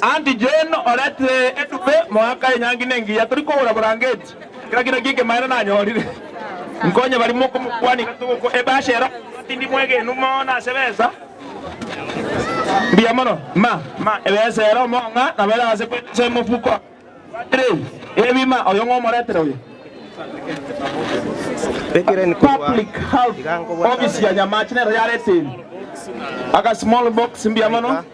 Auntie Jane oretire edube moaka enyangi nengiya tori kogora burangeti. Kera kende kekemaene nanyorire. Nkonye baria mokomokwani iga togoko ebasha ero tindi mwegenu mono ase besa. Mbuya mono, ma, ma, ebesa ere omong'a nabo ere ase ase omofuko. Trey, ebima, oyo ng'o omoretere oyo? Public Health Office ya Nyamache nero yareta ebi. Aka small box mbuya mono.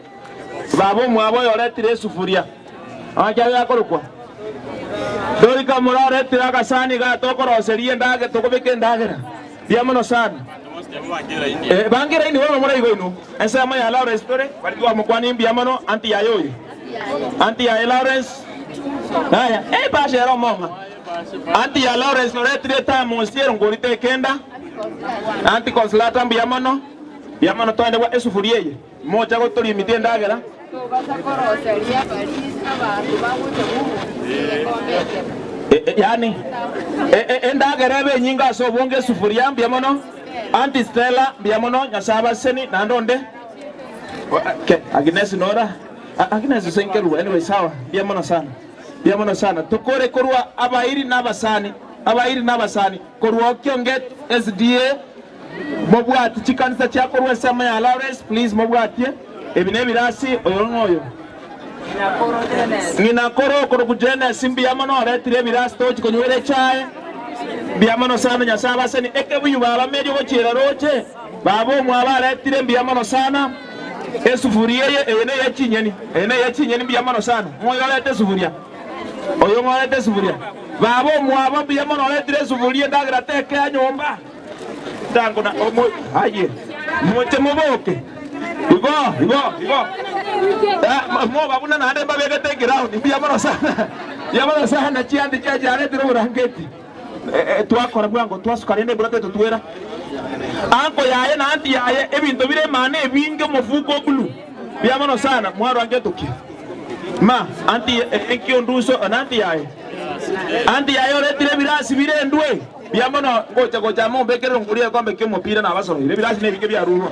Baba omwabo oyo oretire esufuria. Amache aye akorokwa. Dorika moraretire agasani igaa tokoroseria endagera tokobeka endagera. Mbuya mono sana. Eh, bangera inwe bono moraigwe inwe. Ensemo ya Lawrence tore, bari twamokwania mbuya mono, anti yaye oyo. Anti yaye Lawrence. Aya, ebahasha ere omong'a. Anti ya Lawrence oretire etamosi erongori tekenda. Anti Consolata mbuya mono. Mbuya mono twende gwa esufuria eye. Mocha gotoria emiti endagera. Yaani endagera ebe enyinge ase obonge esufuria mbuya mono. Anti Stella mbuya mono Nyasae abaseseni naende onde. Agnes nora. Agnes senkerwa anyway sawa mbuya mono sana. Mbuya mono sana. Tokore korwa abairi na abasani, abairi na abasani korwa Okionget SDA mobwati chikanisa chia korwa ensemo ya Lawrence please mobwatie. Ebi nebirasi oyo ng'a oyo. Ng'ina koro okorokwa Jenes mbuya mono oretire ebirasi tochi konywera echae. Mbuya mono sana Nyasae abaseni. Ekebuyu baba Mary ogochiera roche baba omwabo aretire mbuya mono sana. Esufuria eye, eye neye chinyeni, eye neye chinyeni mbuya mono sana. Ng'o oyorete esufuria? Oyo ng'o orete esufuria? Baba omwabo mbuya mono oretire esufuria endagera tekea nyomba. Ntango na omo aye moche moboke. Igo igo igo. Eh, moba buna naende mbabegete eground mbuya mono sana. Mbuya mono sana chianti chia chiaretire oborangeti. Twakora bwango twasuka rende embura tetotwera. Anko yaye na anti yaye ebinto bire emana ebinge omofuko o blue. Mbuya mono sana mwarwa ngetoki. Ma anti ekionduso na anti yaye. Anti yaye oretire ebirasi bire endwe. Mbuya mono ngocha gocha amo ombekerere ongorie egekombe ki'omopira nabasoroire ebirasi nebinge biarurwa.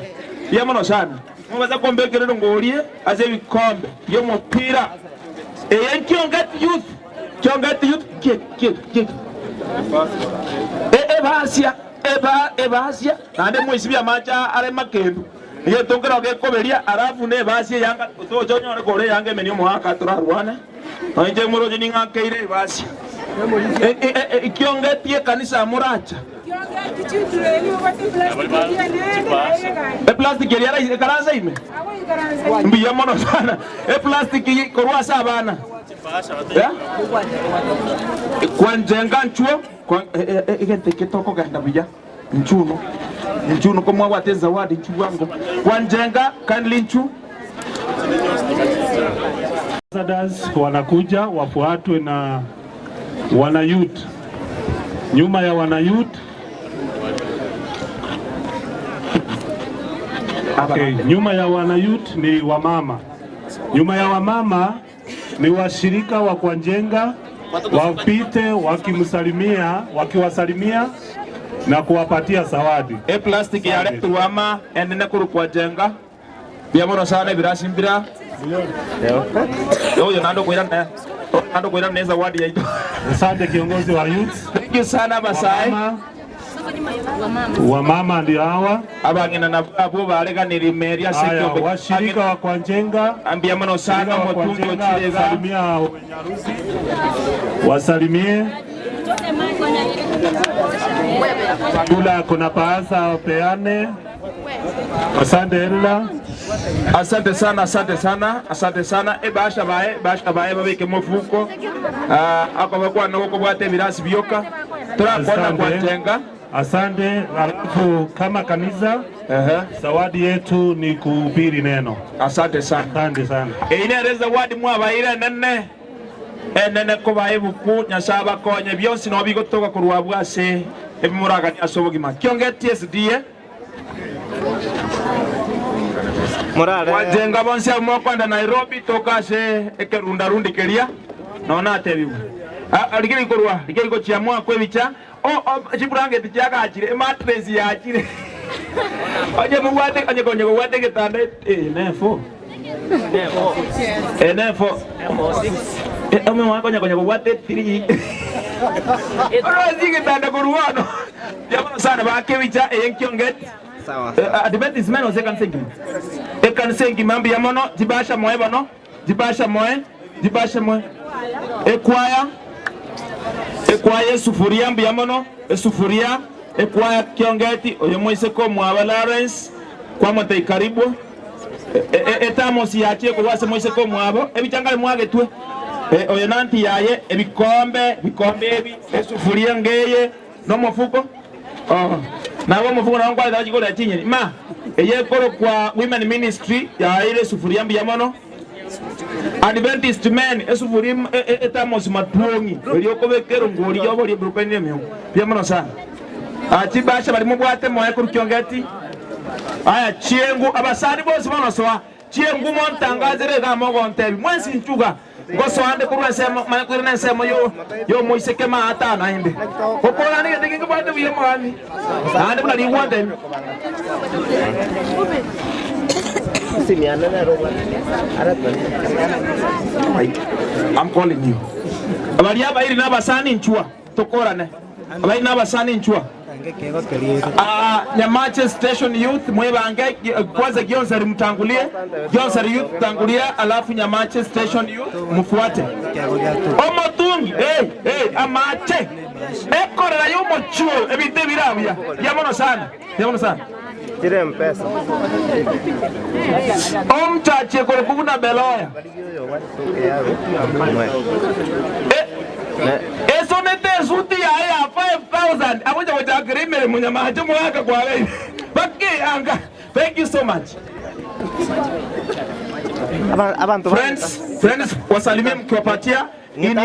Mbuya mono sana. Mobasa kombekerera ongorie ase ebikombe bi'omopira. Eye nkiongeti youth. Kiongeti youth ki ki ki. E ebasia eba ebasia naende moisibie amache are makendu. Egento nkero gekoberia alafu ne ebasia eyanga tocha onyore kore eyanga emeni omoaka torarwane. Nonya inche moroche ning'akeire ebasia. Ekiongeti ekanisa moracha. Eplastic eria eraise ekaransa ime. Mbuya mono sana. Eplastic korwa ase abana. Kwanjenga nchuo egento eke tokogenda buya. Nchuno nchuno komwabwate ezawadi nchu bwango. Kwanjenga kindly nchu. Ambassadors wanakuja wafuatwe na wana youth. Nyuma ya wana youth okay, nyuma ya wana youth ni wamama. Nyuma ya wamama ni washirika wa Kwanjenga wapite wakimsalimia, wakiwasalimia na kuwapatia zawadi. E plastic yaretirwe ama enene korwa Kwanjenga. Mbuya mono sana ebirasi mbira. Oyo naende okoirana naende okoirana ezawadi yaito. Asante kiongozi wa youth. Thank you sana abasae. Wamama ndio hawa. Abang'ina nabwo abwo bareganirie meri ase Haya, ekiombe. washirika wa Kwanjenga. Mbuya mono sana Washirika wa omotungi Kwanjenga, ochire iga. salimia wenye harusi. Wasalimie. Yule kuna paasa wapeane. Asante Ella. Asante sana, asante sana, asante sana. Ebasha baye, basha baye babeke mofuko. Ah, akoba kwana gokobwata ebirasi bioka. Torakwana Kwanjenga. Asante. Alafu kama kanisa zawadi yetu ni kuhubiri neno. Asante sana. Asante sana. Eye nere ezawadi mwabaire enene, enene kobaa ebuku, Nyasae abakonye, bionsi nabo bigotoka korwa abwo ase ebimoraganie ase obogima. Kiongetie SDA. Gwajenga bonsi abwo mokoenda Nairobi toka ase ekerundarundi keria nonya natebigwe. Ah, rigereria korwa, rigereria gochia mwakwa ebicha, o, o, chiburangeti chiagachire, emattress yachire. Onye mobwate, onye konye kobwate egetanda eh, nefo. Eh, nefo. Eh, omwe konya konya kobwate etiri. Orosie egetanda korwa bono. Mbuya mono sana bake ebicha eye nkiongeti. Eh, Adventist men gose ekanisa engima? Ekanisa engima mbuya mono, chibasha moe bono, chibasha moe, chibasha moe. Ekwaya, ekwaya esufuria mbuya mono, esufuria, ekwaya kiongeti, oyo moiseke omwabo Lawrence, kwamotebia karibu. E, e, etamosi yachire korwa ase moiseke omwabo, ebichangare mwagetwe. E, oyo nanti yaye, ebikombe, bikombe ebi, esufuria ngeye, Nomofuko? Oo. Nabo omofuko nabo nkwarete gochia kogorera chinyeni. Ma, eye ekorokwa Women Ministry yaeire esufuria mbuya mono. Adventist men esufuri etamosi matuong'i erio okobeka erongori y'oborie eburukaini nemiongo. Mbuya mono sana. Ah, chibasha baria mobwate moe korwa kiongeti. Aya chiengu abasani bonsi bono soa chiengu montangazere iga mogontebi mwensi nchuga ngosoa nde korwa ensemo manye koirana ensemo yo yomoiseke maata naende. Gokorana egento eke nkebwate buya omogami naende buna rigwantebi. I'm calling you. Baria abairi na abasani nchua tokorane. Abairi na abasani nchua. Ah, Nyamache Station Youth mwebange kwanza Gionsari mtangulie. Gionsari Youth tangulia alafu Nyamache Station Youth mufuate. Omotungi hey, hey, amache ekorera y'omochuo ebinto ebire buya ya mono sana ya mono sana. Chire mpesa. Omchachie korokwa buna Beloya. Esonete esuti yaye ya 5000 agocha gochakera emeremo nyamache omogaka kwabeire bakeanga. Thank you so much. Friends, friends wasalimie mkiwapatia nini?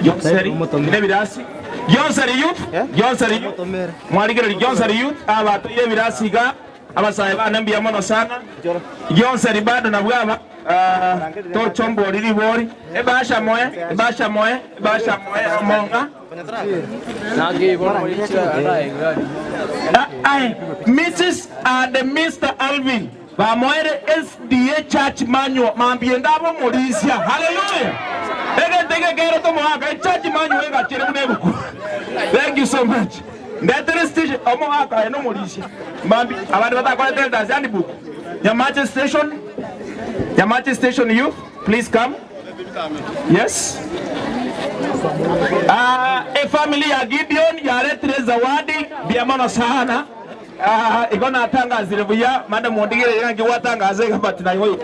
Jonseri, nebirasi. Jonseri youth, Jonseri youth. Mwarigereria Jonseri youth abatoire ebirasi iga abasae bane mbuya mono sana. Jonseri bado nabwo aba ah, tochombori ribori. Ebasha moe, ebasha moe, ebasha moe omong'a. Aye, Mrs and Mr Alvin bamoere SDA Church manual mambia ende abe omorisia. Hallelujah! Egento eke kere tomoaka echurch manual egachere buna ebuku. Thank you so much. Ndetere station omoaka aye nomorisia. Mambia abande batakorete elders handbook. Nyamache station, Nyamache station youth, please come. Yes. Ah, efamily ya Gideon yaretire zawadi mbuya mono sana. Ah, igo natangazire buya mande mundigererie ng'a nkigwatangaza iga but naigo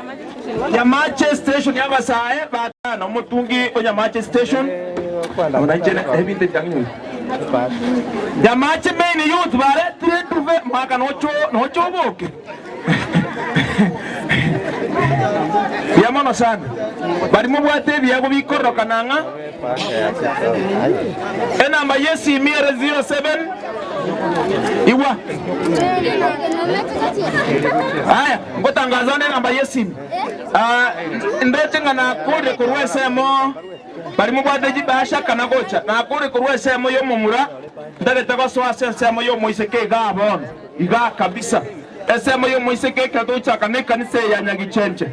Nyamache station y'abasae batano omotungi o Nyamache station Nainche ebinto ebiang'inyoire Nyamache main youth baretire eduve mwaka nocho nocho oboke Mbuya mono sana. Baria mobwate ebiegwa bikororokana ng'a enamba y'esimi ere 07 igwa. Aya, ngotangaza onde enamba y'esimi. Ah, ndoche ng'a nakorire korwa ensemo baria mobwate chibasha kana gocha, nakorire korwa ensemo y'omomura ntagete gosoa ase ensemo y'omoiseke igaa bono. Igaa kabisa. Ensemo y'omoiseke ekero togochaka nekanisa eye ya Nyagichenche.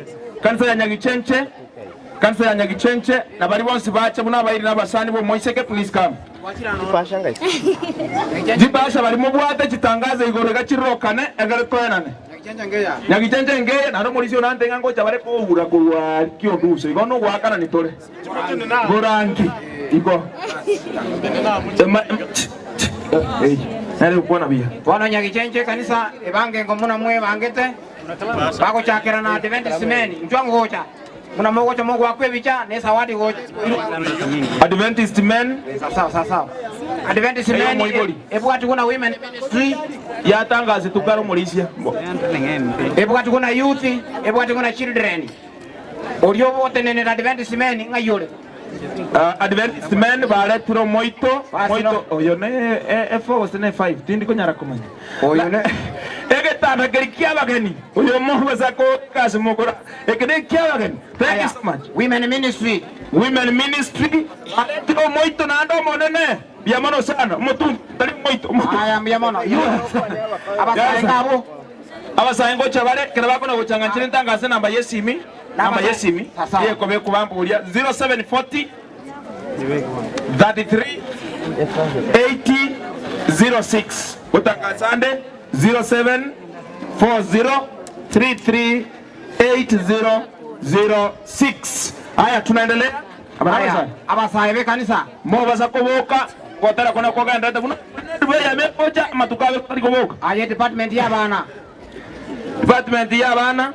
Kanisa ya Nyagichenche, kanisa ya Nyagichenche, na baria bonsi bache buna abairi na abasani b'omoiseke, please come. Chibasha baria mobwate chitangazo igoro iga chirorokane egere toenane. Nyagichenche engiya, naende omorisia oyo nante ng'a ngocha bare koura korwa Kionduso, igo nogoakanani tore. Borangi igo. Ema, em, ch, ch, eh, ey, nere gokwana buya. Bono nyagichenche ekanisa ebange engo buna mwebangete, bagochakera na Adventist men, inchuo ngocha, buna mogocha mogoakwa ebicha na esawadi gocha. Adventist men. Sawa sawa sawa. Adventist Eyo men moibori. ebwati buna women ministry, Yatangase tukare omorisia. ebwati buna youth, ebwati buna children. Oria ogotenenera Adventist Men ng'ai ore? Adventist Men baretire omoito, omoito oyo ne e four gose ne five tindi konyara komanya. Oyo ne Egetanda keria ki'abageni, oyo omobasa korika ase mokora, eke ne eki'abageni. Thank you so much. Women Ministry. Women Ministry baretire omoito naende omonene. Mbuya mono sana, omotungi tari omoito, omotungi. Aya mbuya mono. Abasae ng'abwo. Abasae ngocha bare, ekero bakona gochanga nchire ntangase enamba y'esimi, namba y'esimi eyekobekwa bamboria 0740 33 80 06 gotangasa ande 0740 33 80 06. Aya tunaendelea Aba Aya, nabasae. abasae b'ekanisa. Mobasa koboka gotera kona kogenderete buna bweyame gocha amatuko abe tari koboka. Aye department y'abana. Department y'abana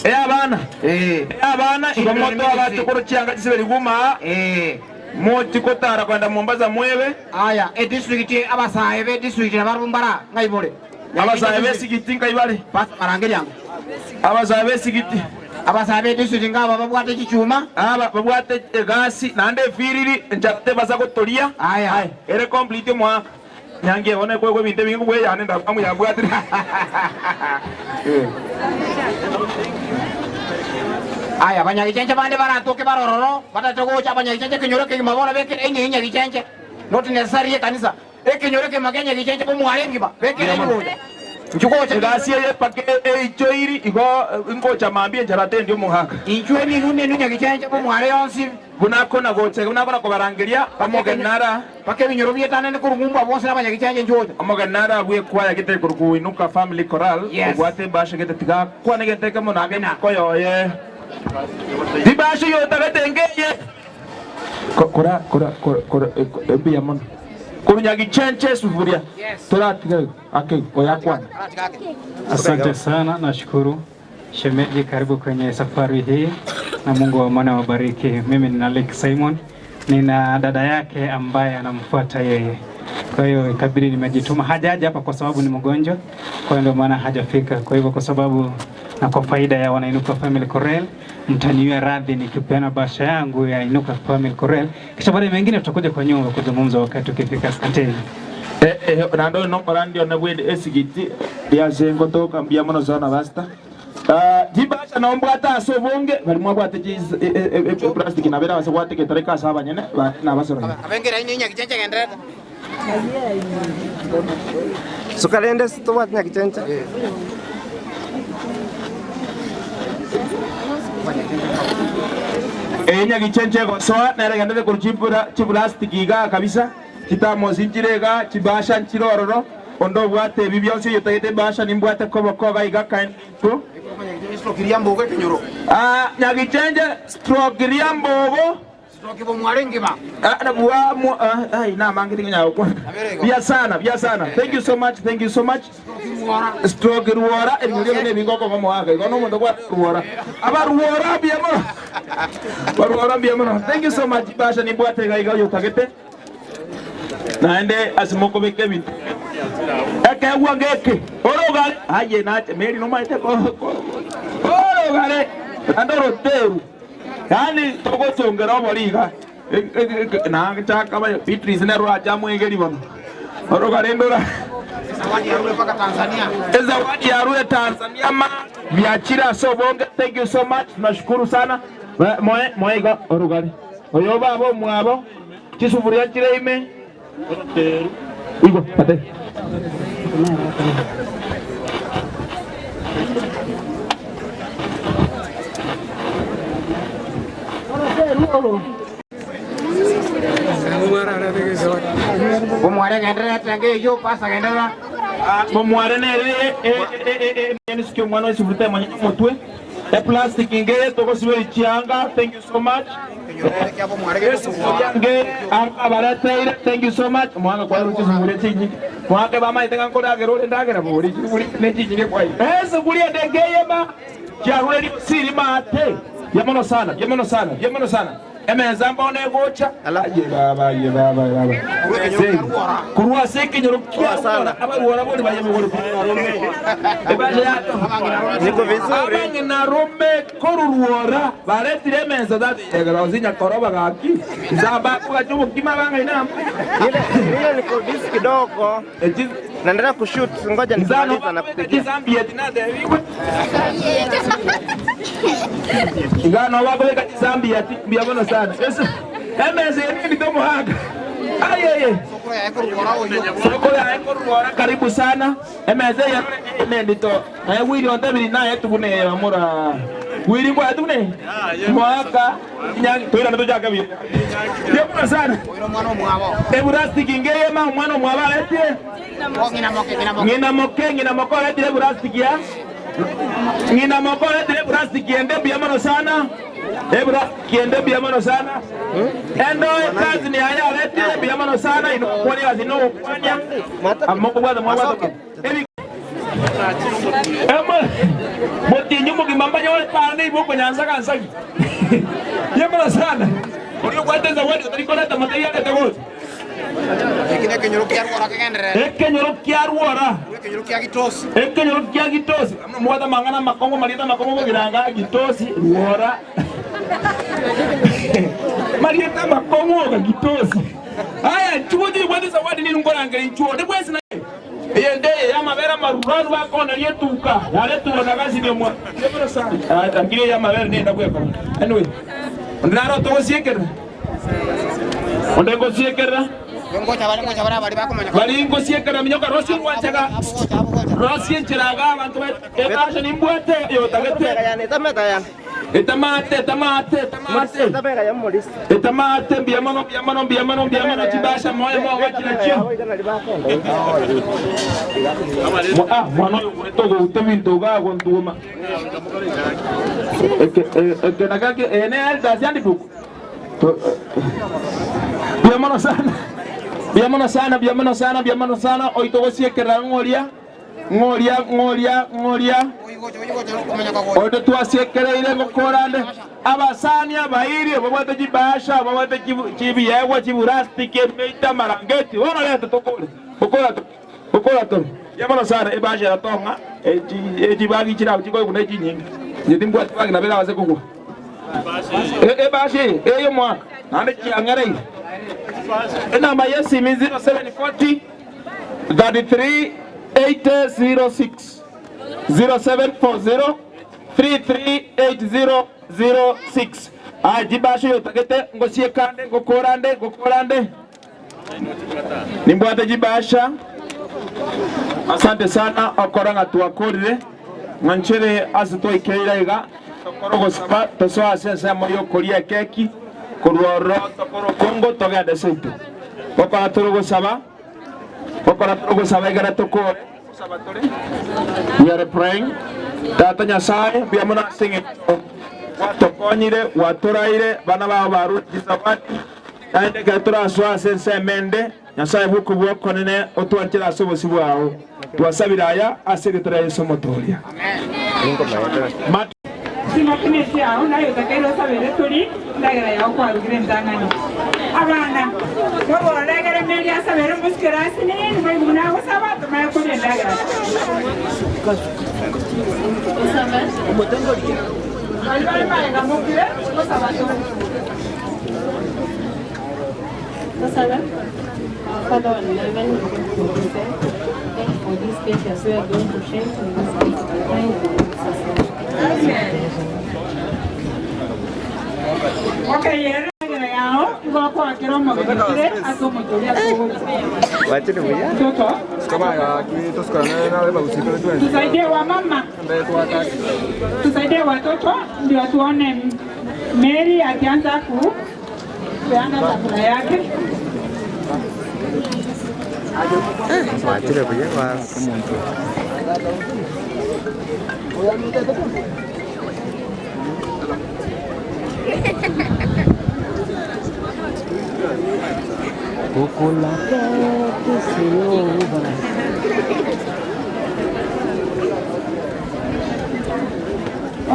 ey'abana ey'abana igo moto abache korwa chianga chisiberi guma mochi kotara kogenda Mombasa mwebe. Aya edistrict abasae be district nabarabwo mbara ng'ai bore? Abasae b'esigiti nkai bare? Barangeria ango. Abasae b'esigiti. Abasae be district ngaba babwate chichuma. Aba babwate egasi naende efiriri enchara tebasa gotoria. Aya. Ere complete omwaka. Nyangi ebo nekoegwa ebinto ebinge kobua eyane endamwamu yabwatire. Aya, abanyagichenche bande baratoke bare ororo, batachete gocha, abanyagichenche ekenyoro ekegima bono bekere enye enyagichenche, not necessarily ekanisa, ekenyoro ekegima kia nyagichenche bomware engima, bekere enye gocha. Inchuo gocha. Egasi eye mpaka eichoiri igo ngocha mambia enchara tendi omogaka. Inchuo eminwe menu nyagichenche bomware yonsi. Buna akona gocha, buna akona kobarangeria, omogeni nara. Mpaka ebinyoro bietanane korwa ng'umbu abwo bonsi nabanyagichenche inchuo gocha. Omogeni nare abwo ekwaya gete korwa Inuka Family Choral, Yes. obwate embasha gete tiga akwane gento ekemo naende koyoye. Ribasha oyotagete engeye. Kora kora kora mbuya mono. Korwa nyagichenche esufuria toratiga ake oyakwane. Asante sana, nashukuru shemeji, karibu kwenye safari hii na Mungu wa amani awabariki. Mimi ni Nalik Simon, nina dada yake ambaye anamfuata yeye, kwa hiyo ikabidi nimejituma. Hajaja hapa kwa sababu ni mgonjwa, kwa hiyo ndio maana hajafika. Kwa hivyo kwa sababu na kwa faida ya Wanainuka Family Choral, mtaniwia radhi nikipeana bahasha yangu ya Inuka Family Choral, kisha baadaye mengine tutakuja kwa nyumba kuzungumza wakati ukifika. Asanteni. Eh, eh, naende oyo nomorandi one bwe esigiti riase ngotoka mbuya mono sana pastor. Ah, chibasha nao mbwate ase obonge bari mwabwate chis- e- e- e- e- plastic nabere abase gwate egetareka ase abanyene ba- nabasorori. Abengera inye nyagichenche genderete. Suka rende tobwate nyagichenche. Eye nyagichenche egosoa nere egenderete korwa chibura chiplastic igaa kabisa. Chitamosi nchire iga, chibahasha nchire ororo, onde obwate ebi bionsi oyotagete ebahasha nimbwate koboko iga iga kaende intwo. Ah, Nyagichenche stroke riambogo. Ah, na bwa mwa ah, ai namange ting'anya gokwana. Buya sana, buya sana. Thank you so much, thank you so much. Stroke ruora ebinto bia nebinge okong'a omoaka igo nomonto obwate ruora. Abaruora mbuya mono. Baruora mbuya mono. Thank you so much Basha nimbwate iga iga oyotagete. Naende ase mokobeka ebinto ekeegwa ngeke orogare aye nache Mary nomaete orogare naende oroteru yaani togotongera obori iga nachaka Beatrice nere orache amwegeri bono orogare ndora Ezawadi yarure Tanzania ma biachire ase obonge thank you so much tunashukuru sana moe moe iga orogare oyo baba omwabo Chisufuria chire ime, igwa bate. Omware genderera etenge eyio, pasa genderera. Momware nere enusu omwana oesiburi temanya omotwe eplastic ngeye togosiberi chianga thank you so much Esufuria nge abareteire thank you so much omwanga kwarure chisufuria chinyinge mwake bamaete ng'a nkoragera ore ndagera bori chisufuria ne chinyinge kwai esufuria ende nkeyema chiarure riosiri maate yamono sana yamono sana yamono sana emesa mbono egocha aye baba aye baba baba korwa ase ekenyoro kia abarwora bori baye bogore Niko vizuri. Abang'ina rome koruruora baretire emesa tatiegera nyakoroba gaki nzamba kugacha obokima abang'ina amo Ile ile niko busy kidogo. Naendelea kushoot, ngoja nikimaliza na kupigia. Igano bakobeka chizambia mbuya mono sana. Yesu emesa eye nindito omohanga ayeye sokoro yaye koruora karibu sana emesa eye nendito naye wiri ontebiri naye tubune bamura wiri ngwaye tubune mwaka nyangi toirane tochake buya mbuya mono sana eburastiki ngeyema omwana omwabo aretire ng'ina moke ng'ina moke oretire eburastiki ya ng'ina moke oretire eburastiki ende mbuya mono sana eburastiki ende mbuya mono sana endo ekazi ni aye aretire mbuya mono sana inokwania gasi nogokwania amokobwata mwabwata motienyi omogima mbanyore para nibo okonyansaga nsagi mbuya mono sana oria obwate ezawadi otari koreta motari arete gocha. Ekenyoro kia Rwora kegenderere. Ekenyoro kia Rwora. Ekenyoro kia Gitosi. Ekenyoro kia Gitosi. Mwate amang'ana amakong'u, amarieta amakong'u bogiranga Gitosi, Rwora. Marieta amakong'u oga Gitosi. Aya, nchuo chibwate zawadi ninu nkorangeria inchuo onde bwensi na eyende eye y'amabere amaruranu bakoneria etuka yareturwa na gasi mwa lakini eye y'amabere nenda bwekora. Anyway, onde naro togosiekerera. Onde ngosiekerera. Bari ngosiekerera minyoka rosie orwanchega. Rosie enchera iga abanto ba ebasha nimbwate oyotagete. Etamate, etamate, etamate. Etamate mbuya mono, mbuya mono, mbuya mono, mbuya mono chibasha moyo mogwachire nachio. Ah, mwana oyo ogwete ogouta ebinto iga agontwoma. Eke eke nagaki eye ne elders handbook. Mbuya mono sana. Mbuya mono sana, mbuya mono sana, mbuya mono sana. Oito gosiekerera ng'oria, ng'oria, ng'oria, ng'oria. Oito twasiekereire ngokorande. Abasani abairi babwate chibahasha, babwate chibiegwa, chiburastiki, emeito, amarangeti. Bono reta tokore. Gokora Gokora tore mbuya mono sana ebahasha eratong'a echibagi chirao chikoigwa ne chinyinge. Inche timbwati bagi nabo erabase kogwa. Ebahasha eye ey'omwaka naende chiang'ereire. Enamba y'esimi 0740 33 80 06, 0740 33 80 06. Aye chibahasha oyotagete ngosiekande ngokorande ngokorande. Nimbwate chibahasha. Asante sana okora ng'a twakorire, ng'a nchere ase twaikeire aiga, tokore ogosaba, tosoe ase ensemo y'okoria ekeki, korwa ororo tokore okongo togende seito. Gokora tore ogosaba, gokora tore ogosaba egere tokore, ngosaba tore. We are praying. Tata Nyasaye, mbuya mono ase eng'encho gwatokonyire, gwatoraire, bana bao barure chisawadi, Naende ekero torasoe ase ensemo ende, Nyasae bw'okobua okonene otwanchere ase obosio bwao. Twasabire aya ase erieta ria Yeso Omotooria. Mat. Chingaki chiao naye otakeire osabere tori endagera yao kwarugire entang'ani. Abana, moborore egere Mary asabere omosikere ase nini boigo buna agosaba tomanye koria endagera. Baria bare magega mokire, gosaba tore. Tosabe. Our Father in heaven, we thank you Thank you for this cake as we are going to share to this kind Okay, endagera yao igo okoakera omogeni kire ase omochie oria ase ogocha. Mtoto, tusaidie wamama, tusaidie watoto ndio tuone Mary akianza kupeana chakula yake. Mwachire buya basi. Kukula keki sio ubaya.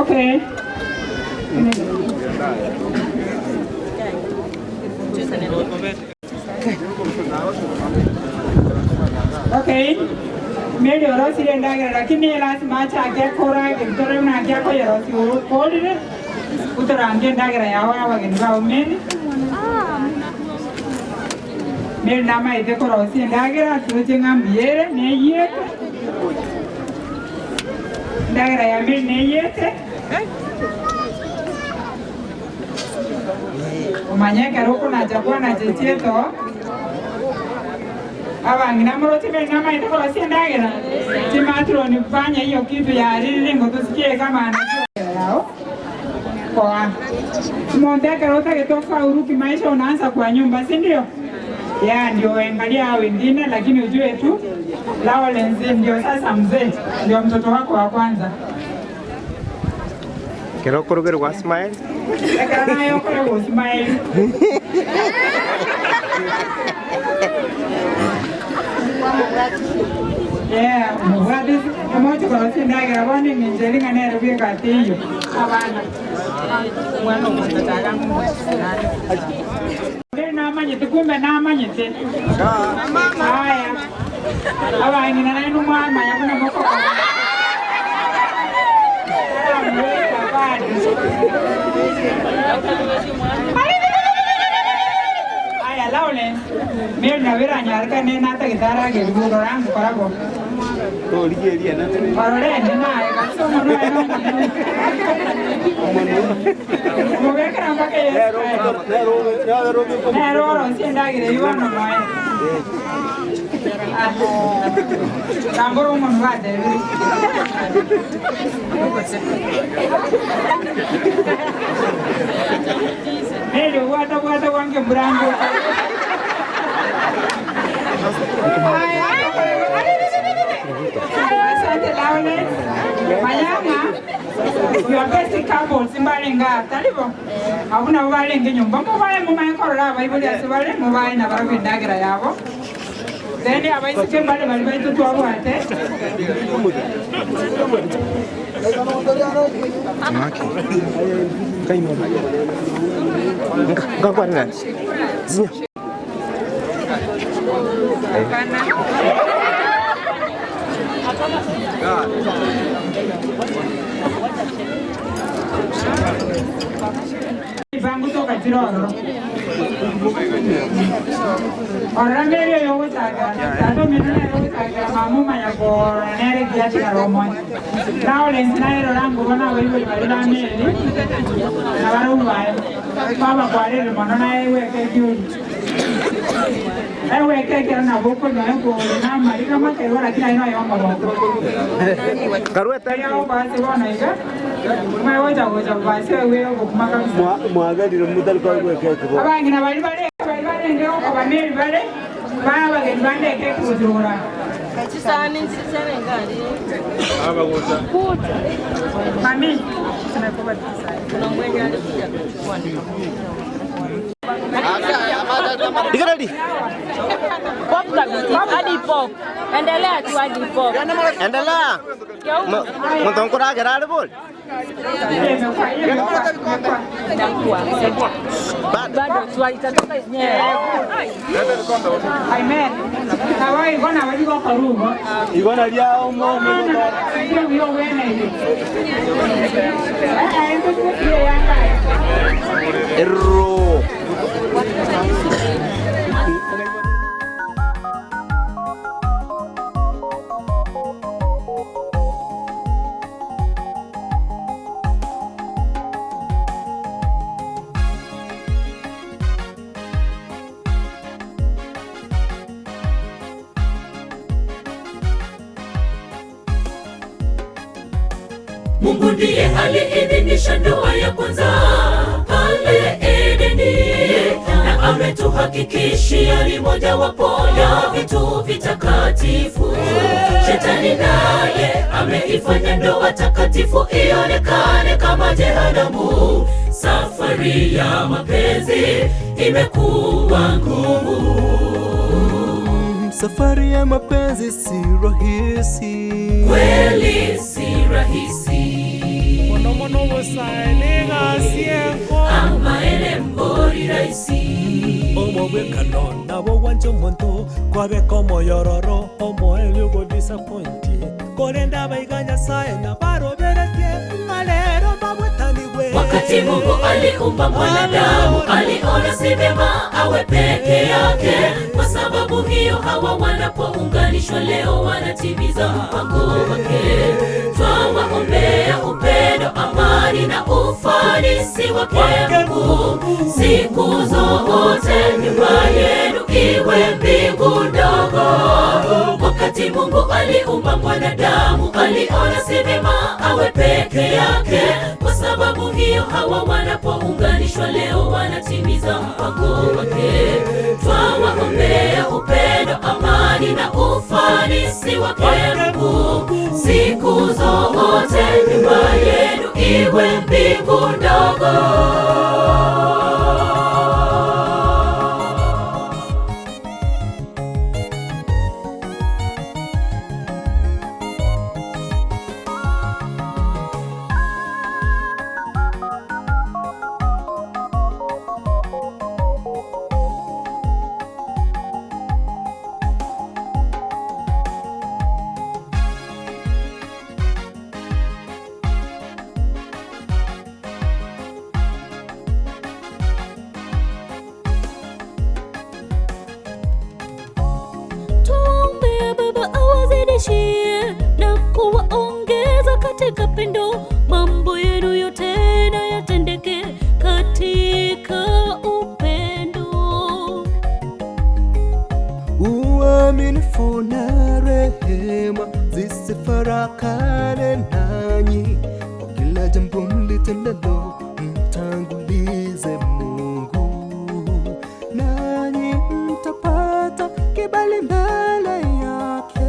Okay. Okay. Mary orosire endagera lakini lazima achake korage ntore buna nki akoyerosia okorire utorange endagera yao abageni bao Mary. Mary namaete korosia endagera turoche ng'a mbuya ere neyete. Endagera ya Mary neyete. Omanye ekero okonacha kwanacha echieto, abang'ina moroche bari namaete korosia endagera, chimatroni fanya hiyo kitu yaririre ngo tosikie kama anajua yao poa. Omonto ekero otagete ofaulu kimaisha unaanza kwa nyumba, si ndio? Ya ndio uangalia hao wengine, lakini ujue tu Lawrence ndio sasa mzee, ndio mtoto wako wa kwanza. Ekero okorugerwa smile. Ekero naye okoregwa osmile. Yeah, mobwate omoche korosia endagera bono eng'encho ere ng'a nere bweka ase eyio abana omwana omonto taga ng'omochie nare. ntamanyete kumbe namanyete. Aya. Abang'ina nainwe mwamanya buna mokokora. Aramweka bado. Aya Lawrence, Mary nabo eranyarikane natagete aragerigwe orora ngokora bo. Ororende naye kabisa omonwe oye nomonene. Mobekera mpaka Yesu Nere orosie endagera eywo bono moe. Rambora omonwe batebire. Mary obwata bwata bwange mburango. Aya, Asante Lawrence. Manyanga, your best couples mbarenge aa, tari bo? Abwo nabo barenge nyomba mobae momanye korora abaibori ase bare mobae nabarabwo endagera yabo. Then abaiseke mbare baria baito twabwate. Chibango toka chire ororo. Orora Mary oyo ogochakera, tata omino nere ogochakera mama omanya korora nere ekiya chikara omoyo. Lawrence naye rora ngobona abaibori baria ba Mary na barabwo baye. Baba kwarire mono naye egweka ekiori. Egweka ekero nabo okonywa ekori na amariga make igo lakini aye noyo omogoko. Erio ogokoa bono iga, omanye gocha gocha basi oigwere ogokuma kabisa. Mwagerire mutari kwegweka ekibo. Abang'ina baria bare baria barenge gokoba Mary bare bae abageni bande ekeki gochora. Chisahani nchiri chiarenge aria. Mami. Kuna mwenye alikuja akachukua Digaradi. Pop kabisa. Hadi pop. Endelea tu hadi pop. Endelea. Monto nkoragera are bori. Itakuwa. Bado tu itatoka yenyewe. Amen. Nabo igo nabo rigokorugo. Igona ria omo Erro. Mungu ndiye aliidhinisha ndoa ya kwanza pale Edeni, na ametuhakikishia ni mojawapo ya vitu vitakatifu. Shetani naye ameifanya ndoa takatifu ionekane kama jehanamu. Safari ya mapenzi imekuwa ngumu. Safari ya mapenzi si rahisi, Kweli si rahisi. Amaele mbori rahisi. Omobwekano nabo gwanja omonto kwabeka omoyororo omoerio ogodisappointi korenda abaiga Nyasaye nabaroberetie ng'a rero mbabwetanigwe. Wakati Mungu aliumba mwanadamu, aliona si vyema awe peke yake. Kwa sababu hiyo, hawa wanapounganishwa leo wanatimiza mpango wake. Twawaombea upendo, amani na ufanisi wake Mungu siku zote. Nyumba yenu iwe mbingu ndogo. Wakati Mungu aliumba mwanadamu, aliona si vyema awe peke yake. Kwa sababu hiyo, hawa wanapounganishwa leo wanatimiza mpango wake. Twawaombea upendo, amani na ufanisi wake Mungu siku zote. Nyumba yenu iwe mbingu ndogo. awazidishie na kuwaongeza katika pendo, mambo yenu yote na yatendeke katika upendo. Uaminifu na rehema zisifarakane nanyi, kwa kila jambo mlitendalo, mtangulize Mungu, nanyi mtapata kibali mbele yake.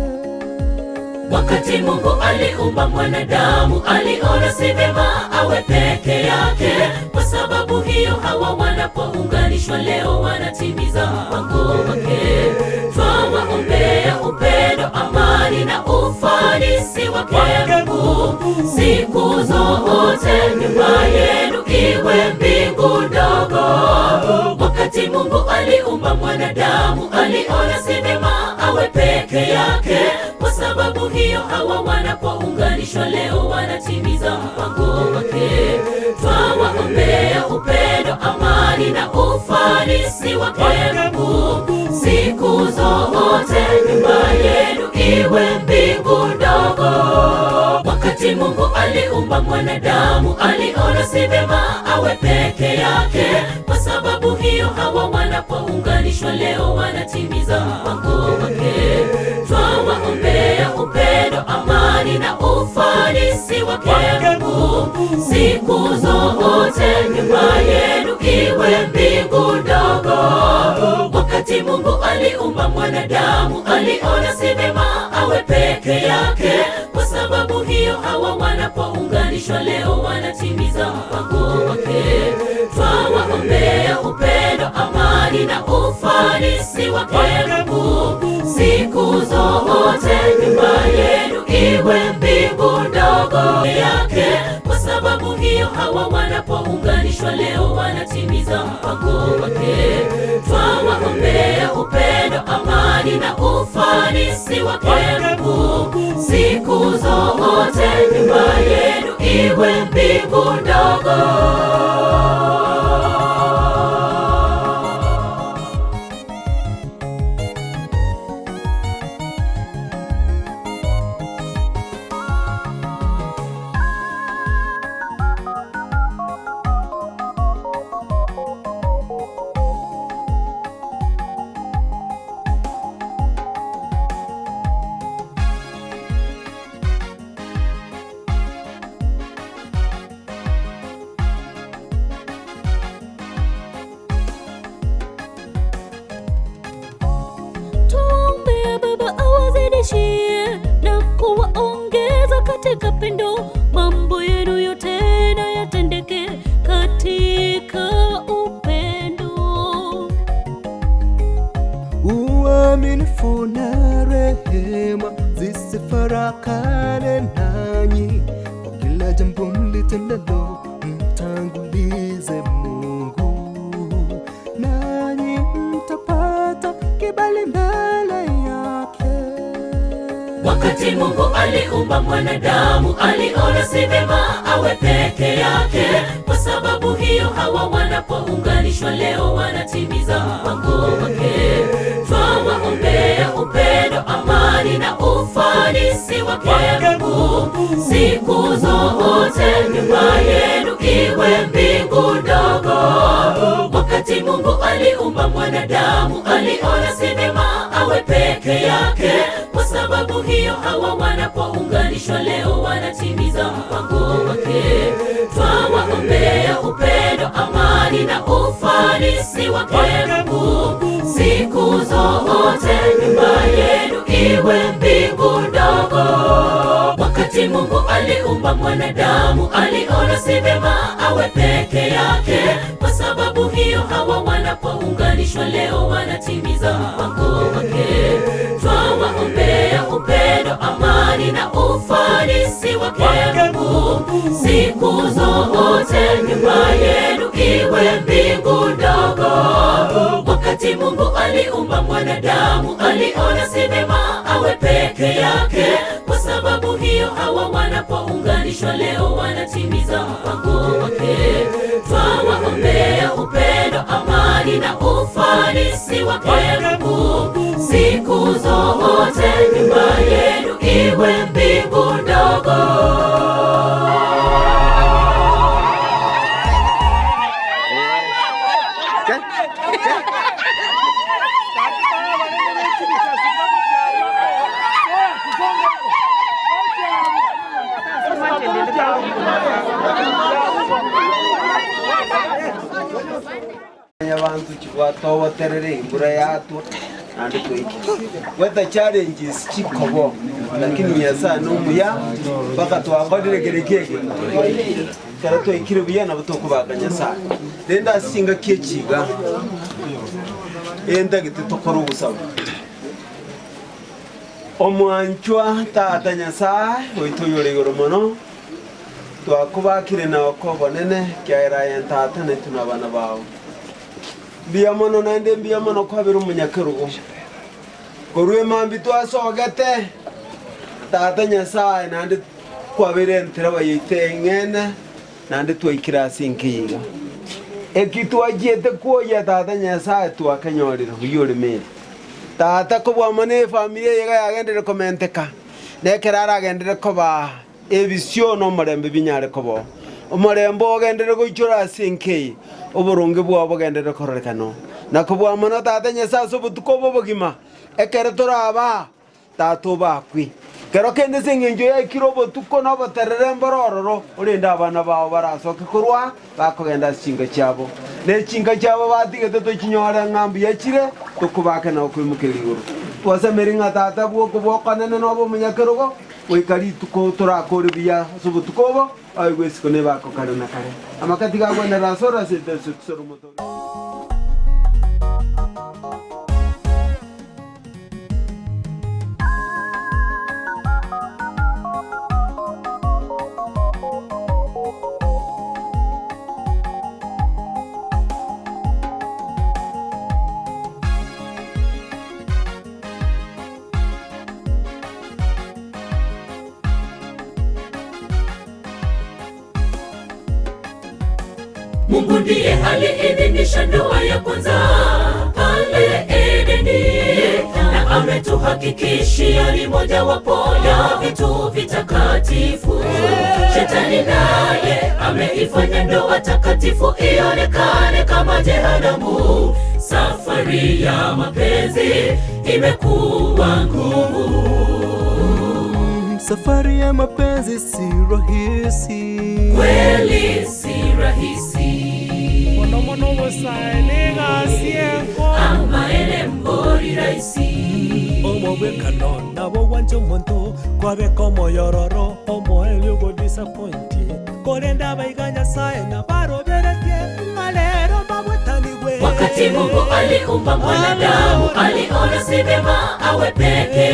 Wakati Mungu aliumba mwanadamu, aliona si vema awe peke yake. Kwa sababu hiyo, hawa wanapounganishwa leo wanatimiza mpango wake. Twawaombea upendo, amani na ufanisi wake Mungu siku zote. Nyumba yenu iwe mbingu ndogo. Wakati Mungu aliumba mwanadamu, aliona si vema awe peke yake. Kwa sababu hiyo, hawa wanapounganishwa leo wanatimiza mpango wake. Twawaombea upendo, amani na ufanisi wake Mungu siku zote. Nyumba yenu iwe mbingu ndogo. Wakati Mungu aliumba mwanadamu, aliona si vema awe peke yake. Kwa sababu hiyo, hawa wanapounganishwa leo wanatimiza mpango wake. Twawaombea upendo, amani na ufanisi wake Mungu siku zote. Nyumba yenu iwe mbingu ndogo. Wakati Mungu aliumba mwanadamu, aliona si vema awe peke yake. Kwa sababu hiyo, hawa wanapounganishwa leo wanatimiza mpango wake. Twawaombea upendo, amani na ufanisi wake Mungu siku zote. Nyumba yenu iwe mbingu ndogo yake. Kwa sababu hiyo, hawa wanapounganishwa leo wanatimiza mpango wake. Twawaombea upendo, amani na ufanisi wake Mungu siku zote. Nyumba yenu iwe mbingu ndogo. Tuombe Baba awazidishie na kuwaongeza katika pendo, mambo yenu yote na yatendeke katika upendo. Uaminifu na rehema zisifarakane nanyi, kwa kila jambo mlitendalo, mtangulize Mungu, nanyi mtapata kibali mbele yake. Wakati Mungu aliumba mwanadamu, aliona si vema awe peke yake. Kwa sababu hiyo, hawa wanapounganishwa leo wanatimiza mpango wake. Twawaombea upendo, amani na ufanisi wake Mungu siku zote. Nyumba yenu iwe mbingu ndogo. Wakati Mungu aliumba mwanadamu, aliona si vema awe peke yake. Kwa sababu hiyo, hawa wanapounganishwa leo wanatimiza mpango wake. Twawaombea upendo, amani na ufanisi wake Mungu siku zote. Nyumba yenu iwe mbingu ndogo. Wakati Mungu aliumba mwanadamu, aliona si vema awe peke yake. Kwa sababu hiyo, hawa wanapounganishwa leo wanatimiza mpango wake. Twawaombea upendo, amani na ufanisi wake Mungu siku zote. Nyumba yenu iwe mbingu ndogo. Wakati Mungu aliumba mwanadamu, aliona si vema awe peke yake. Kwa sababu hiyo, hawa wanapounganishwa leo wanatimiza mpango wake. Twawaombea upendo, amani na ufanisi wake Mungu siku zote. Nyumba yenu Twatoboterere embura yatwa naende twaikire. Gweta challenges chikobo lakini Nyasaye nomuya mpaka twakorire kere ki eke twaikire. Ekero twaikire buya nabo tokobaka Nyasaye. Rende ase chingaki echi iga entagete tokore ogosaba. Omwanchwa Tata Nyasae oito oyore igoro mono, twakobakire na okobonene, ekiagera aye Tata naintwe nabana bao. Mbuya mono naende mbuya mono kwabera omonyakerogo. Korwa emambia twasogete, Tata Nyasae naende kwabeire entereba yaito eng'ene, naende twaikire ase enka eye iga. Eki twachiete kwoyia Tata Nyasae twakenyorire buya oremere. Tata kobua amo nefamiri eye iga yagenderere komenteka, na ekero aragenderere koba ebisio na omorembe binyare koba oo. Omorembe ogenderere goichora ase enka eye, oboronge bwao bogenderere kororekana oo. Na kobua mono Tata Nyasae ase obotuko obo obogima, ekero toraba Tata obakwe. Kero kende ase engencho yaikire obotuko na oboterere mbore ororo, orende abana bao barasoke korwa bakogenda ase chinka chiabo, ne chinka chiabo batigete tochinyore ng'a mbuya chire, tokobake na okoimokereria igoro. Twasemerie ng'a Tata bw'okobua okonene nobe omonyakerogo, goika rituko torakore buya ase obotuko obo, aigwe isiko nebako kare na kare. Amakati gagwenera asore ase eteso kisoro motorie. Mungu ndiye aliidhinisha ndoa ya kwanza pale Edeni, na ametuhakikishia ni mojawapo ya vitu vitakatifu. Shetani naye ameifanya ndoa takatifu ionekane kama jehanamu. Safari ya mapenzi imekuwa ngumu. Safari ya mapenzi si rahisi, Kweli si rahisi. Amaene mbori rahisi. Omobwekano nabo gwancha omonto kwabeka omoyororo omoerio ogodisappointi korende abaiga Nyasaye nabaroberetie ng'a rero mbabwetanigwe. Wakati Mungu aliumba mwanadamu, aliona si vyema awe peke